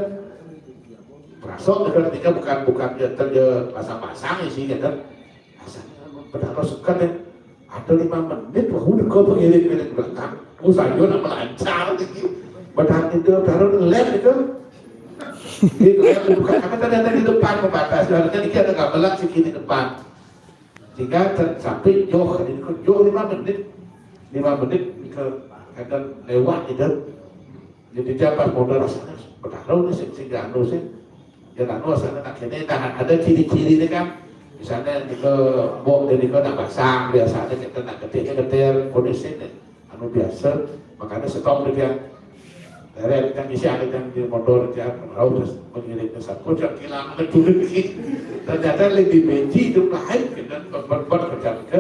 perasaan dia kan dia bukan bukan dia kerja pasang-pasang sih ya kan. Asal padahal suka deh. Ada lima menit, wah udah kau pengiring-iring belakang. Usah juga nak melancar lagi. Padahal itu taruh lem itu. Di lem bukan apa tadi ada di depan pembatas. Harusnya ini ada gamelan sih di depan. Sehingga ter- sampai jauh, ini kan jauh lima menit, lima menit ke kadang lewat itu. Jadi dia pas modal rasanya, padahal ni sing sing anu sih, ya anu rasanya nak kene, nah ada ciri-ciri ni kan, misalnya ni ke bok dia ni ke nak pasang, biasanya kita nak ketik, ketik kondisi ni. Anu biasa, makanya setong dia. Dari yang isi ada yang di motor dia, mau terus mengiring ke satu, dia kilang ke dulu lagi. Ternyata lebih benci itu lain, kita berbuat macam ke,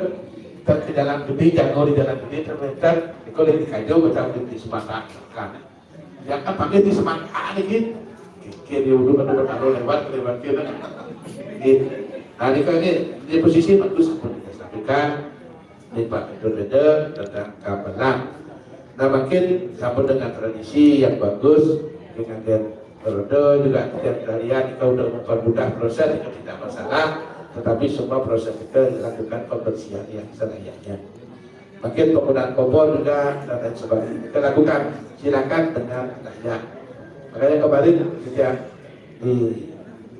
dan ke jalan gede, jago di jalan gede, ternyata itu lebih kacau macam di Sumatera kan. Ya kan pakai di Sumatera lagi. Kiri dulu kan udah taruh lewat, lewat kiri. Gitu. Nah, ini kan ini, ini posisi bagus, seperti saya sampaikan. Ini Pak Ketua Dede tentang gamelan. Nah, makin sampun dengan tradisi yang bagus, dengan dia roda juga tiap kalian kita udah mempermudah proses itu tidak masalah, tetapi semua proses kita lakukan pembersihan yang selayaknya. Makin penggunaan kompor juga dan lain sebagainya kita lakukan, silakan dengan layak. Makanya kemarin ketika di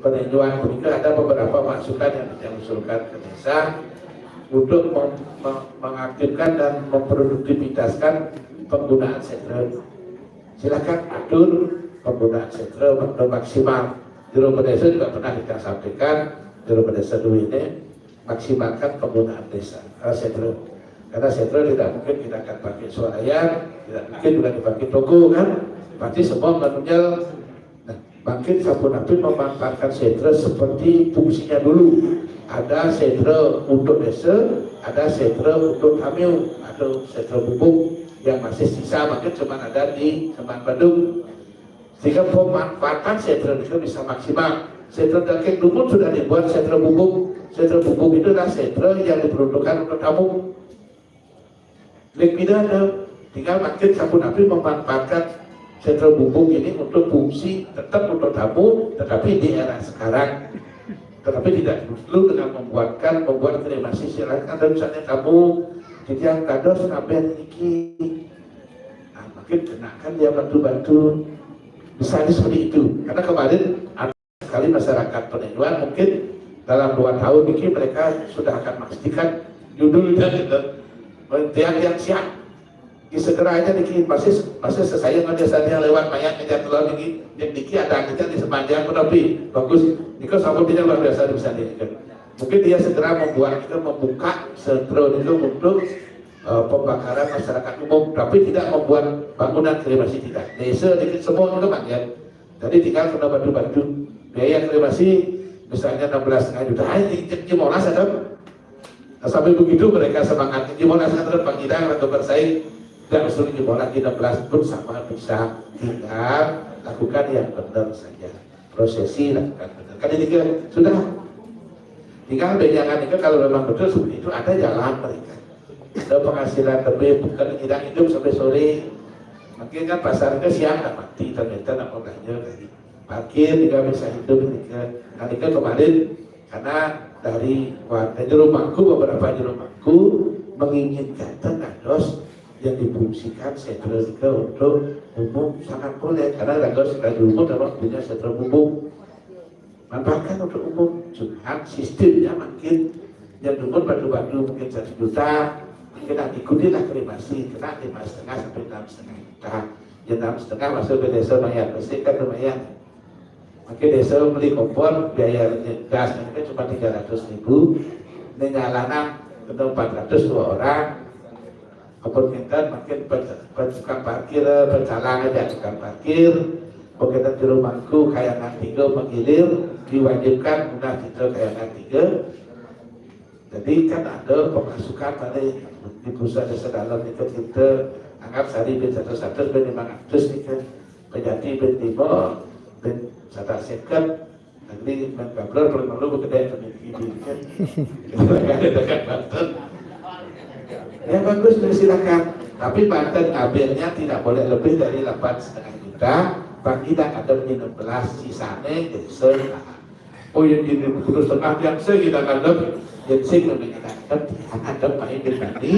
peninjauan berikut ada beberapa masukan yang kita usulkan ke desa untuk mem- mem- mengaktifkan dan memproduktivitaskan penggunaan setra. Silakan atur penggunaan setra untuk maksimal. Juru desa juga pernah kita sampaikan, juru desa dulu ini maksimalkan penggunaan desa eh, setra. Karena setra tidak mungkin kita akan pakai swalayan, tidak mungkin juga dipakai toko kan, pasti semua manual. Nah, makin sampun-sampun memanfaatkan setra seperti fungsinya dulu. Ada setra untuk desa, ada setra untuk tamu atau setra bubuk yang masih sisa, makin cuma ada di Seman Badung. Sehingga pemanfaatan setra itu bisa maksimal. Setra daging dumun sudah dibuat setra bubuk. Setra bubuk itu adalah setra yang diperuntukkan untuk tamu. Lek tidak ada, tinggal makin sampun-sampun memanfaatkan setra bubuk ini untuk fungsi tetap untuk tamu, tetapi di era sekarang. Tetapi tidak perlu dengan membuatkan, membuat kremasi, silakan. Dan misalnya tamu, jadi yang kados nambah niki. Nah, mungkin kenakan dia bantu-bantu. Misalnya seperti itu. Karena kemarin ada sekali masyarakat peninjauan mungkin dalam dua tahun ini mereka sudah akan memastikan judulnya gitu. Tiang yang siap. Di segera aja niki masih masih sesaya nggak biasa yang lewat mayat ngejar telur niki. Yang niki ada kita di sepanjang pun tapi bagus. Niko sampun tidak luar biasa bisa niki. Mungkin dia segera membuat kita membuka setra itu untuk eh, pembakaran masyarakat umum, tapi tidak membuat bangunan kremasi tidak. Desa dikit semua itu kan ya. Jadi tinggal kena bantu-bantu. Biaya kremasi misalnya enam belas setengah juta, hai di di Monas ada. Nah, sampai begitu mereka semangatnya di Monas ada Pak Gidang atau Pak Said. Tidak mesti di bola kita belas pun sama bisa. Tinggal lakukan yang benar saja. Prosesi lakukan benar. Kan ini kan sudah. Tinggal bejangan itu kalau memang betul seperti itu ada jalan mereka. Ada penghasilan lebih, bukan tidak hidup sampai sore. Mungkin kan pasarnya siang tak mati, ternyata nak belanja tadi. Parkir juga bisa hidup mereka. Nah, ini kan kemarin karena dari warga jero mangku, beberapa jero mangku menginginkan tenados yang difungsikan sentral itu untuk umum sangat boleh karena tenados dari umum memang punya sentral umum manfaatkan untuk umum, cuman sistemnya mungkin yang umum batu-batu mungkin satu juta, mungkin nanti ikutilah kremasi kena lima setengah sampai enam setengah juta. Ya enam setengah masuk ke desa lumayan, bersih kan lumayan. Mungkin desa beli kompor, biaya gas itu cuma tiga ratus ribu. Ini nyalana kena empat ratus dua orang. Kebun kita mungkin tukang parkir, pecalang aja tukang parkir. Mungkin di rumahku kayangan tiga menggilir, diwajibkan guna kita kayangan tiga. Jadi kan ada pemasukan dari di pusat desa dalam itu kita anggap sehari bin satu satu bin lima ratus nih kan. Pejati bin lima, bin satu second, negeri bin kabrol paling perlu berkedai atau bin ibu kan. Ada dekat Banten. Ya bagus tuh silakan. Tapi Banten ngambilnya tidak boleh lebih dari delapan setengah juta. Bagi tidak ada enam belas sisanya desa. Oh yang ini putus tengah yang saya kita ngadep, yang sing lebih kita ngadep, yang ngadep main di tadi.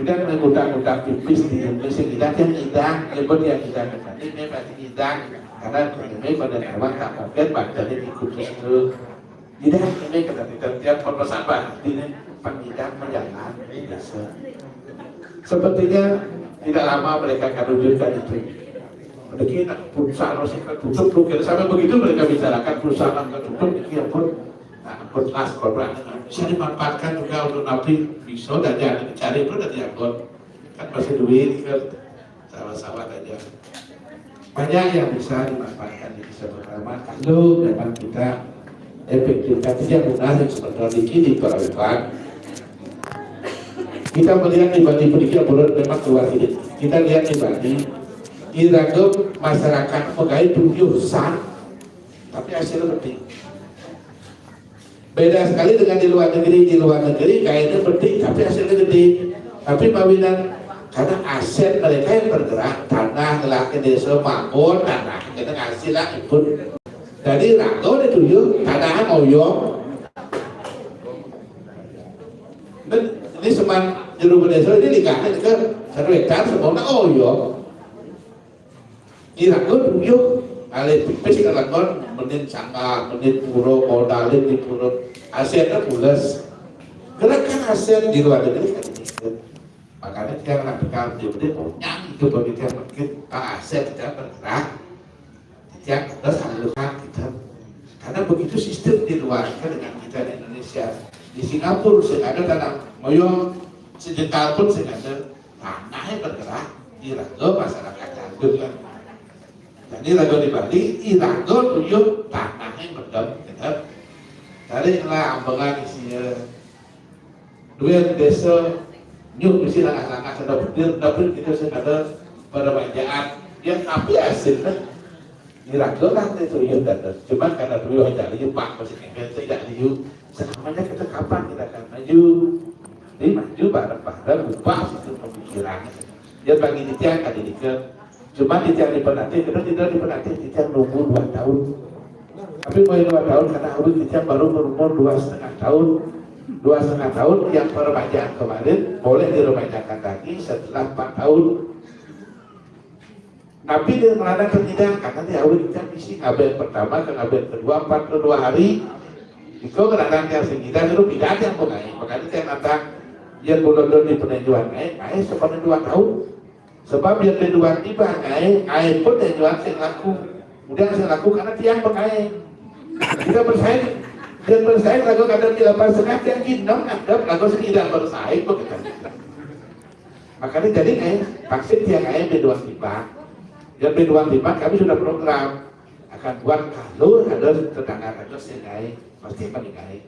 Udah mengutang-utang tipis di yang sing kita yang idang, nyebut yang kita tadi ini pasti idang karena ini pada kawan tak pakai baca di ikut itu. Tidak ini kata kita tiap pesan pasti ini pengidang menjalan biasa. Sepertinya tidak lama mereka akan wujudkan itu. Demikian perusahaan masih akan tutup mungkin sampai begitu mereka bicarakan perusahaan akan tutup ya pun nah, pun as korban bisa dimanfaatkan juga untuk napi bisa dan yang dicari itu dari anggot kan masih duit ke sawah-sawah aja banyak yang bisa dimanfaatkan di desa pertama kalau memang kita efektif tapi yang menarik sebenarnya di kini para Ipan kita melihat di Bali pergi bulan memang keluar ini kita lihat di Bali Iragam masyarakat pegawai tujuh sah tapi hasilnya penting. Beda sekali dengan di luar negeri. Di luar negeri kayaknya penting tapi hasilnya gede. Tapi mawinan karena aset mereka yang bergerak, tanah ngelak ke desa, makmur, tanah kita ngasih lah ikut. Jadi rago dituju tanah mau yo. Dan ini seman jero desa ini dikasih ke satu hektar semua oh yo. Ira pun yo alih tipis ke lakon menin sanggah, menin pura, modalin di pura. Asetnya pules. Gerakan aset di luar negeri kan gitu. Makanya dia akan bekal dia punya itu bagi dia mungkin ah, aset kita bergerak. Dia terus alurkan kita. Karena begitu sistem di luar kan dengan kita di Indonesia. Di Singapura sih ada tanah moyong sejental pun sih ada tanahnya bergerak di raga masyarakat Canggu kan. Jadi raga di Bali, di raga tujuh tanahnya mendem gitu. Dari lah ambengan isinya duit desa nyuk mesti langkah-langkah sudah betul tapi kita sudah ada pada bacaan yang tapi hasilnya di raga kan itu ya dan cuma karena dulu aja liu pak masih kengkel tidak liu selamanya kita kapan kita akan maju ini maju bareng-bareng ubah sistem pemikiran. Ya bagi titiang tadi ke, cuma titiang di penatih, kita tidak di penatih titiang nunggu dua tahun. Tapi mau dua tahun karena awit titiang baru berumur dua setengah tahun. Dua setengah tahun yang peremajaan kemarin boleh diremajakan lagi setelah empat tahun. Tapi dia merana tidak karena dia awit kan isi ngabel pertama ke ngabel kedua empat puluh dua hari. Itu kadang-kadang yang sing kita dulu tidak ada yang mengain. Makanya saya kata dia bulan di penenjuan naik, naik sepanjang dua tahun. Sebab yang kedua tiba naik, naik pun tenjuan sing laku. Udah sing laku karena tiang mengain. Kita bersaing, dia bersaing lagu kadang di lapan setengah tiang ginam anggap lagu sing tidak bersaing begitu. Makanya jadi naik vaksin tiang naik B dua tiba. Dan B dua tiba kami sudah program akan buat kalau ada tetangga ada sing naik pasti kami naik.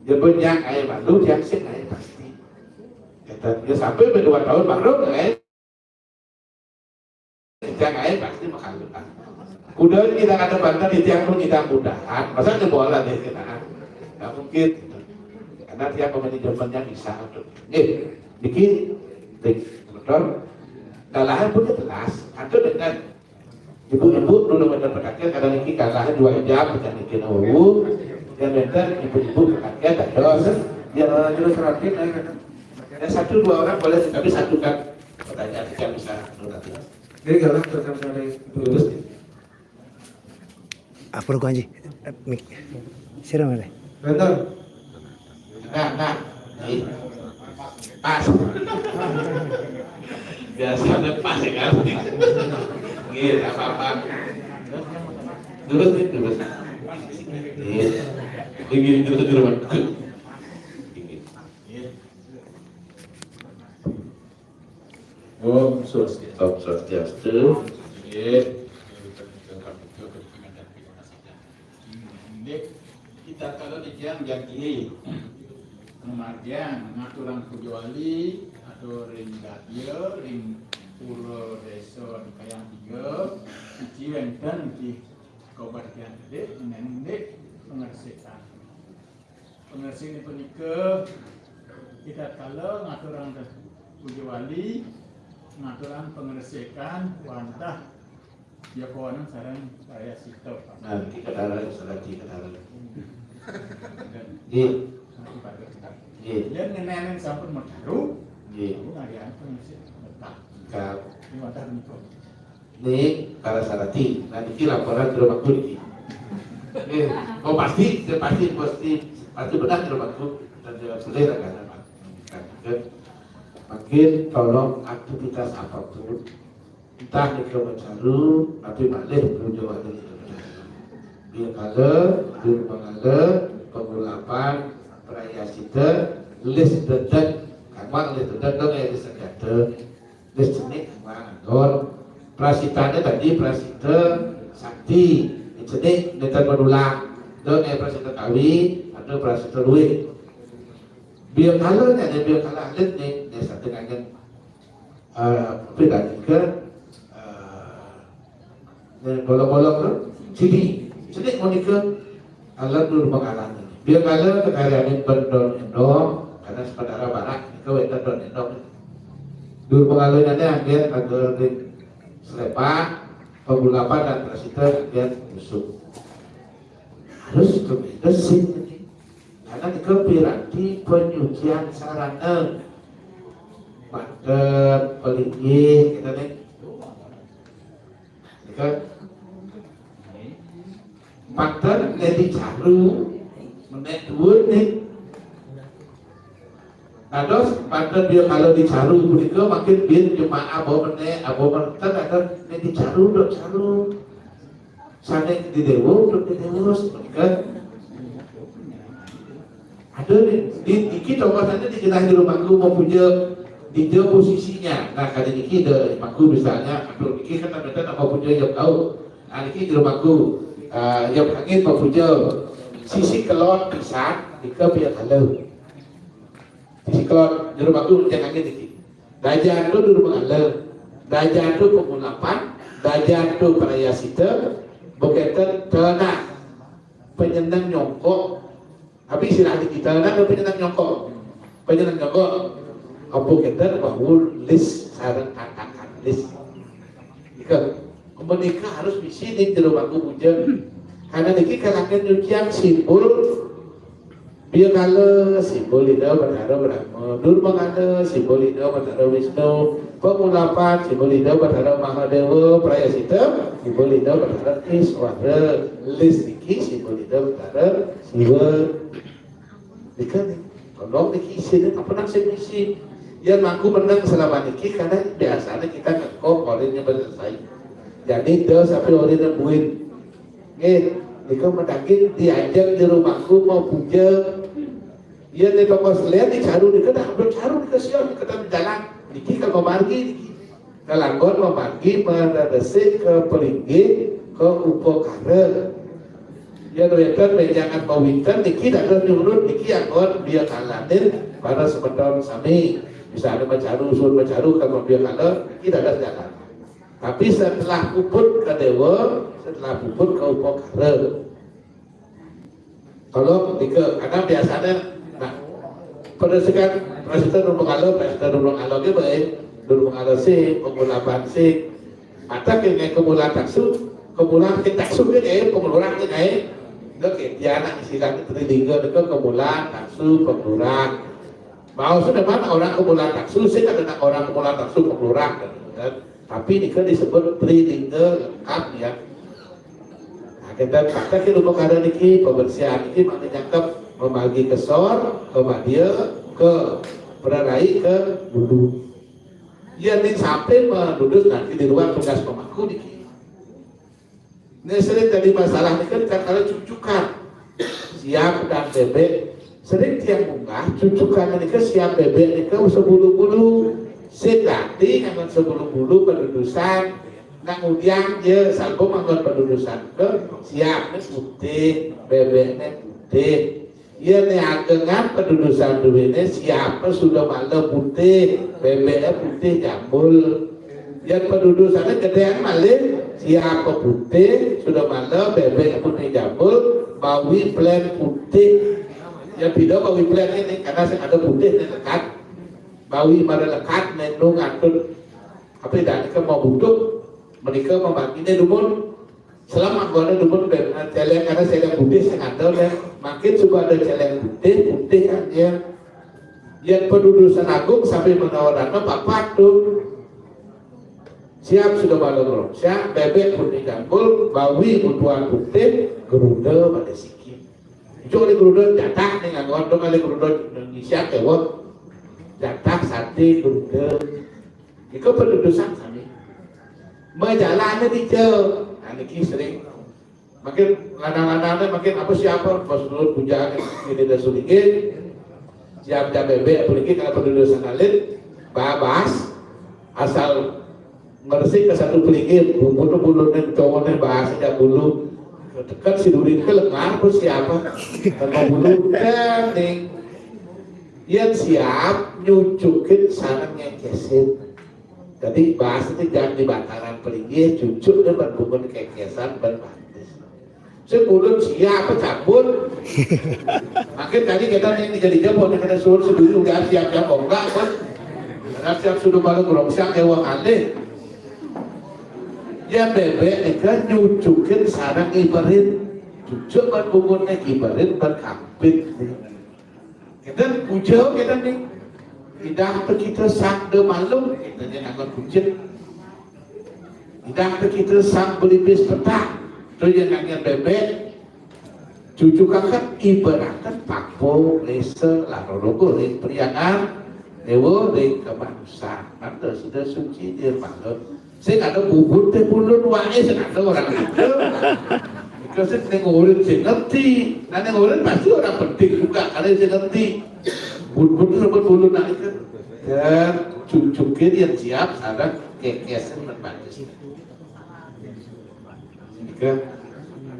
Dia punya naik malu tiang sing naik pasti. Kita dia sampai berdua tahun baru, eh, kita nggak, eh, pasti makan lupa. Udah kita kata banten di tiang pun kita mudahan. Masa jebolan deh kita? Nggak mungkin. Karena tiap pemanajemennya bisa tuh. Eh, bikin, betul. Dalahan punya jelas. Atau dengan ibu-ibu dulu pada petakian, kadang niki kalah dua jam, bukan niki nunggu. Yang bentar ibu-ibu petakian tak terus. Biar orang terus rapid, eh. Ya, satu dua orang boleh, tapi satu kan pertanyaan yang bisa nanti. Jadi kalau pertanyaan dari ibu-ibu, Apa lu kunci? Eh, mik. Sira mana? Betul. Nah, nah. Nih. Pas. Biasanya pas ya kan? Iya, apa-apa. Terus nih, terus. Iya. Ini terus di rumah. Om Swastiastu. Om Swastiastu. Nggih. Nggih, kita kalau di tiang jagi ngamargiang ngaturang puja wali atau ring gadya, ring pura desa di Kayang Tiga, suci wenten di Kabupaten Kediri, ngening di pengersikan. Pengersikan punika kita kala ngaturang puja wali, ngaturang pengersikan wantah Yokohama sareng Raya Sito. Nah, kita taruh, salah kita taruh. Iya. Iya. Dia ngenenen sampun mataru. Iya. Aku ngarian pengersikan. Kap. Ini wantah menikah. Ini para sarati. Nah, niki laporan ke rumahku niki. Nggih, oh pasti, pasti, pasti, pasti benar ke rumahku dan dengan selera kan, Pak. Kan, kan. Makin tolong aktivitas apapun, entah niki macaru, tapi malih puja wali. Biakala, Durmangala, Pangulapan, Prayasita, lis dedet, kamang lis dedet dong ya lis senjata. Wis cenik anggon. Prasitane tadi prasita sakti. Wis cenik nenten menulang. Dene prasita kawi, ada prasita luwih. Biakala nek biakala alit nih, nek satu kangen. Eh, tapi dah ke eh, Nek bolong-bolong tu, sini. Sini monika alam dulu mengalami. Biakala kekaryanin bendon endong, karena sepedara barak, itu weta don endong. Dulu mengalami nanti anggen kagel ring selepak, pengulapan dan prasita anggen musuh. Harus kebeda sih. Karena nika piranti penyucian sarana. Banten, pelinggih, kita nih. Nika. Banten nek dicaru, menek duun nih. Dados banten dia kalau dicaru punika makin bin jemaah bawa menek, bawa banten ada nek dicaru dok caru. Sané di déwa, untuk di déwa, kan? Ada nih, di, di kita masanya di kita di rumahku mau puja di dia posisinya. Nah, kali ini kita rumahku misalnya, aduh, ini kan ada nama puja yang tahu. Nah, ini di rumahku, uh, yang angin mau puja sisi kelon pisan, di ke biar kalau sisi kelon di rumahku yang angin ini. Dajantu Durmangala, dajantu Pangulapan, dajantu Prayasita, buketen tenang. Penyenang nyongkok. Tapi istilah di kita, nah, penyenang nyongkok. Penyenang nyongkok. Apa kita bahwa lis sareng katakan lis. Ika, menikah harus bisi di jero bangku puja. Karena niki kalangan nyucian simbol Biakala simbol Ida Batara Brahma, Durmangala simbol Ida Batara Wisnu, Pangulapan simbol Ida Batara Mahadewa, Prayasita simbol Ida Batara Iswara, lis niki simbol Ida Batara Siwa. Nika nih, tolong niki isine apa nang sing isi. Yang mangku menang selama niki karena biasanya kita ngekok orin yang selesai. Jadi dos tapi orin yang buin. Nggih, nika mendaging diajak di rumahku mau puja. Iya nih toko selian di caru nika dah belum caru nika siang nika tak berjalan. Niki kalau margi niki. Kalanggon memargi meredesik ke pelinggih ke upakara. Ya wénten menjangan pawinten niki dados nyurut niki anggon biakalanin para semeton sami. Bisa ada macaru, suruh macaru, kalau dia kalah, kita ada senjata. Tapi setelah puput ke dewa, setelah puput ke upakara. Kalau tiga, karena biasanya, nah, pada sekan, prasita durmangala, prasita durmangala ke baik, durmangala sih, pengulapan sih, mata ke ngai kemulan taksu, kemulan ke taksu ke ngai, pengeluaran ke ngai, oke, dia anak istilah ke trilingga ke kemulan, taksu, pengeluaran. Mau sudah mana orang kemulan taksu, sih ada orang kemulan taksu, pengeluaran, kan? Tapi ini kan disebut trilingga lengkap ya. Nah, kita pakai ke rumah kada niki, pembersihan niki, mana nyangkep membagi ke sor, ke badia, ke berarai, ke bulu. Ya, ini sampai menudus nanti di luar tugas pemangku niki. Ini sering jadi masalah ini kan karena cucukan. Siap dan bebek. Sering tiang munggah, cucukan ini kan siap bebek ini kan sebulu-bulu. Sedati dengan sebulu-bulu pendudusan. Nak udiang je salbung anggon pendudusan ke siap ni putih, bebek ni putih. Ia ni agengan pendudusan duit ni siapa sudah malam putih, bebek putih jambul. Ia pendudusan ni gedeng malih, siapa putih sudah malam bebek putih jambul, bawi plan putih. Ia pida bawi plan ini karena sing ada putih ni lekat. Bawi mara lekat nendung atut. Apa dah ni ke mau butuh, mereka mau bagi ni dumun. Selama gua ada dumun be-, celeng ada celeng putih sing ada deh. Makin suka ada celeng putih, putih kan dia. Yang pendudusan agung sampai menawarkan papat tu. Siap sudah malam roh. Siap bebek putih jambul, bawi butuhan putih, geruda pada sikit. Itu oleh geruda jatah ni nganggo dong oleh geruda Indonesia kewot. Jatah sate geruda. Itu pendudusan sami. Majalane dija. Nah, niki sering. Makin lanang-lanangnya makin apa siapa bos dulu puja ini dah sulingin. Siap jam bebek apa niki kalau pendudusan alit. Babas. Asal meresik ke satu pelinggir, bulu bulu nih cowoknya bahasa jam bulu. Dekat si Durin ke lengar apa siapa? Tanpa bulu. Kan nih. Yang siap nyucukin sarang ngekesin. Jadi bahasa itu jangan di bantaran pelinggir, cucuk dia berbungun kekesan berbatis. Sing ulun siap apa cabut. Makin tadi kita ni jadi jemput ni kena suruh sedulu dah siap jam enggak pun. Karena siap sudah malu gerongsang ewa ngalih. Ya bebek ni kan nyucukin sarang ibarit. Cucuk berbungun ni ibarit berkampit ni. Kita puja kita ni. Idah tu kita sang de malu, kita je nak puja. Idah tu kita sang belibis petah, tu je nak bebek. Cucu kakak ibarakan papo, lesa, lalu rogo ring priangan, dewa ring kemanusan. Maka sudah suci dia malu. Sing ada bubut teh bulun wae sing ada orang itu. Kasih neng ulun sing ngerti. Nah neng ulun pasti orang penting juga karena sing ngerti. Bubut tu sebut bulun nak itu. Dan cucukin yang siap sarang kekesan berbatis.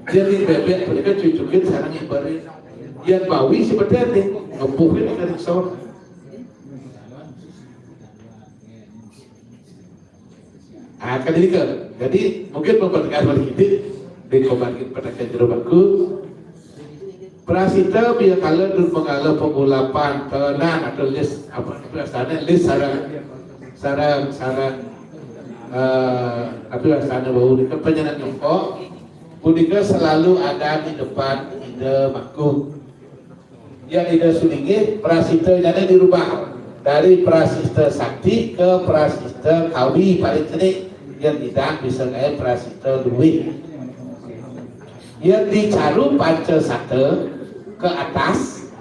Jadi bebek mereka cucukin sarang yang baru. Yang bawi sebenarnya ngebuhin dari sawah. Ah, kan jadi ke, jadi mungkin mempertegas balik kita di kobar kita pada ke jero bangku. Prasita biakala durmangala pengulapan tenan atau list apa itu asalnya list sarang sarang sarang eh apa asalnya bau di penyenan nyongkok. Punika selalu ada di depan Ida Mangku. Yang Ida sulingih, prasita nyane dirubah dari prasita sakti ke prasita kawi paling cenik. Yang Ida bisa ngai prasita luwih. Yang dicaru panca sata ke atas,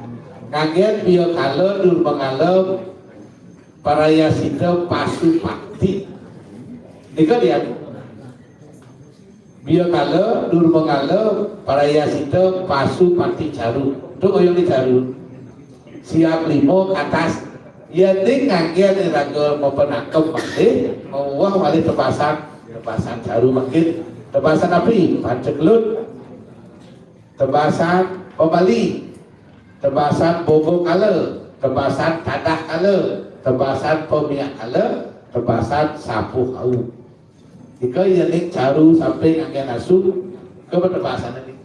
ngagen biakala durmangala parayasita pasupati. Nika dia. Biakala, durmangala, parayasita, pasu, pati, caru. Tu oyong di caru. Siap lima ke atas. Ya ning ngangge ni raga mapanakam malih, mauwah malih tebasan, tebasan caru mangkin. Tebasan api, panca kelut. Tebasan pemali. Tebasan bogo kala, tebasan tadah kala, Tebasan pamiak alem, tebasan sapu hau. Ika iya ning caru sampai ngangge nasu, ke tebasan ni.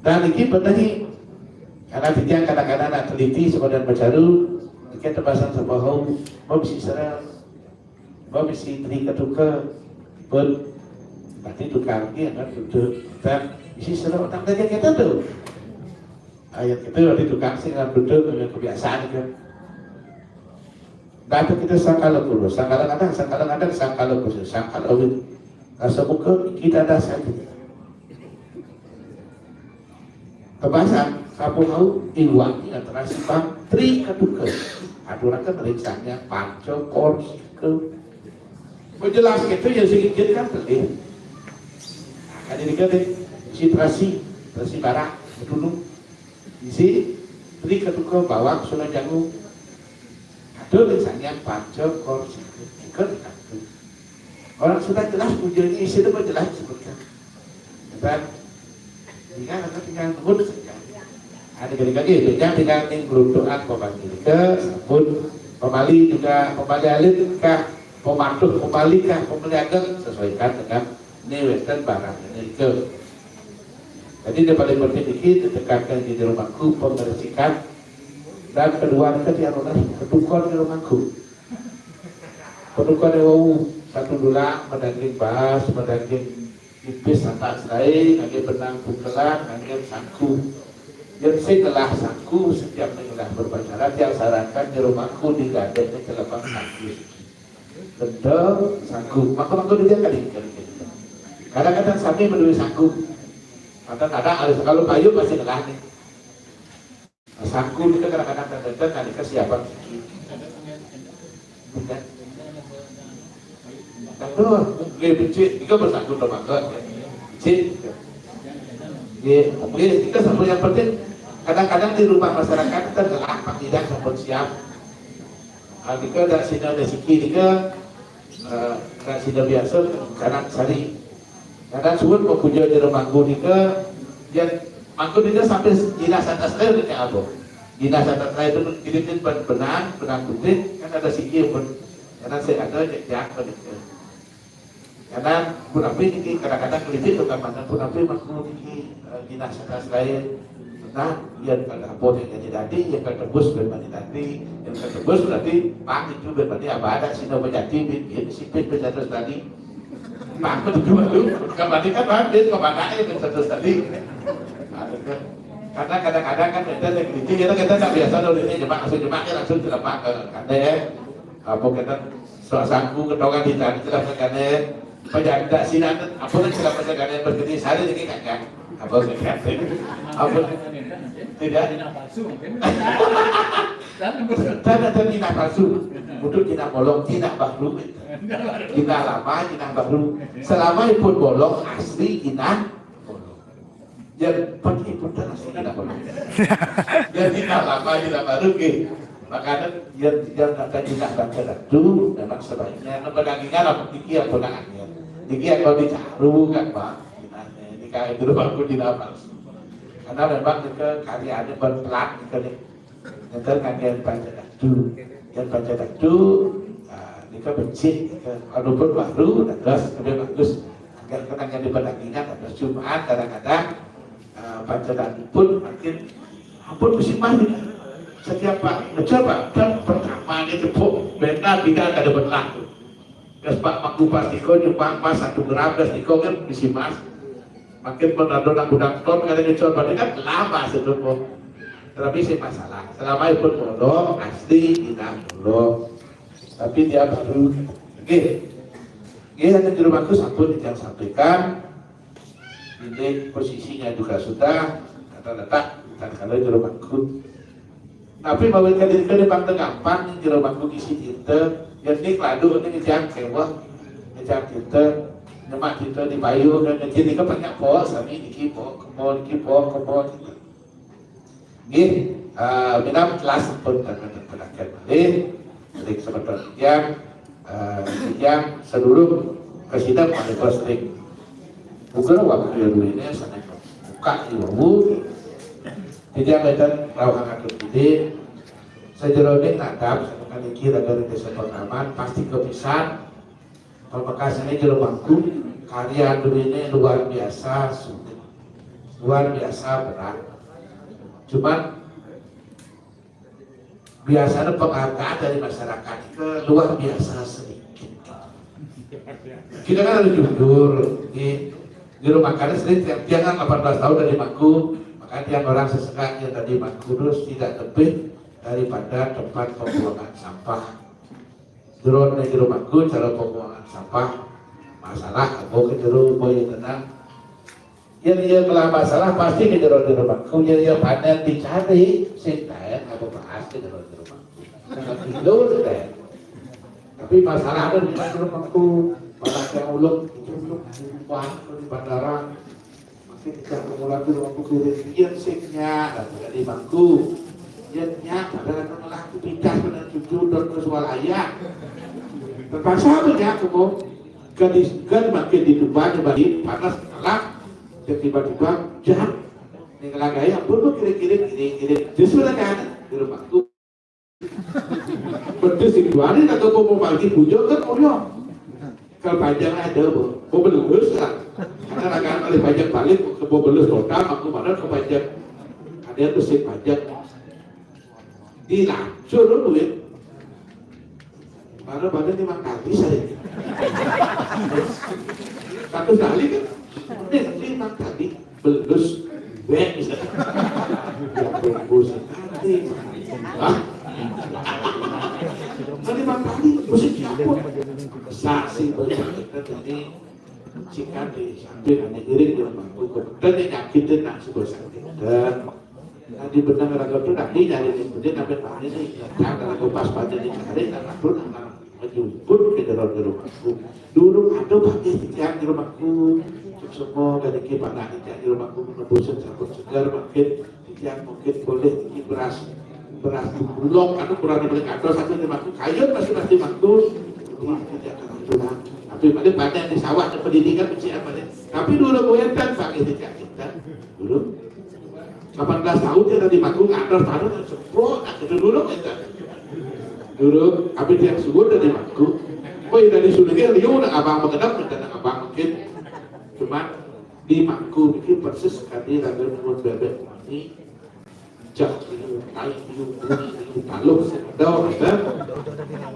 Dan iki benahi, karena titiang kadang-kadang nak teliti sebadan becaru, iki tebasan sapu hau, ba bisi sera, ba bisi teri ketuka, pun, berarti tukang ni anak duduk, dan bisi sera orang kerja kita tu. Ayat kita berarti tukang sing anak duduk dengan kebiasaan ke. Dah tu kita sangkala kurus, sangkala kadang, sangkala kadang, sangkala kurus, sangkala wit. Rasa muka kita dah sakit. Tebasan, sapu hau, iwak ni antara simpang, teri ketuka. Aturaka merinsangnya panca korsika. Bejelas kita ya sikit kan telih. Nah, kan ini kan si terasi, terasi barak, betunung. Isi, teri ketuka bawang, sula jangu. Atur misalnya panca korsika. Ikut atur. Orang sudah jelas puja ini, isi itu jelas disebutkan. Kita tinggal, tinggal nurut saja. Ada kali-kali, tinggal, tinggal ning geruntukan pemanggi ke, sabun, pemali juga, pemali alit kah, pematuh, pemali kah, pemali ageng, sesuaikan dengan ni weten barang ini ke. Jadi, yang paling penting iki ditekankan di rumahku pembersihan dan kedua ke tiang rumah ketukar di rumahku. Ketukar yang wau satu dula madaging bahas, madaging ipis santak selai, ngangge benang pukelan, ngangge sangku. Yang sing ngelah sangku setiap ngelah berpacaran, tiang sarankan di rumahku digadek ke celepang sangku. Kendel, sangku. Maka-maka dia kali, kali, kali. Kadang-kadang sami menulis sangku. Kadang-kadang harus kalau kayu masih ngelah nih. Sangku kita kadang-kadang terdekat kali kesiapan siki. Tidak. Aduh, nggih becik, kita bersangkut sama ke. Becik. Nggih, nggih, kita sampai yang penting kadang-kadang di rumah masyarakat kita ngelah, tidak sempat siap. Ah, nika dak sida rezeki nika, eh, dak sida biasa kanak sari. Kanak suwun pepuja jero mangku nika, yen mangku nika sampai dinas atas lain nika apa? Dinas atas lain itu kirim ben-, benang, benang putih, kan ada sikil pun. Karena saya ada cek jak nika. Kadang punapi niki, kadang-kadang kelipit tu kan mana punapi mangku niki, eh, dinas atas lain. Nah, yang kada apa yang jadi dadi, yang kada tebus ben mani dadi, yang kada tebus berarti pang itu ben mani apa ada sino bejati bin, bin sipit ben terus tadi. Pang itu dua tu, kembali kan pang bin kemana ya ben terus tadi. Karena kadang-kadang kan kita yang kelipit, kita, kita tak biasa dulu ini jemak, langsung jemak ya, langsung dilepas ke kade. Apa kita sok sangku ketongan di tadi, jelas kade. Pejabat sinan, apa kan jelas kade berarti sehari lagi kagak. Apa kade? Apa? Tidak. Tidak ada tidak palsu. Untuk tidak bolong, tidak baru. Tidak lama, tidak baru. Selama ipun bolong, asli tidak bolong. Yang penting ipun asli tidak bolong. Yang tidak lama, tidak baru, nggih. Makanya yang, yang kata tidak baca datu, memang sebaiknya, nama dagingnya lah, niki yang pun angin. Niki yang kalau dicaru kan, Pak. Ini kayak itu aku tidak palsu. Karena memang kita karya ada berpelat, kita nih. Nenten ngangge panca datu. Yen panca datu, ah, nika becik, nika walaupun baru, dados lebih bagus. Agar kenangan di pendakingan, dados Jumat kadang-kadang, ah, panca datu pun makin ampun musim mah. Setiap Pak, ngecor Pak, dan pertama ini tepuk, benar tidak ada berlaku. Gas Pak Mangku Pastiko nyumbang emas satu gram, gas Niko kan bisi emas. Makin menado nak gudang ton kada nyucol berarti kan lama situ pun. Tetapi si masalah, selama ipun bolong, asli inah bolong. Tapi dia baru, oke. Oke, ada juru bagus, ampun yang sampaikan. Ini posisinya juga sudah, kata letak, bukan kalau juru bagus. Tapi bawit ka diri ka di pang gampang, jero bangku isi cinta. Jadi keladu ni ngejang kewah, ngejang cinta. Nyemak cinta di bayu, dan ngejin ni ka banyak po, sami niki po, kemo niki po, kemo niki. Nggih, ah, minab kelas pun dan dan penakan malih. Jadi sebentar tiang, ah, tiang sedulur kesidap malih posting. Bukan waktu yang dulu ini, sana buka di wau. Jadi, enten rawuh atur gedhe, Sajeroning nadam, sajeroning niki raga ring Desa Pakraman, pasti kepisan. Pamekasane Jero Mangku, karya duene luar biasa sulit. Luar biasa berat. Cuman biasanya penghargaan dari masyarakat ke luar biasa sedikit. Kita kan harus jujur, di, di rumah kami sering tiap tiang kan delapan belas tahun dari Mangku, maka tiang orang sesengak yang dari Mangku terus tidak lebih daripada tempat pembuangan sampah. Jero, nek jero Mangku, cara pembuangan sampah, masalah, aku ke jero, boy, tenang. Yen iya kelah masalah, pasti ke jero-jero Mangku. Yen iya panen dicari, sing taen apa bahas ke jero-jero Mangku. Nah, gitu, taen. Tapi masalah ada di jero Mangku. Malah yang ulung, itu ulung, di rumah, di bandara. Mungkin kita mengulang dulu Mangku piring. Yen sing nyak, nah, jadi Mangku. Yen nyak, padahal aku ngelah, aku pindah, pada cucu, dan terus wal ayah. Terpaksa aku nyak, aku mau. Kan di, kan makin di depan, bagi panas, kalah. Dan tiba-tiba, jar. Ning lagaya pun kira-kira, kira-kira. Justru kan, di rumahku. Pedes itu hari, kata aku mau bagi puja, kan, oh ya. Kalau panjang ada, Bu. Mau belus, kan? Karena rakan kali panjang balik, ke mau belus kota, aku mana ke panjang. Ada yang mesti panjang. Dilacur duit. Mana pada lima kali saya. Satu kali kan? Ini lima kali. Belus. Wek, bisa. Ya, belus. Hah? Kan lima kali. Mesti siapa? Saksi banyak. Ini Sikat di samping, hanya iring dengan mampu. Dan yang nyakitin nak sebuah sakit. Dan nanti benang raga tu nanti nyari yang penting sampai panen ni. Jangan kalau pas pada dicari, dan aku nak menyumbut ke dalam rumahku. Dulu ada pakai tiang di rumahku. Semua dari kipas nak tiang di rumahku, menebusin sabun segar makin. Yang mungkin boleh ini beras, beras bulog, anu, kurang dibeli kantor satu di Mangku, kayu masih masih Mangku. Ini tidak akan kurang. Tapi pada pada di sawah ada pendidikan, ujian pada. Tapi dulu gue kan pakai tidak kita. Dulu delapan belas tahun kita di Mangku, kantor baru dan sepuluh, nah, itu dulu kita. Dulu, habis yang subur dari Mangku. Oh, iya, dari Sungai, dia udah abang mengenal, dan abang mungkin. Cuman di Mangku ini persis sekali lagu nyebut bebek mani. Jah, liu, tai, liu, bunyi, liu, taluh, sendok, kan?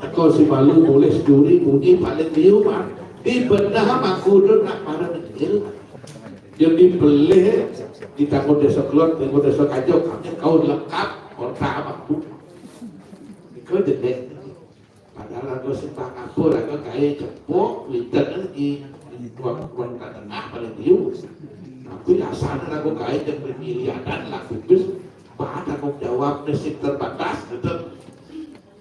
Teko si malu, boleh seduri, bunyi, paling liu, mah. Di bedah Mangku tu nak pada kecil. Yang dibeli, di tanggung desa keluar, tanggung desa kacau, kami kau lengkap, kota Mangku. Kau jelek. Padahal aku sembah kapur, aku kaya cepuk, winten lagi. Tuan-tuan kat tengah paling liu. Tapi asal aku kaya yang bermiliaran lah, pipis. Bah, tanggung jawab nasib terbatas, gitu.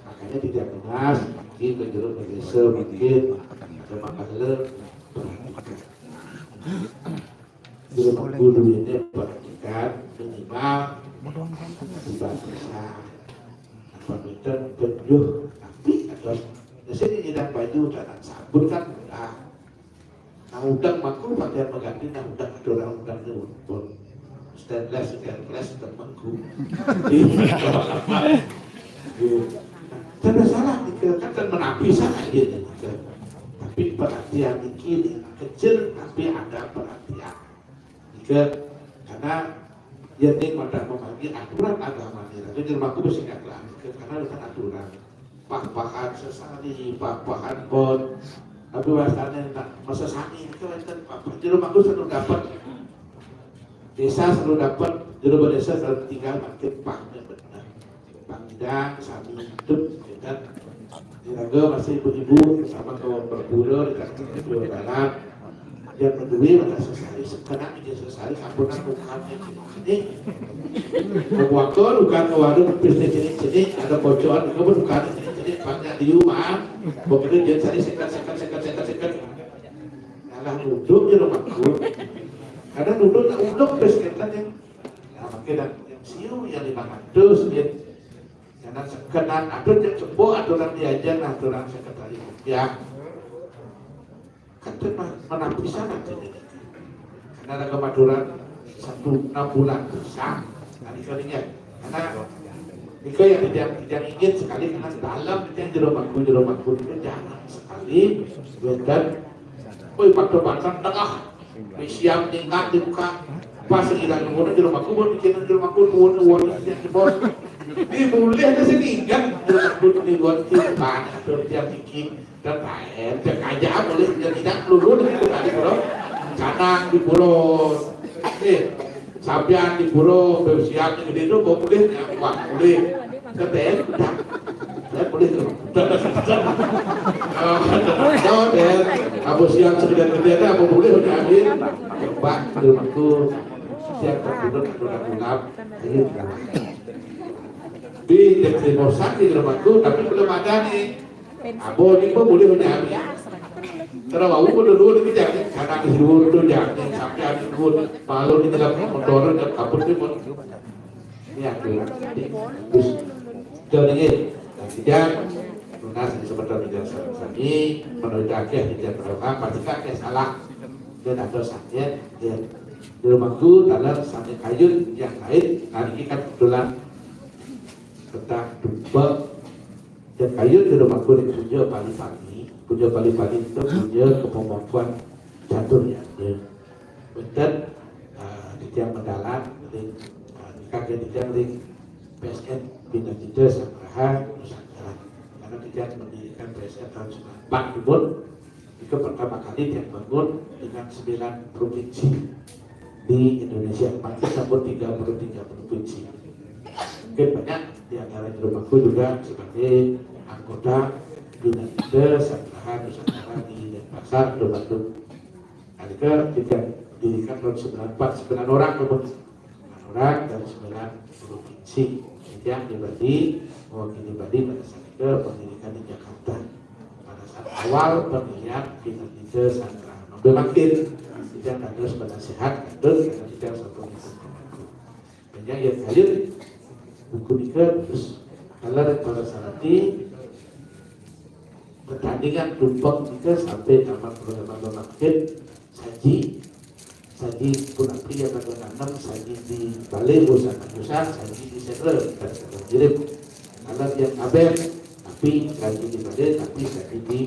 Makanya tidak lunas, mungkin menurut desa, mungkin ada makalah, perhatikan. Guru, guru ini perhatikan, minimal tidak bisa. Apa itu, tujuh, tapi ada di sini tidak baju, jangan sabun kan, nah. Nah, udang Mangku pakaian mengganti, nah, udang, ada orang udang ni pun stainless, stainless, dan Mangku. Jadi, tidak salah, kita kan, kan menapis saja, gitu. Tapi perhatian ini kecil, tapi ada perhatian. Jika karena ya ini pada memahami aturan agama ini, itu jadi aku bersingkat lah. Karena dengan aturan, pah-pahan sesani, pah-pahan bon, tapi wasane nak mesesani itu enten pah-pahan. Jadi aku selalu dapat desa, selalu dapat jero desa, selalu tinggal makin pah, benar. Pangidang sami hidup, ya kan? Iraga masih ibu-ibu sama ke berpura di kaki kedua dalam. Yang kedua, maka sesari, sekenak aja sesari, sampun aku kan ini. Waktu bukan ke warung, bisnis ini, sini, ada pocokan, itu pun bukan ini, sini, banyak di rumah. Pokoknya dia cari sekat, sekat, sekat, sekat, sekat. Alah, duduk di rumahku. Karena duduk tak uduk, bisnis kan yang, nah, makin yang siu, yang lima ratus, ya. Karena sekedar atur, cek cepuk aturan diajar, nah, aturan sekretaris. Ya. Kan itu mah menapisan aja. Karena ada kemaduran satu enam bulan bisa. Nah, ini kalinya. Karena Nika yang titiang, titiang ingin sekali karena dalam titiang jero mangku, jero mangku itu jangan sekali wénten, woi, pada pasang tengah. Wis siap tingkat dibuka. Pas sekira ngono jero mangku, mun bikin jero mangku, nuwun, nuwun, titiang jebos. Di mulih ke sini kan, jero mangku di luar itu banyak, jero titiang iki. Tetaen, cek aja boleh jadi tidak lulu di pura di pura. Canang di pura. Eh, sampean di pura, bersiap di gede itu, mau boleh, ya, wah, boleh. Tetaen, udah. Ya, boleh tuh. Udah, udah, udah. Oh, udah, udah, udah. Apa siap segede-gede ada, apa boleh, udah, ambil. Coba, di rumahku. Siap, tak duduk, tak duduk, tak duduk. Ayo, udah. Di, di, di, bosan di rumahku, tapi belum ada nih. Apa ni pun boleh punya habis. Kalau mau pun dulu ni kita ni, karena di dulu tu jangan sampai ada dulu. Malu ni dalam motor dan kaput ni pun. Ni aku. Terus, jadi ni, kita lunas di sebentar di jalan sami, menurut akhir di jalan berapa, pasti tak ada salah. Dia tak ada sakit, dia di rumahku dalam sampai kayu yang lain, nanti kan kebetulan petang dupa. Dan kayu di rumahku ni punya pali-pali, punya pali-pali itu punya kemampuan catur ya. Betul, ah, di tiang mendalam, di, ah, di kaki di tiang di P S N Bina Cita Sangraha Nusantara. Karena kita mendirikan P S N tahun sembilan puluh empat di Bun. Itu pertama kali dia bangun dengan sembilan provinsi di Indonesia, masih sampai tiga puluh tiga provinsi. Mungkin banyak di antara di rumahku juga sebagai anggota Bina Cita Sangraha Nusantara di Denpasar, Batu. Nah, itu kita dirikan tahun sembilan puluh empat, sembilan orang, Bun. Orang dari sembilan provinsi. Yang dibagi, mewakili Bali pada saat itu pendidikan di Jakarta. Pada saat awal pemilihan kita itu sangat bangkit. Kita harus penasehat, terus kita satu itu. Banyak yang hadir, buku nikah, terus kalau pada saat ini pertandingan tumpang kita sampai tamat pertama bangkit, saji, saji pun pria pada nanam, saji di balai urusan urusan, saji di sendal, dan sendal mirip. Kalau yang abel, tapi saji di balai, tapi saji di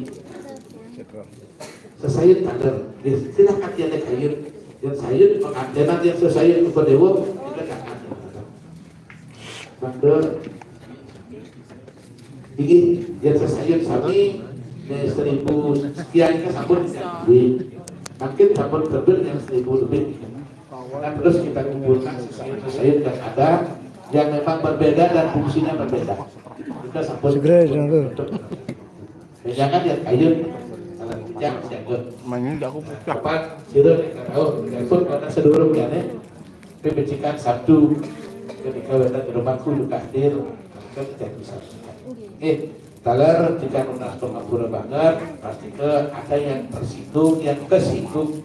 sesayun taler. Dia silakan dia naik sayun. Dan sayun pengantinan yang sesayun kepada dewa, kita jangan. Maka, ini yang sesayun sami, ini seribu sekian ke sabun. Makin sabun terbit yang seribu lebih. Karena terus kita kumpulkan sesayun-sesayun yang ada, yang memang berbeda dan fungsinya berbeda. Kita sabun. Segera, jangan. Jangan ya, ayo. Kalau tidak, jangan. Mainnya aku pecah. Apa? Sudah, kita tahu. Telepon pada seluruh ya, nih. Tapi becikan Sabtu, ketika kita di rumahku juga hadir, kita tidak bisa. Eh, taler, jika nunas pengapura banget, pasti ke ada yang tersinggung, yang kesinggung.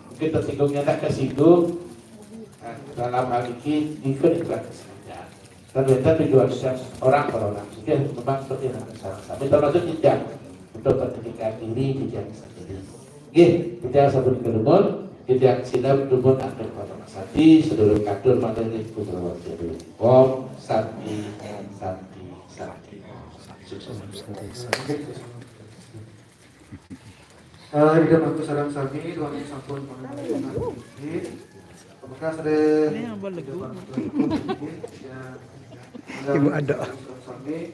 Mungkin tersinggungnya tak kesinggung. Nah, dalam hal ini, ikut juga kesengajaan. Dan kita tujuan setiap orang per orang. Jadi memang seperti yang saya sampaikan. Termasuk tidak untuk pendidikan diri di yang sendiri. Nggih, kita sabun ke dumun, kita sinau dumun atur pada Santi, sedulur katur materi kudrawan jadi. Om Santi, Santi, Santi. Sukses. Eh, Ida Bagus sareng sami, duaning sampun pangangge. Apakah sare ini yang balik? Ibu ada. Sami.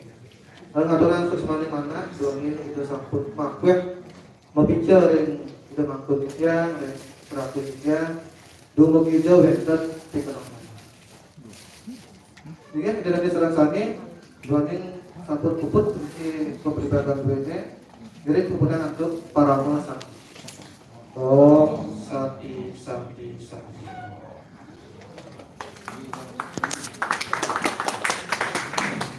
Lan aturan sukmane manah, duaning Ida sampun makweh mapica ring Ida Mangku Titiang, ring Pratu Titiang, dumugi Ida wenten pikenongan. Inggih, Ida Dane sareng sami, duaning sampun puput isi pemberitahuan duene, ngiring puputan antuk parama santi. Om Santi, Santi, Santi.